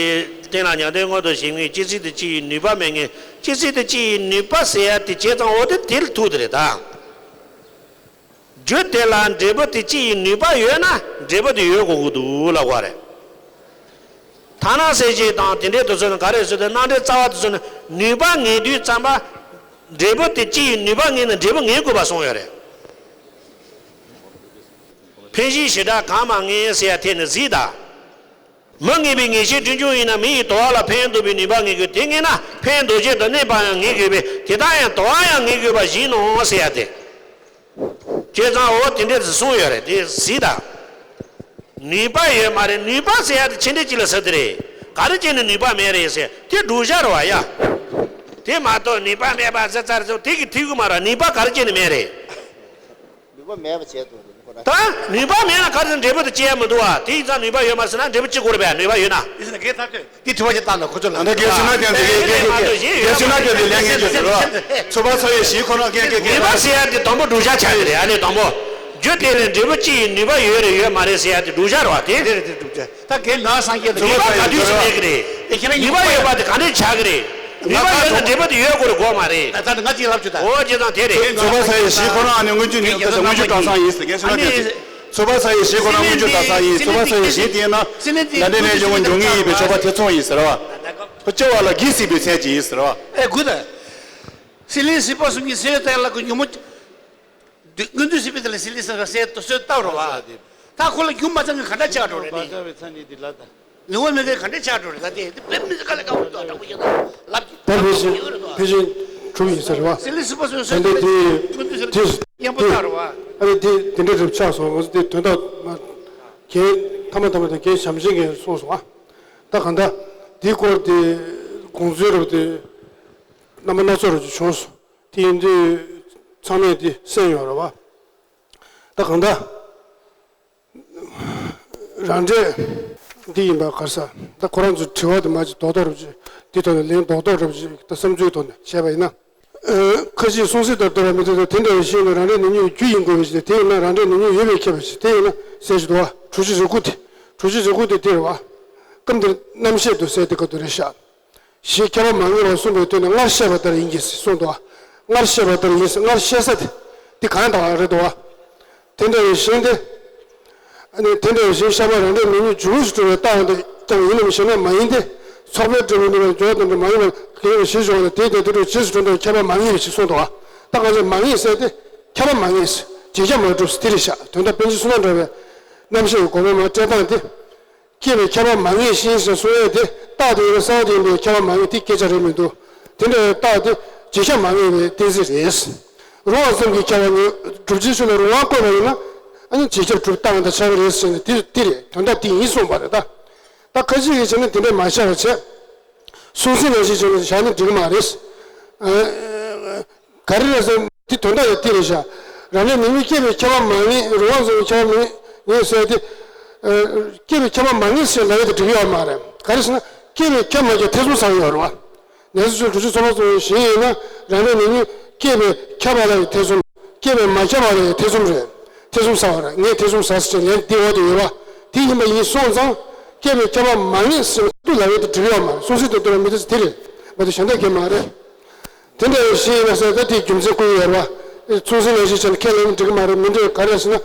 སྟེང་ལ་མྱང་འདས་མངོན་དུ་བྱེད་མཁན་ཅི་སྲིད་དུ་སྐྱེ་ཡི་ནུས་པ་མེད་མཁན། ཅི་སྲིད་དུ་སྐྱེ་ཡི་ནུས་པ་ཟེར་ཡ་དེ་བྱས་ཙང་འོ་དེ་དེ་ལ་ཐུག་དེ་རེད་ད། རྒྱུ་དེ་ལ་འབྲས་བུ་དེ་སྐྱེ་ཡི་ནུས་པ་ཡོད་ན་འབྲས་བུ་དེ་ཡོད་དགོས་ཀྱི་འདུག་ལབ་པ་རེད། ཐ་ན་སེམས་ཅན་དང་དེ་འདྲའི་དུ་ཚོད་ནི་ག་རེ་ཟེར་ཏེ་རྣམ་འགྲེལ་རྩ་བ་དུ་ཚོད་ནི་ནུས་པ་ངེས་དུས་ཙམ་པ་འབྲས་བུ་དེ་སྐྱེ་ཡི་ནུས་པ་ངེས་ན་འབྲས་བུ་ངེས་དགོས་པ་གསུངས་ཡོད་རེད། འཕེན་བྱེད་བྱེ་བྲག་གང་མ་ངེས་ཟེར་ཡ་དེ་ནི་གཟིགས་དང་། མི་ངེས་པའི་ངེས་ཤེས་འཁྲུལ་འབྱུང་ཡིན་ན་མི་ཡི་དོར་བ་ལ་ཕན་འདོགས་པའི་ནུས་པ་ངེས་དགོས། དེ་ངེས་ན་ཕན་འདོགས་བྱེད་དུ་གནས་པ་ཡང་ངེས་དགོས་པས་དེ་ལྟར་ཡང་དོར་བ་ཡང་ངེས་དགོས་པ་བཞིན་ནོ་ཟེར་ཡ་དེ། བྱས་ཙང་འོ་དེ་འདྲས་སུ་གསུངས་ཡོད་རེད། དེ་གཟིགས་དང་། ནུས་པ་ཡོད་མ་རེད། ནུས་པ་ཟེར་ཡ་དེ་ཆེ་འདྲས་ཅིག་ལ་ཟེར་དེ་རེད། ག་རེ་བྱས་ནས་ནུས་པ་མེད་རེད་ཟེར་དེ་སྒྲུབ་བྱ་རེད་བ་ཡ། དེ་མ་གཏོགས་ནུས་པ་མེད་པ་ཟེར་ཚར་ཚར་དེ་གི་ཐིག་གི་མ་རེད། ནུས་པ་ག་རེ་བྱས་ནས་མེད་རེད། ནུས་པ་མེད་པ་བྱས་འདུག་ཁོ་ན། ད་ནུས་པ་མེད་ན་ག་རེ་འབྲས་བུ་དེ་སྐྱེ་ཡ་མི་འདུག་བ། དེ་ཡིན་ཙང་ནུས་པ་ཡོད་མ་ཟེར་ན་འབྲས་བུ་སྐྱེ་དགོས་རེད་པས། ནུས་པ་ཡོད་ན། དེ་ཟེར་ན་གས་ཐག་ཆོད། དེ་དྲི་བ་ཞིག་བཏང་ན་ཁོ་ཚོ་ལ། ད་ལྟ་རྒན་བསོད་ནམས་བསྟན་འཛིན་གྱིས་རྒན་རྒན་རྒན་རྒན་བསོད་ནམས་བསྟན་འཛིན་ལན་ངེས་ཀྱི་ཟེར་བ། ཚོད་དཔག་ཚོད་ཡོད་ཞིག་ཁོ་ན་རྒན་རྒན་རྒན། ནུས་པ་ཟེར་ཡ་དེ་དང་པོ་བསྒྲུབ་བྱ་ཆགས་ཀྱི་རེད། ཨ་ནི་དང་པོ། རྒྱུ་དེ་ལས་འབྲས་བུ་སྐྱེ་ཡི་ནུས་པ་ཡོད་རེད་ཡོད་མ་རེད་ཟེར་ཡ་དེ་བསྒྲུབ་བྱ་རེད་བ་དེ། དེ་རེད་དེ་བསྒྲུབ་བྱ། ད་རྒན་ནག་སངས་རྒྱས་ལ་ནུས་པ་ག་དུས་སུ་གནས་ཀྱི་རེད། དེ་ཁྱེད་རང་ནུས་པ་ཡོད་པ་དེ་ག་འདྲས་ཆགས་ཀྱི་རེད། ནུས་པ་ཡོད་ན་འབྲས་བུ་དེ་ཡོད་དགོས་རེད་དགོས་མ་རེད། ད་ད་ང་གཅིག་ལབ་ཆོག་ད། འོ་བྱས་ཙང་དེ་རེད། ཚོད་དཔག་ཚོད་ཡོད་ཞིག་ཁོ་རང་ཨ་ནི་མངོན་བརྗོད་ནི་ད་མངོན་བརྗོད་གྲྭ་ཚང་ཡིན་ཟེར་རྒན་བསོད་ནམས་བསྟན་འཛིན། ཚོད་དཔག་ཚོད་ཡོད་ཞིག་ཁོ་རང་མངོན་བརྗོད་གྲྭ་ཚང་ཡིན། ཚོད་དཔག་ཚོད་ཡོད་ཞིག་དེ་ཡིན་ན་ད་འདི་ནས་ཡོང་བ་འབྱུང་ངེས་ཡིན་པའི་ཆོག་པ་ཐེ་ཚོམ་ཡིན་ཟེར་བ། ཁོ་སྐྱེ་བ་ལ་གེགས་སྲིད་པའི་མཚན་ཅིག་ཡིན་ཟེར་བ། ཨེ་དགོས་ད། སྲིད་ལེན་སྲིད་པ་གསུམ་གྱི་སྲིད་ལེན་ལྟ་ཡ་ལ་ཁོ་ཉོན་མོངས། སྔོན་དུས་སྲིད་པའི་དེ་ལ་སྲིད་ལེན་སྲིད་པ་སྲིད་དུ་སྲོལ་བཏབ་རོགས་བ། ད་ཁོ་ལ་རྒྱུ་མ་ཚང་གི་ག་འདྲ་ཆགས་འགྲོ་རེད་ནི། ནི་འོ་མི་དགེ་ག་འདྲ་ཆགས་འགྲོ་རེད། ད་དེ་དེ་དཔེ་མི་སྲིད་ག་ལ་དཀའ་བ་འདུག་དྲང་པོ་བཤད་ན་ལབ་ཀྱི། ད་ཕལ་ཆེར་ཕལ་ཆེར་གྲུབ་ཡིན་ས་རེད་བ། སྲིད་ལེན་སྲིད་པ་སོགས་ད་ལྟ་དེ་དེ་དེ་ཡང་པོ་ལྟ་རོགས་བ། ཨ་ནི་དེ་དེ་འདྲ་གྲུབ་ཆགས་སོང་། ང་ཚོ་དེ་དོན་དག་མ་རྒན་ཐ་མ་ཐ་མ་དང་རྒན་བྱམས་ཆེན་གྱིས་གསུངས་སོང་ཨ། ད་གང་ལྟར་དེའི་སྐོར་དེ་དགོངས་ཚུལ་རབ་དེ་རྣམ་པ་སྣ་ཚོགས་རབ་ཅིག་བྱུང་སོང་། དེ་ཡིན་དུས་ཚང་མས་དེ་གསན་ཡོད་རེད་བ། ད་གང་ལྟར་རང་འགྲེལ་འདི་ཡིན་པ་ག་རེ་ཟ། ད་ཁོ་རང་ཚོའི་དྲི་བ་དེ་མ་ཅིག་རྡོག་རྡོག་རབ་ཅིག་འདི་ཐོག་ནས་ལན་རྡོག་རྡོག་རབ་ཅིག་ད་བསམ་ཚུལ་ཐོག་ནས་བཤད་པ་ཡིན་ན། ཨ། ཁ་ཅིག་གསུང་ཚིག་ལྟར་འདོད་པ་མི་འདོད་དེ་འདྲ་བའི་ཤེས་ནི་རང་འབྲས་ནི་རྒྱུ་ཡིན་དགོས་པའི་ཕྱིར་ཏེ། དེ་ཡིན་ན་རང་འབྲས་ནི་ཡོད་པས་ཁྱབ་པའི་ཕྱིར་ཏེ། ཡིན་ན་ཟེར་ཞིག་འདུག་བ། གྲུབ་ཆ་རེ་དགུ་སྟེ། གྲུབ་ཆ་རེ་དགུ་སྟེ་དེ་རེད་བ། སྐབས་འདིར་རྣམ་བཤད་དུ་ཟེར་དེ་ག་དུ་རེད་ཤག། ཞེས་ཁྱབ་པ་མ་ངེས་པར་གསུངས་པའི་དོན་ནི་སྔར་བཤད་པ་ལྟར་ཡིན་གྱི་གསུངས་འདུག་བ། སྔར་བཤད་པ་ལྟར་ཡིན་ཟེར་སྔར་བཤད་ས་དེ་དེ་གང་དང་རེད་འདུག་བ། དེ་འདྲ་བའི་ཞིང་དེ། ཨ་ནི་དེ་འདྲ་བའི་ཞིང་ཤ་མ་རང་འབྲས་མི་རྙེད་འབྱུང་བས་སུ་གྲུབ་པའི་རྟགས་འདི་ཀྱང་ཡིན་ནམ་ཞེ་ན་མ་ཡིན་ཏེ། ཚོགས་པའི་འབྲས་བུ་འདི་ལ་འཇོག་དང་འདྲ་མ་ཡིན་པར་གལ་ཡོད་ཞེས་བྱུང་བ་ལ་དེའི་དོན་དེ་འགྲུབ་བྱེད་དུ་གྲུབ་འདུག་ཁྱབ་པ་མ་ངེས་པའི་ཕྱིར་གསུངས་འདུག་བ། ད་གང་ཟེར་མ་ངེས་ཟེར་ཏེ། ཁྱབ་པ་མ་ངེས་ཟེར། རྗེས་ཁྱབ་མ་གྲུབ་ཟེར་དེ་རེད་ཤག། དོན་དག་པཎ་ཆེན་བསོད་ནམས་གྲགས་པའི་རྣམ་བཤད་ཀྱི་དགོངས་པ་མར་བཀྲལ་སྟངས་དེ། སྐྱེས་པའི་ཁྱབ་པ་མ་ངེས་ཤིང་ཟེར་གསུང་ཡས་དེ་རྟགས་དེ་ཡིན་ན་གསང་བ་དེ་ཡིན་པས་ཁྱབ་པ་མ་ངེས་དེ་སྐད་ཆ་རེད་མི་འདུག། དེ་འདྲ་བའི་རྟགས་དེ་རྗེས་ཁྱབ་མ་ངེས་པའི་གཏན་ཚིགས་རེད། རུང་བ་ཙམ་གྱིས་ཁྱབ་པ་ནི་སྒྲུབ་བྱེད་ཚུལ་ལ་རུང་བ་བཀོད་པ་ཡིན་ན་ཨ་ནི་རྗེས་ཁྱབ་གྲུབ་རྟགས་འདི་ཆགས་ཀྱི་རེད་ཟེར་ནས་དེ་དེ་རེད། དོན་དག་དེ་ཡིན་གསུངས་པ་རེད་ད། ད་ཁ་ཅིག་གིས་བྱས་ན་དེ་འདྲ་མ་བཞག་པ་བྱས། གསུང་ཚིག་ནང་བཞིན་བྱས་ནས་བཞག་ན་འགྲིག་གི་མ་རེད། ཨ། ག་རེ་རེད་ཟེར་དེ་དོན་དག་ཡང་དེ་རེད་ཤག། རང་འབྲས་ནི་རྙེད་སྐྱེས་པའི་ཁྱབ་པ་མ་ངེས། རུང་བ་ཙམ་གྱིས་ཁྱབ་པ་མ་ངེས་ཟེར་ཏེ། ཨ། སྐྱེས་པའི་ཁྱབ་པ་མ་ངེས་ཟེར་ལབ་ཡས་དེ་འགྲིག་ཡོད་མ་རེད། ག་རེ་ཟེར་ན་སྐྱེས་པའི་ཁྱབ་མ་ཁྱབ་ཐེ་ཚོམ་ཟ་གི་ཡོད་རེད་བ། ནས་སོ་སོའི་གྲུབ་ཆ་ཚོད་དཔག་ཚོད་ཡོད་ཞིག་ཡིན་ན་རང་འབྲས་ནི་རྙེད་སྐྱེས་པའི་ཁྱབ་པ་ལ་ཡང་ཐེ་ཚོམ། སྐྱེས་པའི་མ་ཁྱབ་པ་ལ་ཡང་ཐེ་ཚོམ་རེད། ཐེ་ཚོམ་ཟ་བ་རེད། ངས་ཐེ་ཚོམ་ཟ་ཟེར་ཅིག་ལན་འདེབས་འོག་ཏུ་ཡོད་པ། དེ་ཡིན་པ་ཡིན་སོང་ཙང་སྐྱེས་པའི་ཁྱབ་པ་མ་ངེས་ཟེར་ན་ཏུ་ལབ་ཡས་དེ་འགྲིག་ཡོད་མ་རེད། གསུང་ཚིག་ཏུ་འདོད་པ་མི་འདོད་ཚིག་དེ་རེད་མ་གཏོགས་གཞན་དག་གང་མ་རེད། དེ་འདྲ་བའི་ཞིག་ཡིན་ན་ཟེར་ད་དེའི་རྒྱུ་མཚན་བཀོད་ཡོད་རེད་བ། གསུང་ཚིག་ནང་བཞིན་བྱས་ན་ཁས་ལེན་འགྲིག་གི་མ་རེད། མི་འགྲིག་ག་རེ་ཟེར་ན།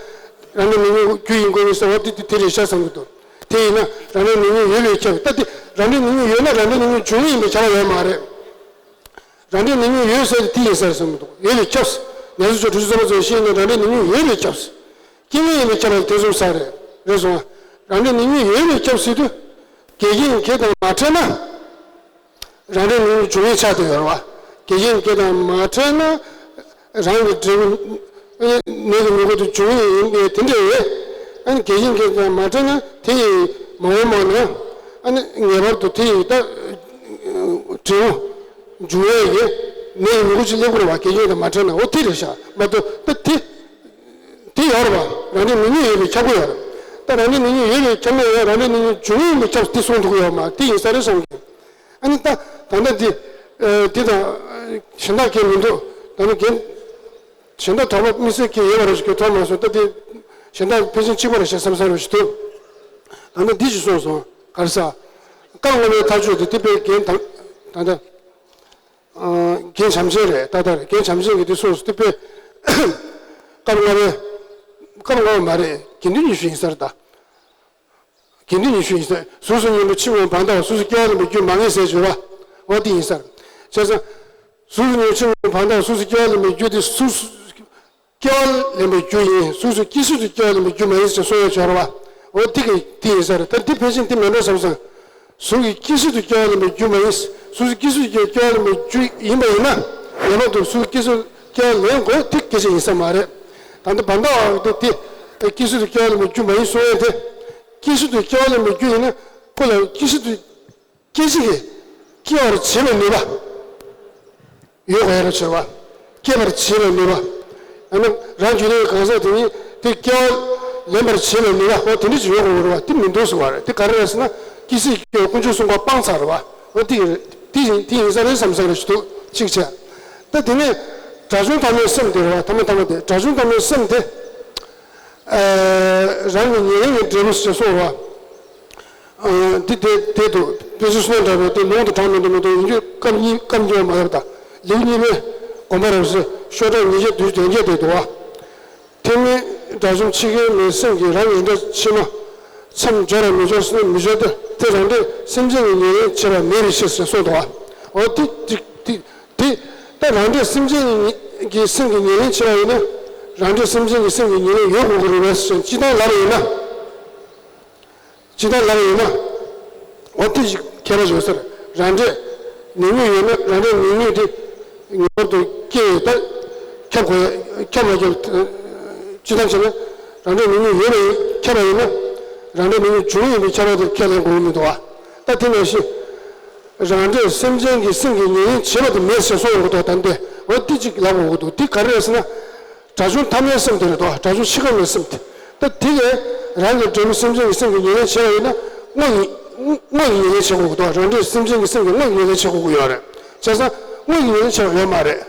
རང་འབྲས་ནི་རྙེད་རྒྱུ་ཡིན་དགོས་པས་ཟེར་བ་དེ་དེ་དེ་རེད་ཤག་བསམ་གྱི་འདུག། དེ་ཡིན་ན་རང་འབྲས་ནི་རྙེད་ཡོད་པས་ཁྱབ། ད་དེ་རང་འབྲས་ནི་རྙེད་ཡོད་ན་རང་འབྲས་ནི་རྙེད་འབྱུང་ཡིན་པས་ཁྱབ་པ་ཡོད་མ་རེད། རང་འབྲས་ནི་རྙེད་ཡོད་ཟེར་དེ་དེ་ཡིན་ཟེར་བསམ་གྱི་འདུག། ཡོད་པས་ཁྱབ། ངལ་གསོ་ཕྱོགས་དྲུག་ཅུ་རྩ་བ་ཚོས་བཤད་ན་རང་འབྲས་ནུས་མྱོང་ཡོད་པས་ཁྱབ་ཟེར། རྐྱེན་ངན་ཡིན་པས་ཁྱབ་པ་དེ་ཙམ་ཟེར་རེད། རེད་སོང་ང་། རང་འབྲས་ནུས་མྱོང་ཡོད་པས་ཁྱབ་ཟེར་དུས། འགལ་རྐྱེན་གྱི་རྐྱེན་དང་མ་ཕྲད་ན། རང་འབྲས་ནུས་མྱོང་འབྱུང་བའི་ཆ་དེ་ཡོད་རེད་བ། འགལ་རྐྱེན་གྱི་རྐྱེན་དང་མ་ཕྲད་ན། རང་གི་འབྲས་བུ། ནད་ཀྱི་ནུས་ཁུངས་དེ་འབྱུང་ངེས་ཡིན་པས་དེ་འདྲ་ཡོད། ཨ་ནི་འགལ་རྐྱེན་གྱི་རྐྱེན་དང་མ་ཕྲད་ན་དེ་ཡི་མ་འོངས་པ་ན། ཨ་ནི་ངེས་པར་དུ་དེ་ཡི་ད། འབྲས་བུ། འབྱུང་བའི་གི་ནད་ཀྱི་ནུས་ཁུངས་ཅིག་སླེབས་དགོས་རེད་བ། འགལ་རྐྱེན་དང་མ་ཕྲད་ན། འོ་དེ་རེད་ཤག་མ་གཏོགས་ད་དེ། དེ་ཡོད་རེད་བ། རང་འབྲས་ནུས་མྱོང་ཡོད་པས་ཁྱབ་ཀྱི་ཡོད་རེད། ད་རང་འབྲས་ནུས་མྱོང་ཡོད་པས་ཁྱབ་ན་ཡང་རང་འབྲས་ནུས་མྱོང་འབྱུང་ངེས་ཡིན་པས་ཁྱབ་དེ་གསུང་ཐུབ་ཀྱི་ཡོད་མ་རེད། དེ་ཡིན་ས་རེད་བསམ་གི། ཨ་ནི་ད་ད་ལྟ་འདི། ཨ་འདི་དང་། གཞན་དག་གས་མི་འདུག་ད་ནི་རྒན། གཞན་དག་དོགས་པ་དམིགས་བསལ་གྱི་ཡོད་པ་རེད་ཞིག་གི་ཐོག་མ་སོང་ད་འདི། གཞན་དག་ཕལ་ཆེར་གཅིག་པ་རེད་ཞེས་བསམ་ས་རེད་ཞིག་འདུག་ད་ནི་འདི་ཞིག་གསུངས་སོང་ག་རེ་ཟ། སྐབས་སྔ་མའི་ཐག་གཅོད་དེ་དེ་དཔེ་རྒན་དང་། ད་ལྟ། ཨ་རྒན་བྱམས་ཆེན་རེད། ཏག་ཏག་རེད། རྒན་བྱམས་ཆེན་གྱིས་འདི་གསུངས་སོང་དེ་དཔེ། སྐབས་སྔ་མའི། སྐབས་སྔ་མ་མ་རེད། དགེ་འདུན་ཉི་ཤུ་ཡིན་ས་རེད་ད། དགེ་འདུན་ཉི་ཤུ་ཡིན་ས། གཟུགས་སུ་སྙིང་པོ་ཕྱི་མ་བར་དོ་གཟུགས་སུ་སྐྱེ་བ་ལེན་པའི་རྒྱུ་མ་ངེས་ཟེར་བརྗོད་པ། འོ་དེ་ཡིན་ས་རེད། བྱས་ཙང་། གཟུགས་སུ་སྙིང་པོ་ཕྱི་མ་བར་དོ་གཟུགས་སུ་སྐྱེ་བ་ལེན་པའི་རྒྱུ་དེ་གཟུགས་སུ། སྐྱེ་བ་ལེན་པའི་རྒྱུ་ཡིན། གཟུགས་སུ་སྐྱེ་སྲིད་དུ་སྐྱེ་བ་ལེན་པའི་རྒྱུ་མ་ཡིན་ཞེས་གསུངས་ཡོད་ཆོག་རེད་བ། འོ་དེ་གི་དེ་ཡིན་ས་རེད། ད་འདི་ཕལ་ཆེར་འདི་མེད་འགྲོ་བསམ་སོང་། གཟུགས་ཀྱི་སྐྱེ་སྲིད་དུ་སྐྱེ་བ་ལེན་པའི་རྒྱུ་མ་ཡིན། གཟུགས་སུ་སྐྱེ་སྲིད་དུ་སྐྱེ་བ་ལེན་པའི་རྒྱུ་ཡིན་པ་ཡིན་ན། ངེས་པར་དུ་གཟུགས་སྐྱེ་སྲིད་སྐྱེ་བ་ལེན་དགོས་དེ་སྐད་ཆ་ཡིན་ས་མ་རེད། ད་ལྟ་བར་དོ་བ་དེ་དེ་སྐྱེ་སྲིད་དུ་སྐྱེ་བ་ལེན་པའི་རྒྱུ་མ་ཡིན་གསུང་ཡས་དེ། སྐྱེ་སྲིད་དུ་སྐྱེ་བ་ལེན་པའི་རྒྱུ་ཡིན་ན་ཁོ་ལ་སྐྱེ་སྲིད་དུ། སྐད་ཅིག་གིས་སྐྱེ་བར་བྱེད་པའི་ནུས་པ་ཡོད་དགོས་ཡ་རེད་ཟེར་བ། སྐྱེ་བར་བྱེད་པའི་ནུས་པ། ཨ་ནི་རང་རྒྱུད་ལྡན་གང་ཟག་དེ་ཉིད་དེ་སྐྱེ་བ་ལེན་པར་བྱེད་པའི་ནུས་པ་འོ་དེ་འདྲ་ཅིག་ཡོད་དགོས་རེད་བ། དེ་མི་འདུག་ཟེར་བ་རེད། དེ་ག་རེ་རེད་ཟེར་ན་སྐྱེ་སྲིད་སྐྱེ་བ་དཀོན་མཆོག་གསུམ་ཀ་སྤངས་ཚར་རེད་བ། འོ་དེ་རེད། དེ་ཡིན་དེ་ཡིན་ས་རེད་བསམ་བསམ་རེ་ཞིག་འདུག་གཅིག་བྱས། ད་དེ་ནས་དགྲ་བཅོམ་ཐ་མའི་སེམས་དེ་རེད་བ། ཐ་མ་ཐ་མ་དེ་དགྲ་བཅོམ་ཐ་མའི་སེམས་དེ། ཨ་རང་གི་ཉེ་ལམ་གྱི་འབྲས་བུ་ཞེས་གསུངས་པ། ཨ་འདི་དེ་དེ་དུ་དཔེ་ཆ་སོ་འདྲ་བའི་དེ་ལུང་དུ་དྲངས་མི་འདུག་མི་འདུག་ཡིན་རྒྱུ་སྐབས་གཉིས་སྐབས་འགྱུར་མ་ཡོད་པ་དང་ལེའུ་གཉིས་པའི་དགོངས་པ་རབ་གསལ་ཤོག་གྲངས་ཉིས་བརྒྱ་བདུན་ཅུ་དོན་བརྒྱད་དེ་འདུག་བ། ཐེག་དམན་དགྲ་བཅོམ་འཆི་ཁའི་མེའི་སེམས་ཀྱིས་རང་གི་རིགས་འདྲ་ཕྱི་མ་མཚམས་སྦྱོར་ར་མི་སྦྱོར་ཟེར་ན་མི་སྦྱོར་ཏེ་དེ་རང་འདྲས་སེམས་ཅན་གྱི་ཉེར་ལེན་བྱེད་པ་མེད་པའི་ཕྱིར་ཞེས་གསུངས་འདུག་བ། འོ་དེ་དེ་དེ་དེ་ད་རང་འདྲས་སེམས་ཅན་གྱི་སེམས་ཀྱི་ཉེར་ལེན་བྱེད་པ་ཡིན་ན་རང་འདྲས་སེམས་ཅན་གྱི་སེམས་ཀྱི་ཉེར་ལེན་ཡོད་དགོས་ཀྱི་རེད་པས་ཞེས་སྤྱིར་བཏང་ལབ་པ་ཡིན་ན། སྤྱིར་བཏང་ལབ་ཡིན་ན། འོ་དེ་ཞིག་ཁྱད་པར་ཡོད་ས་རེད། རང་འདྲས་ནུས་མྱོང་ཡོད་ན་རང་འདྲས་ནུས་མྱོང་དེ་ངེས་པར་དུ་སྐྱེ་ཡོད་ད། ཁྱབ་དགོས་ཡ་ཁྱབ་མ་ཁྱབ། སྤྱིར་བཏང་བྱས་ན་རང་འདྲས་ནུས་མྱོང་ཡོད་པ་ཡིན་ཁྱབ་པ་ཡིན་ན། རང་འདྲས་ནུས་མྱོང་འབྱུང་ཡིན་པའི་ཁྱབ་པ་དེ་ཁས་ལེན་དགོས་ཀྱི་མི་འདུག་བ། ད་དེ་ནང་བཞིན། རང་འདྲས་སེམས་ཅན་གྱི་སེམས་ཀྱི་ཉེར་ལེན་བྱེད་པ་དེ་མེད་ཟེར་གསུངས་ཡོང་གི་འདུག་ད་འདི་འོ་དེ་གཅིག་ལབ་དགོས་ཀྱི་འདུག་དེ་ག་རེ་རེད་ཟེར་ན། དགྲ་བཅོམ་ཐ་མའི་སེམས་དེ་རེད་དོ། དགྲ་བཅོམ་འཆི་ཁ་མའི་སེམས་དེ། ད་དེ་གས་རང་གི་འབྲས་བུ་སེམས་ཅན་གྱི་སེམས་ཀྱི་ཉེར་ལེན་བྱས་པ་ཡིན་ན་དངོས་ཀྱི་དངོས་ཀྱི་ཉེར་ལེན་བྱེད་དགོས་ཀྱི་འདུག་རང་འདྲས་སེམས་ཅན་གྱི་སེམས་ཀྱི་དངོས་ཀྱི་ཉེར་ལེན་བྱེད་དགོས་ཀྱི་ཡོད་རེད། བྱས་ཙང་དངོས་ཀྱི་ཉེར་ལེན་བྱས་པ་ཡོད་མ་རེད།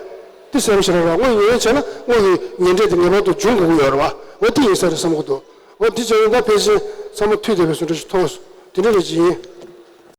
དེ་གསལ་པོ་ཞིག་རེད་བ། དངོས་ཀྱི་ཉེར་ལེན་བྱས་ན་དངོས་ཀྱི་ཉེར་འབྲས་དེ་ངེས་པར་དུ་འབྱུང་དགོས་ཀྱི་ཡོད་རེད་བ། འོ་དེ་ཡིན་ས་རེད་བསམ་གྱི་འདུག་འོ་དེ་བྱས་ཡིན་ད་ཕལ་ཆེར་ཚང་མ་མཐུད་བསྡད་པའི་བཟོ་འདྲ་ཞིག་མཐོང་སོང་། དེ་འདྲ་རེད་ཅིག་ཡིན།